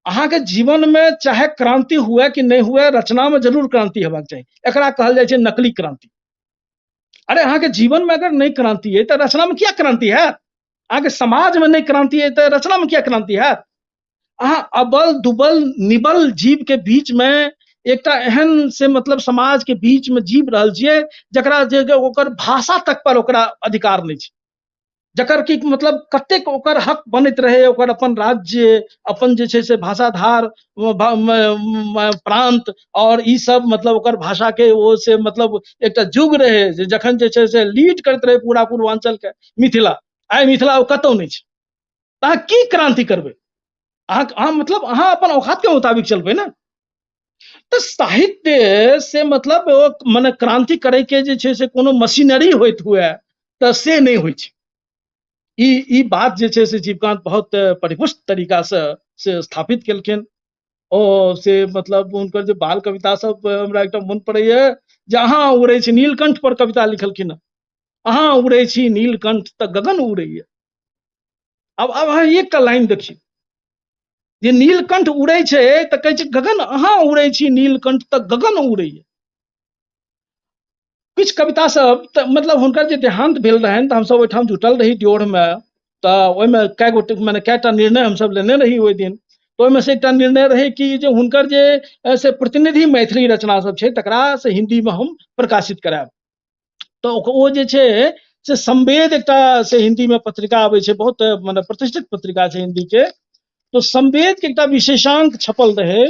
S8: अहाँके जीवनमे चाहे क्रांति हुए कि नहि हुए, रचनामे जरूर क्रांति हेबाक चाही। एकरा कहल जाइ छै नकली क्रांति। अरे अहाँके जीवनमे अगर नहि क्रांति अइ तऽ रचनामे किया क्रांति हैत? अहाँके समाजमे नहि क्रांति अइ तऽ रचनामे किया क्रांति हैत? अहाँ अबल दुबल निबल जीव के बीच में एकटा एहन से मतलब समाज के बीच में जीव रहल छियै जकरा जे ओकर भाषा तक पर ओकरा अधिकार नहि छै, जकर कि मतलब कतेक ओकर हक बनैत रहे, ओकर अपन राज्य, अपन जे छै से भाषाधार प्रांत और ई सब मतलब ओकर भाषा के ओ से मतलब एकटा युग रहे जे जखन जे छै से लीड करैत रहे पूरा पूर्वांचल के मिथिला। आइ मिथिला ओ कतौ नहि छै। तऽ अहाँ की क्रांति करबै? अहाँ मतलब अहाँ अपन औकात के मुताबिक चलबै ने। तऽ साहित्य से मतलब ओ मने क्रांति करे के जे छै से कोनो मशीनरी होइत हुए तऽ से नहि होइ छै। ई बात जे छै से जीवकांत बहुत परिपुष्ट तरीका से स्थापित केलखिन। ओ से मतलब हुनकर जे बाल कविता सब हमरा एकटा मन पड़ैया जे अहाँ उड़ै छी नीलकंठ पर कविता लिखलखिन, अहाँ उड़ै छी नीलकंठ तऽ गगन उड़ैया। आब अहाँ एकटा लाइन देखियौ जे नीलकंठ उड़ै छै तऽ कहै छै गगन, अहाँ उड़ै छी नीलकंठ तऽ गगन उड़ैया। किछु कविता सब तऽ मतलब हुनकर जे देहांत भेल रहनि तऽ हमसब ओहिठाम जुटल रही ड्योढ़मे, तऽ ओहिमे कए गोटे मने कएटा निर्णय हमसब लेने रही ओहि दिन। तऽ ओहिमे से एकटा निर्णय रहै कि जे हुनकर जे से प्रतिनिधि मैथिली रचना सब छै तकरा से हिन्दीमे हम प्रकाशित करायब। तऽ ओ जे छै से संवेद एकटा से हिन्दीमे पत्रिका आबै छै, बहुत मने प्रतिष्ठित पत्रिका छै हिन्दी के, तो संवेद के एकटा विशेषांक छपल रहै,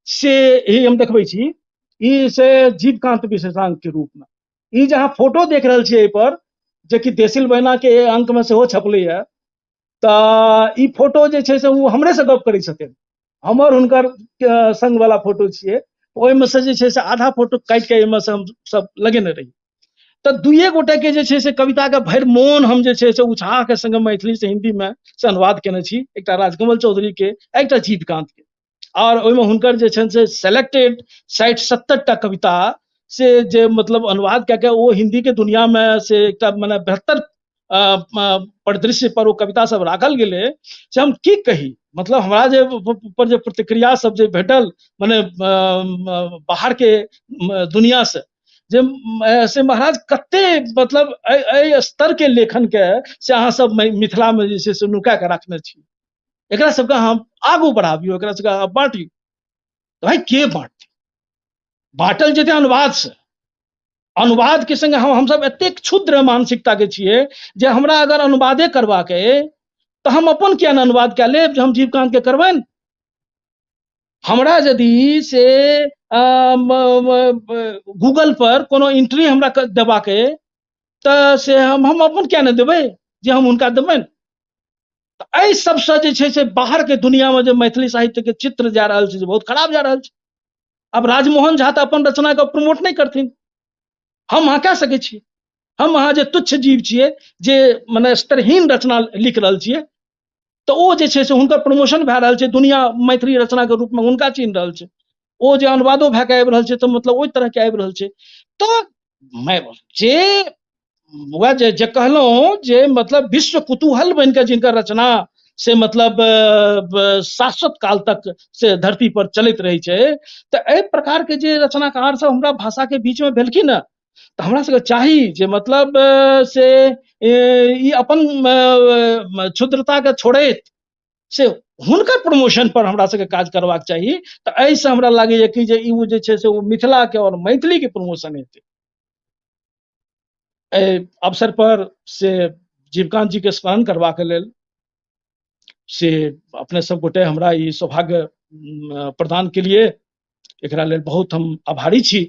S8: से ही हम देखबै छी ई से जीवकांत विशेषांक के रूप में। ई जे अहाँ फोटो देख रहल छियै एहि पर, जे कि देसिल बहिना के अंक में सेहो छपलैया, तऽ ई फोटो जे छै से ओ हमरे से गप करै छथिन, हमर हुनकर संग वाला फोटो छियै। ओहिमे से जे छै से आधा फोटो काटि के एहिमे से हम सब लगेने रही। तऽ दुइए गोटे के जे छै से कविता के भरि मोन हम जे छै से उत्साह के संग मैथिली से हिंदी में से अनुवाद केने छी, एकटा राजकमल चौधरी के, एकटा जीवकांत के। और ओहिमे हुनकर जे छनि से सेलेक्टेड 60-70 टा कविता से जे मतलब अनुवाद कए के ओ हिंदी के दुनिया में से एकटा मने बेहतर परिदृश्य पर ओ कविता सब राखल गेलै, से हम की कही। मतलब हमरा जे पर जे प्रतिक्रिया सब जे भेटल मने बाहर के दुनिया से, जे से महाराज कते मतलब एहि स्तर के लेखन के से अहाँ सब मिथिला में जे छै से नुका के राखने छी, एकरा सबके अहाँ आगू बढ़ाबियौ, एकरा सबके अहाँ बाँटियौ। तऽ भाइ के बाँटतै? बाँटल जेतै अनुवाद से। अनुवाद के संगे हमसब एतेक क्षुद्र मानसिकता के छियै जे हमरा अगर अनुवादे करबाक अइ तऽ हम अपन किया ने अनुवाद कए लेब जे हम जीवकांत के करबनि। हमरा यदि से गूगल पर कोनो एंट्री हमरा देबाक अइ तऽ से हम अपन किया ने देबै जे हम हुनका देबनि। तऽ एहि सबसँ जे छै से बाहर के दुनिया में जे मैथिली साहित्य के चित्र जा रहल छै से बहुत खराब जा रहल छै। आब राजमोहन झा तऽ अपन रचना के प्रमोट नहि करथिन, हम अहाँ कए सकै छी? हम अहाँ जे तुच्छ जीव छियै जे मने स्तरहीन रचना लिख रहल छियै, तऽ ओ जे छै से हुनकर प्रमोशन भए रहल छै, दुनिया मैथिली रचना के रूप में हुनका चिन्ह रहल छै, ओ जे अनुवादो भए के आबि रहल छै तऽ मतलब ओहि तरह के आबि रहल छै। तऽ जे वएह जे कहलहुँ जे मतलब विश्व कुतूहल बनि कऽ जिनकर रचना से मतलब शाश्वत काल तक से धरती पर चलैत रहै छै, तऽ एहि प्रकार के जे रचनाकार सब हमरा भाषा के बीच में भेलखिन ने, तऽ हमरा सबके चाही जे मतलब से ई अपन क्षुद्रता के छोड़ैत से हुनकर प्रमोशन पर हमरा सबके काज करबाक चाही। तऽ एहिसँ हमरा लागैया कि जे ई जे छै से ओ मिथिला के और मैथिली के प्रमोशन हेतै। एहि अवसर पर से जीवकांत जी के स्मरण करबाक लेल से अपने सब गोटे हमरा ई सौभाग्य प्रदान के लिए एकरा लेल बहुत हम आभारी छी।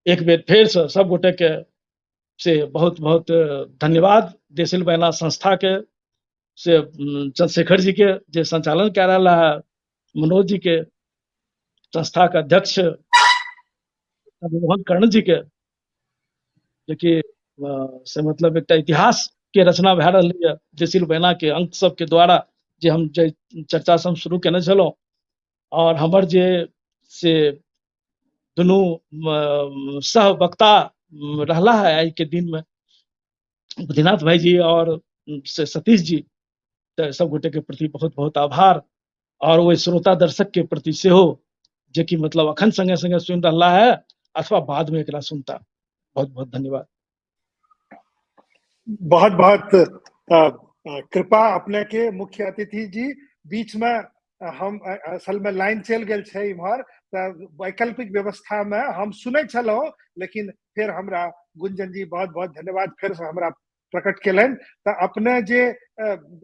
S8: एक बेर फेर से सब गोटे के से बहुत बहुत धन्यवाद। देसिल बयना संस्था के से चंद्रशेखर जी के जे संचालन कए रहल है, मनोज जी के, संस्था के अध्यक्ष मोहन कर्ण जी के, जेकि से मतलब एकटा इतिहास के रचना भए रहल है देसिल बयना के अंक सब के द्वारा, जे हम जे चर्चा से हम शुरू केने छलहुँ। और हमर जे से दुनू सह वक्ता रहला है आइ के दिन में, बुद्धिनाथ भाई जी और से सतीश जी, तऽ सब गोटे के प्रति बहुत बहुत आभार। और ओहि श्रोता दर्शक के प्रति सेहो, जे कि मतलब अखन संगे संगे सुनि रहला है अथवा बाद में एकरा सुनता, बहुत बहुत धन्यवाद।
S1: बहुत बहुत कृपा अपने के मुख्य अतिथि जी। बीच में हम असल में लाइन चलि गेल छै इम्हर, तऽ वैकल्पिक व्यवस्था में हम सुनै छलहुँ, लेकिन फेर हमरा गुंजन जी बहुत बहुत धन्यवाद फेर से हमरा प्रकट केलनि। तऽ अपने जे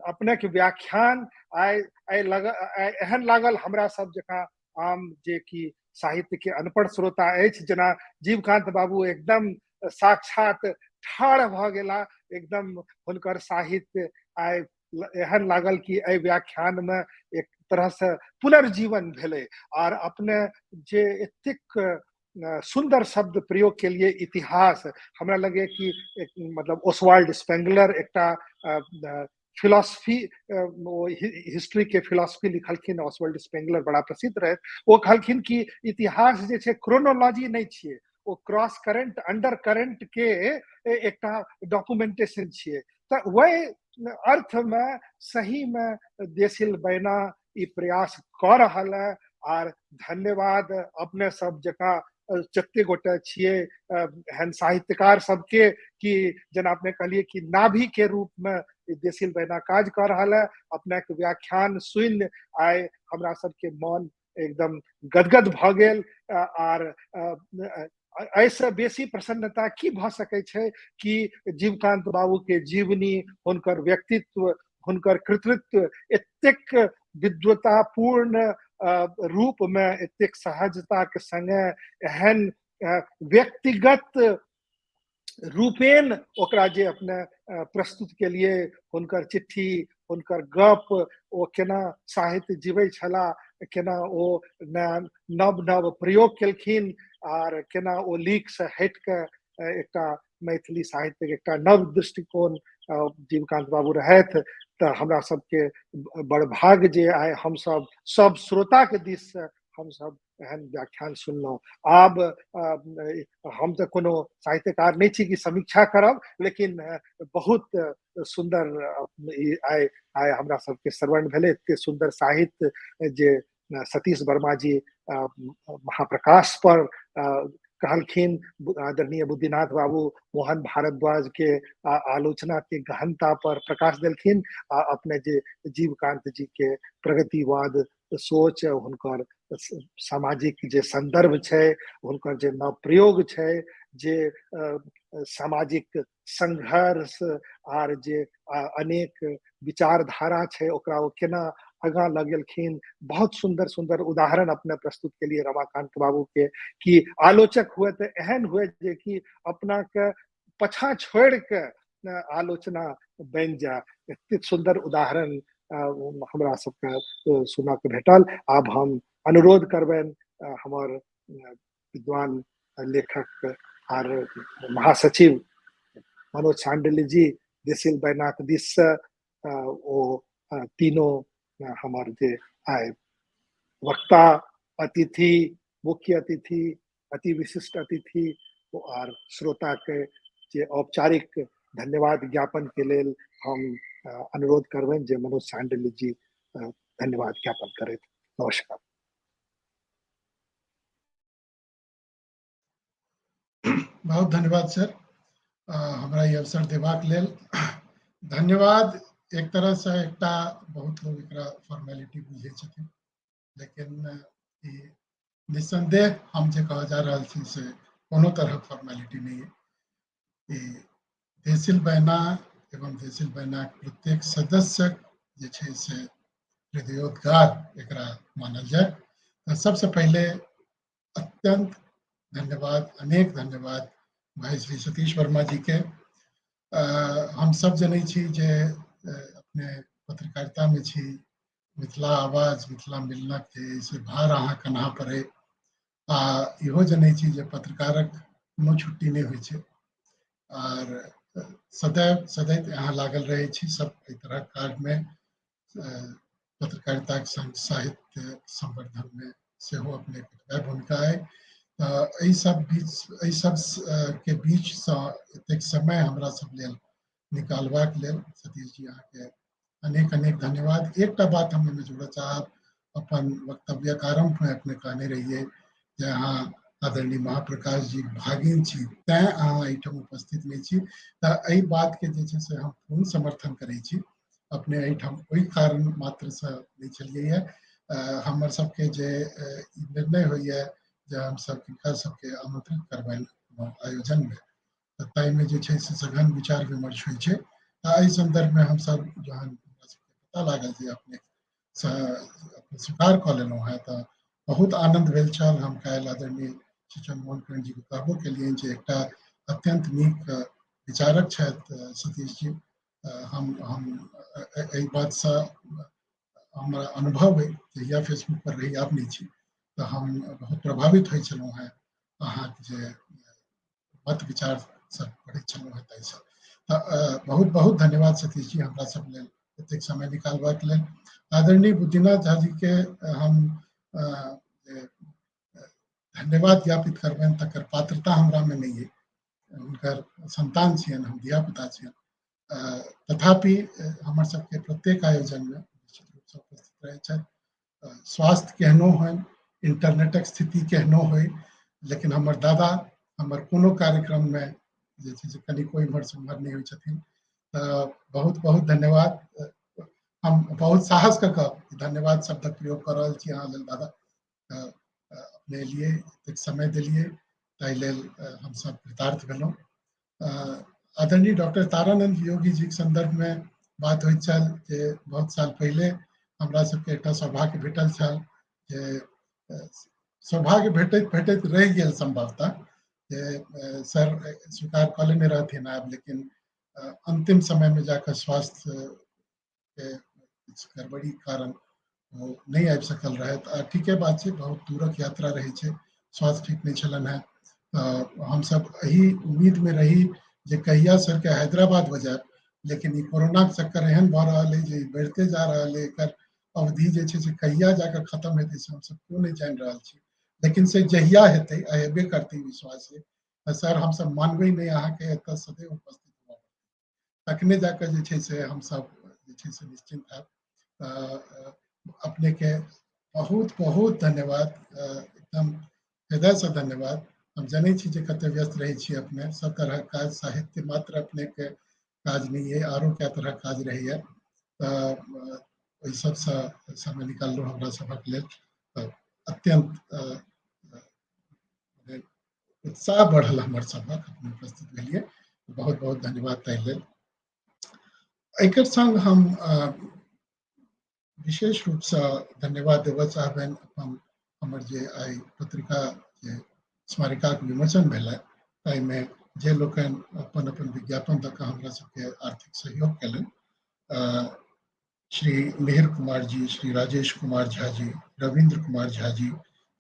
S1: अपने के व्याख्यान आइ आइ लग एहन लागल हमरा सब जकाँ आम जे कि साहित्य के अनपढ़ श्रोता अछि, जेना जीवकांत बाबू एकदम साक्षात ठाढ़ भऽ गेला, एकदम हुनकर साहित्य आइ एहन लागल कि एहि व्याख्यानमे एक तरहसँ पुनर्जीवन भेलै। आर अपने जे एतेक सुन्दर शब्द प्रयोग के लिए इतिहास, हमरा लगे कि एक मतलब ओसवाल्ड स्पेंगलर एकटा फिलॉसफी, हिस्ट्री के फिलॉसफी लिखलखिन, ओसवाल्ड स्पेंगलर बड़ा प्रसिद्ध रहे। ओ कहलखिन कि इतिहास जे छै क्रोनोलॉजी नहि छियै, ओ क्रॉस करेंट अंडर करेंट के एकटा डॉक्यूमेंटेशन छियै। तऽ वही अर्थमे सहीमे देसिल बैना ई प्रयास कऽ रहल है। आर धन्यवाद अपने सब जकाँ जते गोटे छियै एहन साहित्यकार सबके कि जेना अपने कहलियै कि नाभि के रूप में देसिल बैना काज कऽ रहल है। अपने के व्याख्यान सुनि आइ हमरा सबके मन एकदम गदगद भऽ गेल। आर एहिसँ बेसी प्रसन्नता की भऽ सकै छै कि जीवकांत बाबू के जीवनी, हुनकर व्यक्तित्व, हुनकर कृतित्व एतेक विद्वतापूर्ण रूप में एतेक सहजता के संगे एहन व्यक्तिगत रूपेण ओकरा जे अपने प्रस्तुत के लिए, हुनकर चिट्ठी, हुनकर गप, ओ केना साहित्य जीबै छला, केना ओ नव नव प्रयोग केलखिन आर केना ओ लीक से हटि के एकटा मैथिली साहित्य के एकटा नव दृष्टिकोण जीवकांत बाबू रहथि। तऽ हमरा सबके बड़ भाग्य जे आइ हमसब सब श्रोता के दिस से हमसब एहन व्याख्यान सुनलहुँ। आब हम तऽ कोनो साहित्यकार नहि छी कि समीक्षा करब, लेकिन बहुत सुन्दर आइ आइ हमरा सबके श्रवण भेलै। एते सुन्दर साहित्य जे सतीश वर्मा जी महाप्रकाश पर कहलखिन, आदरणीय बुद्धिनाथ बाबू मोहन भारद्वाज के आलोचना के गहनता पर प्रकाश देलखिन, आ अपने जे जीवकांत जी के प्रगतिवाद सोच, हुनकर सामाजिक जे संदर्भ छै, हुनकर जे नव प्रयोग छै, जे सामाजिक संघर्ष आर जे अनेक विचारधारा छै ओकरा ओ केना आगाँ लऽ गेलखिन। बहुत सुन्दर सुन्दर उदाहरण अपने प्रस्तुत के लिए रमाकांत बाबू के कि आलोचक हुए तऽ एहन हुए जे कि अपना के पछा छोड़ के आलोचना बनि जाय। एतेक सुन्दर उदाहरण हमरा सबके सुनऽ के भेटल। आब हम अनुरोध करबनि हमर विद्वान लेखक आर महासचिव मनोज शांडिल्य जी देसिल बैनाक दिस से ओ तीनों हमर जे आइ वक्ता, अतिथि, मुख्य अतिथि, अति विशिष्ट अतिथि आर श्रोता के जे औपचारिक धन्यवाद ज्ञापन के लेल हम अनुरोध करबनि जे मनोज शांडिल्य जी धन्यवाद ज्ञापन करैत। नमस्कार।
S7: बहुत धन्यवाद सर, हमरा ई अवसर देबाक लेल धन्यवाद। एक तरह से एकटा बहुत लोग एकरा फॉर्मेलिटी बुझै छथिन, लेकिन ई निस्संदेह हम जे कहऽ जा रहल छी से कोनो तरहक फॉर्मेलिटी नहि है। ई देसिल बैना एवं देसिल बैनाक प्रत्येक सदस्यक जे छै से हृदयोद्गार एकरा मानल जाय। तऽ सबसँ पहिले अत्यंत धन्यवाद, अनेक धन्यवाद भाई श्री सतीश वर्मा जी के। हम सब जनै छी जे अपने पत्रकारिता में छी, मिथिला आवाज, मिथिला मिलनक जे से भार अहाँ कन्हा पर अइ, आ इहो जनै छी जे पत्रकारक कोनो छुट्टी नहि होइ छै आर सदैव सदैव अहाँ लागल रहै छी सब एहि तरहक कार्यमे। पत्रकारिताक संग साहित्य संवर्धन में सेहो अपने के भूमिका अइ। तऽ एहि सब बीच, एहि सब के बीचसँ एतेक समय हमरा सब लेल निकालबाक लेल सतीश जी अहाँके अनेक अनेक धन्यवाद। एकटा बात हम एहिमे जोड़ऽ चाहब, अपन वक्तव्यक आरम्भ में अपने कहने रहियै जे अहाँ आदरणीय महाप्रकाश जी भागिन छी, तैं अहाँ एहिठाम उपस्थित नहि छी। तऽ एहि बात के जे छै से हम पूर्ण समर्थन करै छी। अपने एहिठाम ओहि कारण मात्रसँ नहि छलियै। हमर सबके जे निर्णय होइए जे हमसब किनका सबके आमंत्रित करबनि आयोजनमे, तऽ ताहिमे जे छै से सघन विचार विमर्श होइ छै। तऽ एहि सन्दर्भमे हमसब जहन हमरा सबके पता लागल जे अपने स्वीकार कऽ लेलहुँ हेँ तऽ बहुत आनन्द भेल छल। हम काल्हि आदरणीय श्री चंद्रमोहन कर्ण जी के कहबो केलियनि जे एकटा अत्यंत नीक विचारक छथि सतीश जी, हम एहि बातसँ हमरा अनुभव अइ, जहिया फेसबुक पर रही, आब नहि छी, तऽ हम बहुत प्रभावित होइ छलहुँ हेँ अहाँके जे मत विचार सब पढ़ैत छलहुँ हेँ ताहिसँ। तऽ बहुत बहुत धन्यवाद सतीश जी हमरा सब लेल एतेक समय निकालबाक लेल। आदरणीय बुद्धिनाथ झा जी के हम धन्यवाद ज्ञापित करबनि तकर पात्रता हमरा में नहीं है, हुनकर संतान छियनि, हम धियापुता छियनि, तथापि हमर सबके प्रत्येक आयोजन में निश्चित रूपसँ उपस्थित रहै छथि। स्वास्थ्य केहनो होइन, इंटरनेटक स्थिति केहनो होइ, लेकिन हमर दादा हमर कोनो कार्यक्रम में जे छै से कनिको इम्हर से उम्हर नहि होइ छथिन। तऽ बहुत बहुत धन्यवाद। हम बहुत साहस कऽ कऽ धन्यवाद शब्दक प्रयोग कऽ रहल छी अहाँ लेल दादा, अपने एलियै, एतेक समय देलियै, ताहि लेल हमसब कृतार्थ भेलहुँ। आदरणीय डॉक्टर तारानंद योगी जी के संदर्भ में बात होइत छल जे बहुत साल पहिले हमरा सबके एकटा सौभाग्य भेटल छल, जे सौभाग्य भेटैत भेटैत रहि गेल संभवतः, जे सर स्वीकार कऽ लेने रहथिन आब, लेकिन अंतिम समय में जाकर स्वास्थ्य के गड़बड़ी कारण ओ नहि आबि सकल रहथि। आ ठीके बात छै, बहुत दूरक यात्रा रहै छै, स्वास्थ्य ठीक नहि छलनि हेँ। तऽ हमसब एहि उम्मीद में रही जे कहिया सर के हैदराबाद बजायब, लेकिन ई कोरोनाके चक्कर एहन भऽ रहल अइ जे बढ़िते जा रहल अइ, एकर अवधि जे छै से कहिया जाकऽ खत्म हेतै से हमसब केओ नहि जानि रहल छी, लेकिन से जहिया हेतै आ हेबे करतै विश्वास अइ, तऽ सर हमसब मानबै नहि, अहाँके एतऽ सदैव उपस्थित हुअ, तखने जाकऽ जे छै से हमसब जे छै से निश्चिन्त हैब। अपने के बहुत बहुत धन्यवाद, एकदम हृदयसँ धन्यवाद। हम जनै छी जे कते व्यस्त रहै छी अपने, सब तरहक काज, साहित्य मात्र अपने के काज नहि अइ, आरो कए तरहक काज रहैया, तऽ ओहि सबसँ समय निकाललहुँ हमरा सभक लेल, तऽ अत्यंत उत्साह बढ़ल हमर सभक, अपने उपस्थित भेलियै, बहुत बहुत धन्यवाद ताहि लेल। एकर संग हम विशेष रूपसँ धन्यवाद देबऽ चाहबनि अपन हमर जे आइ पत्रिका जे स्मारिकाके विमोचन भेलै ताहिमे जे लोकनि अपन अपन विज्ञापन दऽ कऽ हमरा सबके आर्थिक सहयोग केलनि, श्री मिहिर कुमार जी, श्री राजेश कुमार झा जी, रविंद्र कुमार झा जी,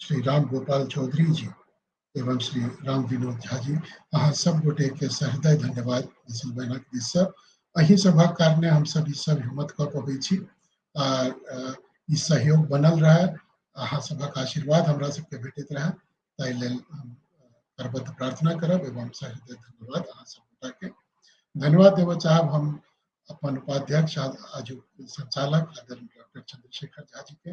S7: श्री राम गोपाल चौधरी जी एवं श्री राम विनोद झा जी, अहाँ सब गोटे के सहृदय धन्यवाद देसिल बयनाक दिससँ। अही सभक कारणे हमसब ई सब हिम्मत कऽ पबै छी आ ई सहयोग बनल रहै, अहाँ सभक आशीर्वाद हमरा सबके भेटैत रहै, ताहि लेल हम करबद्ध प्रार्थना करब एवं सहृदय धन्यवाद अहाँ सब गोटा के। धन्यवाद देबऽ चाहब हम अपन उपाध्यक्ष आजुक संचालक आदरणीय डॉक्टर चंद्रशेखर झा जी के।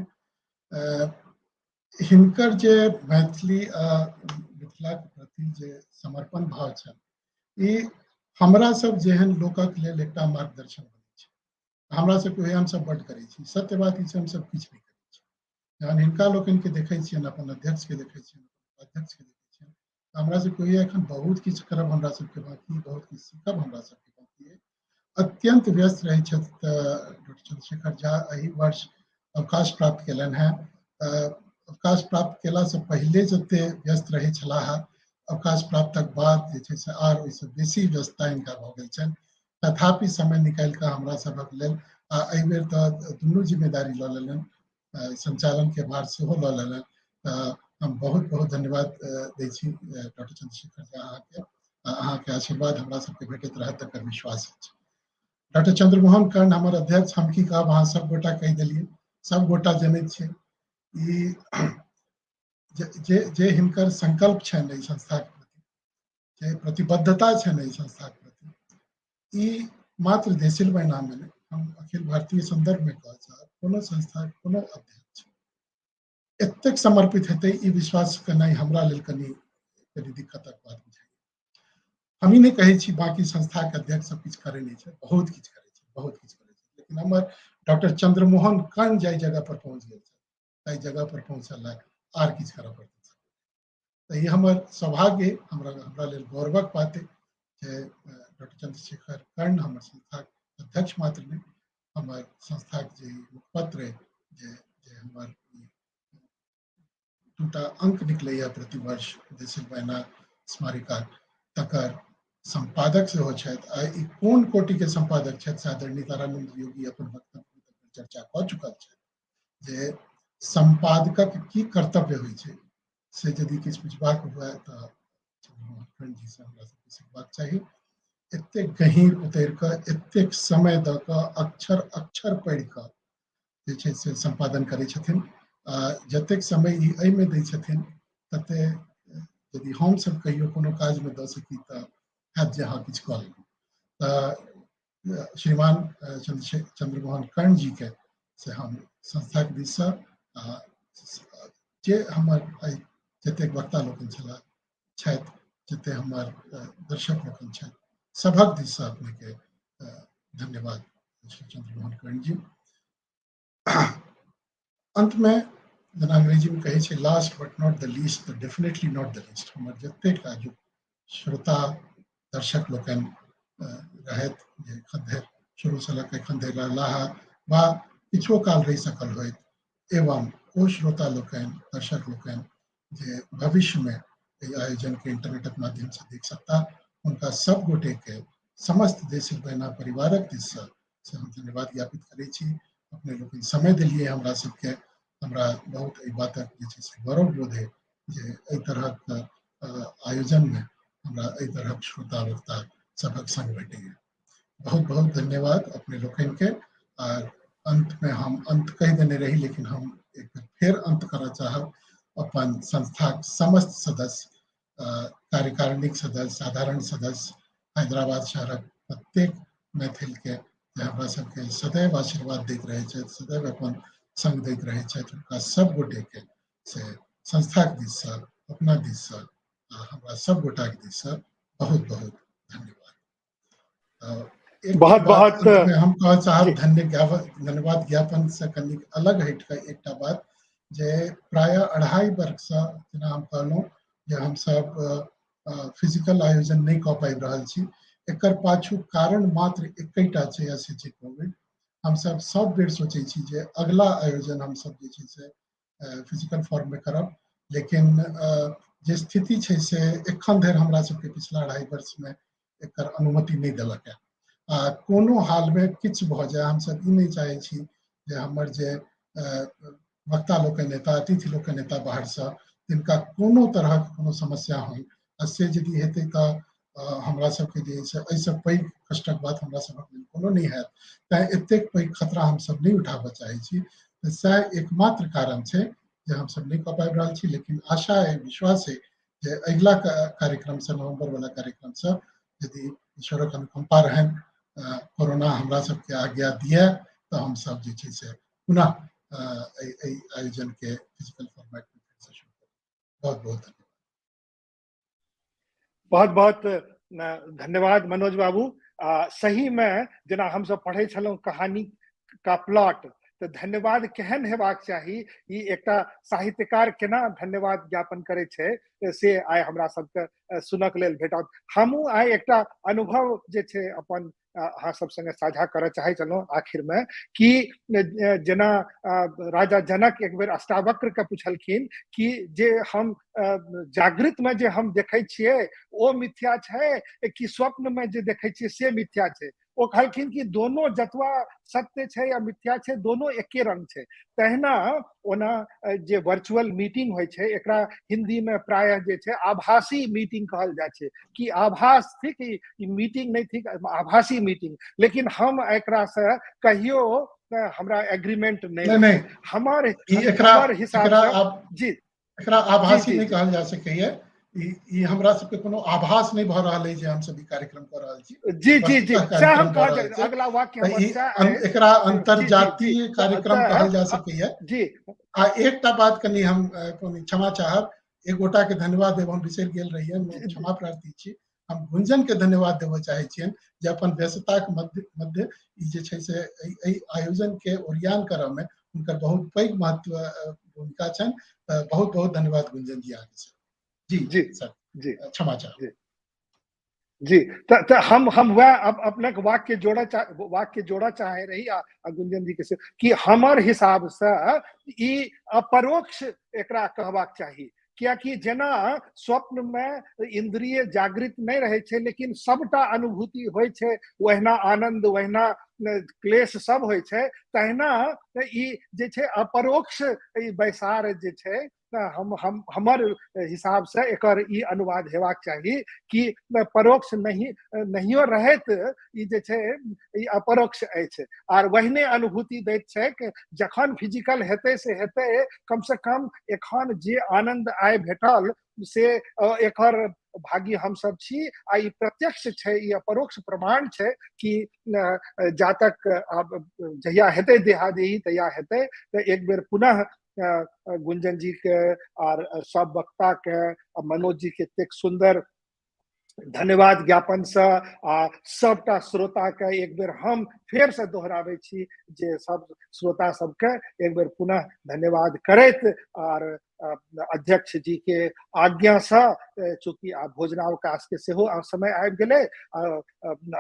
S7: हिनकर जे मैथिली आ मिथिलाके प्रति जे समर्पण भाव छल, ई हमरा सब जेहन लोकक लेल एकटा मार्गदर्शन बनै छै। हमरा सबके हम सब बड्ड करै छी, सत्य बात ई छै हमसब किछु नहि करै छी। जहन हिनका लोकनिके देखै छियनि, अपन अध्यक्षके देखै छियनि, उपाध्यक्षके देखै छियनि, हमरा सबके होइए एखन बहुत किछु करब हमरा सबके बाकी, बहुत किछु सीखब हमरा सबके बाकी अइ। अत्यंत व्यस्त रहै छथि डॉक्टर चंद्रशेखर झा एहि वर्ष अवकाश प्राप्त केलनि हेँ। अवकाश प्राप्त केलासँ पहिले जते व्यस्त रहै छलाह, अवकाश प्राप्तक बाद जे छै से आर ओहिसँ बेसी व्यस्तता हिनका भऽ गेल छनि, तथापि समय निकालि कऽ हमरा सभक लेल आ एहिबेर तऽ दुनू जिम्मेदारी लऽ लेलनि, संचालन के भार सेहो लऽ लेलनि। तऽ हम बहुत बहुत धन्यवाद दै छी डॉक्टर चंद्रशेखर झा अहाँके, अहाँके आशीर्वाद हमरा सबके भेटैत रहत तकर विश्वास अछि। डॉक्टर चंद्रमोहन कर्ण हमर अध्यक्ष, हम की कहब, अहाँ सब गोटा कहि देलियै, सब गोटा जनैत छियै ई जे जे हिनकर संकल्प छनि एहि संस्थाके प्रति, जे प्रतिबद्धता छनि एहि संस्थाके प्रति, ई मात्र देसिल बयनामे नहि, हम अखिल भारतीय संदर्भमे कहऽ चाहब, कोनो संस्था कोनो अध्यक्ष एतेक समर्पित हेतै ई विश्वास केनाइ हमरा लेल कनि कनि दिक्कतक बात बुझाइए। हम ई नहि कहै छी बाकी संस्थाके अध्यक्ष सब किछु करै नहि छै, बहुत किछु करै छै, बहुत किछु करै छै, लेकिन हमर डॉक्टर चंद्रमोहन कर्ण जाहि जगह पर पहुँच गेल छै ताहि जगह पर पहुँचल आर किछु करऽ पड़तै। तऽ ई हमर सौभाग्य, हमरा हमरा लेल गौरवक बात अइ जे डॉक्टर चंद्रशेखर कर्ण हमर संस्थाक अध्यक्ष मात्र नहि, हमर संस्थाक जे मुखपत्र अइ, जे जे हमर दूटा अंक निकलैया प्रतिवर्ष देसिल बयना स्मारिका, तकर सम्पादक सेहो छथि। आ ई कोन कोटिके सम्पादक छथि से आदरणीय तारानंद योगी अपन वक्तव्य चर्चा कऽ चुकल छथि जे सम्पादकक की कर्तव्य होइ छै से यदि किछु बुझबाक हुए तऽ चंद्रमोहन कर्ण जी से हमरा सबके सिखबाक चाही। एतेक गहींर उतरि कऽ, एतेक समय दऽ कऽ, अक्षर अक्षर पढ़ि कऽ जे छै से सम्पादन करै छथिन। आ जतेक समय ई एहिमे दै छथिन तते यदि हमसब कहियो कोनो काजमे दऽ सकी तऽ हैत जे हँ किछु कऽ लेलहुँ। तऽ श्रीमान चंद्रमोहन कर्ण जी के से हम संस्थाक दिससँ आ जे हमर एहि जतेक वक्ता लोकनि छलाह छथि, जते हमर दर्शक लोकनि छथि, सभक दिससँ अपनेके धन्यवाद श्री चंद्रमोहन कर्ण जी। अंतमे जेना अंग्रेजीमे कहै छै last but not the least, तऽ डेफिनेटली not the least, हमर जतेक आजुक श्रोता दर्शक लोकनि रहथि जे एखन धरि शुरूसँ लऽ कऽ एखन धरि रहला है वा किछुओ काल रहि सकल होइत, एवं ओ श्रोता लोकनि दर्शक लोकनि जे भविष्यमे एहि आयोजनके इंटरनेटक माध्यमसँ देख सकता, हुनका सब गोटेके समस्त देसिल बयना परिवारक दिससँ से हम धन्यवाद ज्ञापित करै छी। अपने लोकनि समय देलियै हमरा सबके, हमरा बहुत एहि बातक जे छै से गौरव बोध है जे एहि तरहक आयोजनमे हमरा एहि तरहक श्रोता वक्ता सबक संग भेटैया। बहुत बहुत धन्यवाद अपने लोकनि के। आर अंत में हम अंत कहि देने रही, लेकिन हम एक बेर फेर अंत करऽ चाहब। अपन संस्थाक समस्त सदस्य, कार्यकारिणीक सदस्य, साधारण सदस्य, हैदराबाद शहरक प्रत्येक मैथिल के जे हमरा सबके सदैव आशीर्वाद दैत रहै छथि, सदैव अपन संग दैत रहै छथि, हुनका सब गोटे के से संस्थाक दिससँ, अपना दिससँ आ हमरा सब गोटाक दिससँ बहुत बहुत धन्यवाद।
S1: बहुत बहुत
S7: हम कहऽ चाहब धन्यवाद ज्ञापन से कनिक अलग हटि कऽ एकटा बात जे प्रायः 2.5 वर्षसँ जेना हम कहलहुँ जे हमसब फिजिकल आयोजन नहि कऽ पाबि रहल छी, एकर पाछू कारण मात्र एकैटा छै आ से छै कोविड। हमसब सब बेर सोचै छी जे अगला आयोजन हमसब जे छै से फिजिकल फॉर्ममे करब, लेकिन जे स्थिति छै से एखन धरि हमरा सबके पिछला 2.5 वर्षमे एकर अनुमति नहि देलक है। आ कोनो हालमे किछु भऽ जाय हमसब ई नहि चाहै छी जे हमर जे वक्ता लोकनि एता, अतिथि लोकनि एता बाहरसँ, तिनका कोनो तरहक कोनो समस्या होइ आ से यदि हेतै तऽ हमरा सबके जे छै एहिसँ पैघ कष्टक बात हमरा सबक लेल कोनो नहि हैत। तैँ एतेक पैघ खतरा हमसब नहि उठाबऽ चाहै छी। तऽ सएह एकमात्र कारण छै जे हमसब नहि कऽ पाबि रहल छी। लेकिन आशा अइ, विश्वास अइ जे अगिला कार्यक्रमसँ, नवम्बर वाला कार्यक्रमसँ यदि ईश्वरक अनुकंपा रहनि, कोरोना हमरा सबके आज्ञा दिए, तऽ हमसब जे छै से पुनः एहि आयोजन के फिजिकल फॉर्मेट में फिर से शुरू करब। बहुत बहुत धन्यवाद।
S1: बहुत बहुत धन्यवाद मनोज बाबू। सही में जेना हमसब पढ़ै छलहुँ कहानी का प्लॉट, तऽ धन्यवाद केहन हेबाक चाही, ई एकटा साहित्यकार केना धन्यवाद ज्ञापन करै छै से आइ हमरा सबके सुनक लेल भेटत। हमहूँ आइ एकटा अनुभव जे छै अपन अहाँ सब संगे साझा करऽ चाहै छलहुँ आखिर में कि जेना राजा जनक एक बेर अष्टावक्र के पुछलखिन कि जे हम जागृत में जे हम देखै छियै ओ मिथ्या छै कि स्वप्न में जे देखै छियै से मिथ्या छै। ओ कहलखिन कि दोनो जतवा सत्य छै या मिथ्या छै, दोनो एके रंग छै। तहिना ओना जे वर्चुअल मीटिंग होइ छै एकरा हिंदी में प्रायः जे छै आभासी मीटिंग कहल जाइ छै, कि आभास थिक, ई मीटिंग नहि थिक, आभासी मीटिंग। लेकिन हम एकरा से कहियो हमरा एग्रीमेंट नहि, हमर
S7: हिसाब
S1: जी
S7: एकरा आभासी नहि कहल जा सकैया। ई हमरा सबके कोनो आभास नहि भऽ रहल है जे हमसब ई कार्यक्रम कऽ रहल छी।
S1: जी जी जी, सएह हम कहल अगला वाक्य
S7: एकरा अंतरजातीय कार्यक्रम कहल जा सकैया।
S1: जी।
S7: आ एकटा बात कनि हम क्षमा चाहब, एक गोटा के धन्यवाद देब हम बिसरि गेल रहियै, क्षमा प्रार्थी छी। हम गुंजन के धन्यवाद देबऽ चाहै छियनि जे अपन व्यस्तताक मध्य ई जे छै से एहि आयोजन के ओरियान करऽ मे हुनकर बहुत पैघ महत्व भूमिका छनि। बहुत बहुत धन्यवाद गुंजन जी अहाँके। जी
S1: जी
S7: सर,
S1: जी
S7: क्षमा चाहब।
S1: जी तऽ हम वएह अपनेक वाक्य जोड़ा चाहे रही आ गुंजन जी के से कि हमर हिसाबसँ ई अपरोक्ष एकरा कहबाक चाही कियाकि जेना स्वप्न मे इंद्रिय जागृत नहि रहै छै लेकिन सबटा अनुभूति होइ छै, ओहिना आनंद ओहिना क्लेश सब होइ छै, तहिना ई जे छै अपरोक्ष ई बैसार जे छै, हम हम हमर हिसाब से एकर ई अनुवाद हेबाक चाही कि परोक्ष नहीं नहियो रहैत ई जे छै ई अपरोक्ष अछि आर वहने अनुभूति दैत छैक। जखन फिजिकल हेतै से हेतै, कम से कम एखन जे आनंद आइ भेटल से एकर भागी हमसब छी आ ई प्रत्यक्ष छै, ई अपरोक्ष प्रमाण छै कि जातक आब जहिया हेतै देहादेही तहिया हेतै। तऽ एक बेर पुनः गुंजन जी के आर सब वक्ता के, मनोज जी के एतेक सुंदर धन्यवाद ज्ञापन से आ सबटा श्रोता के एक बेर हम फेर से दोहराबै छी जे सब श्रोता सबके एक बेर पुनः धन्यवाद करैत आर अध्यक्ष जी के आज्ञा से, चूंकि आब भोजनावकाश के सेहो समय आबि गेलै,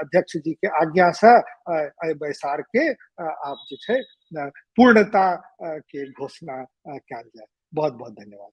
S1: अध्यक्ष जी के आज्ञा से एहि बैसार के आब जे छै पूर्णता के घोषणा कयल जाय। बहुत बहुत धन्यवाद।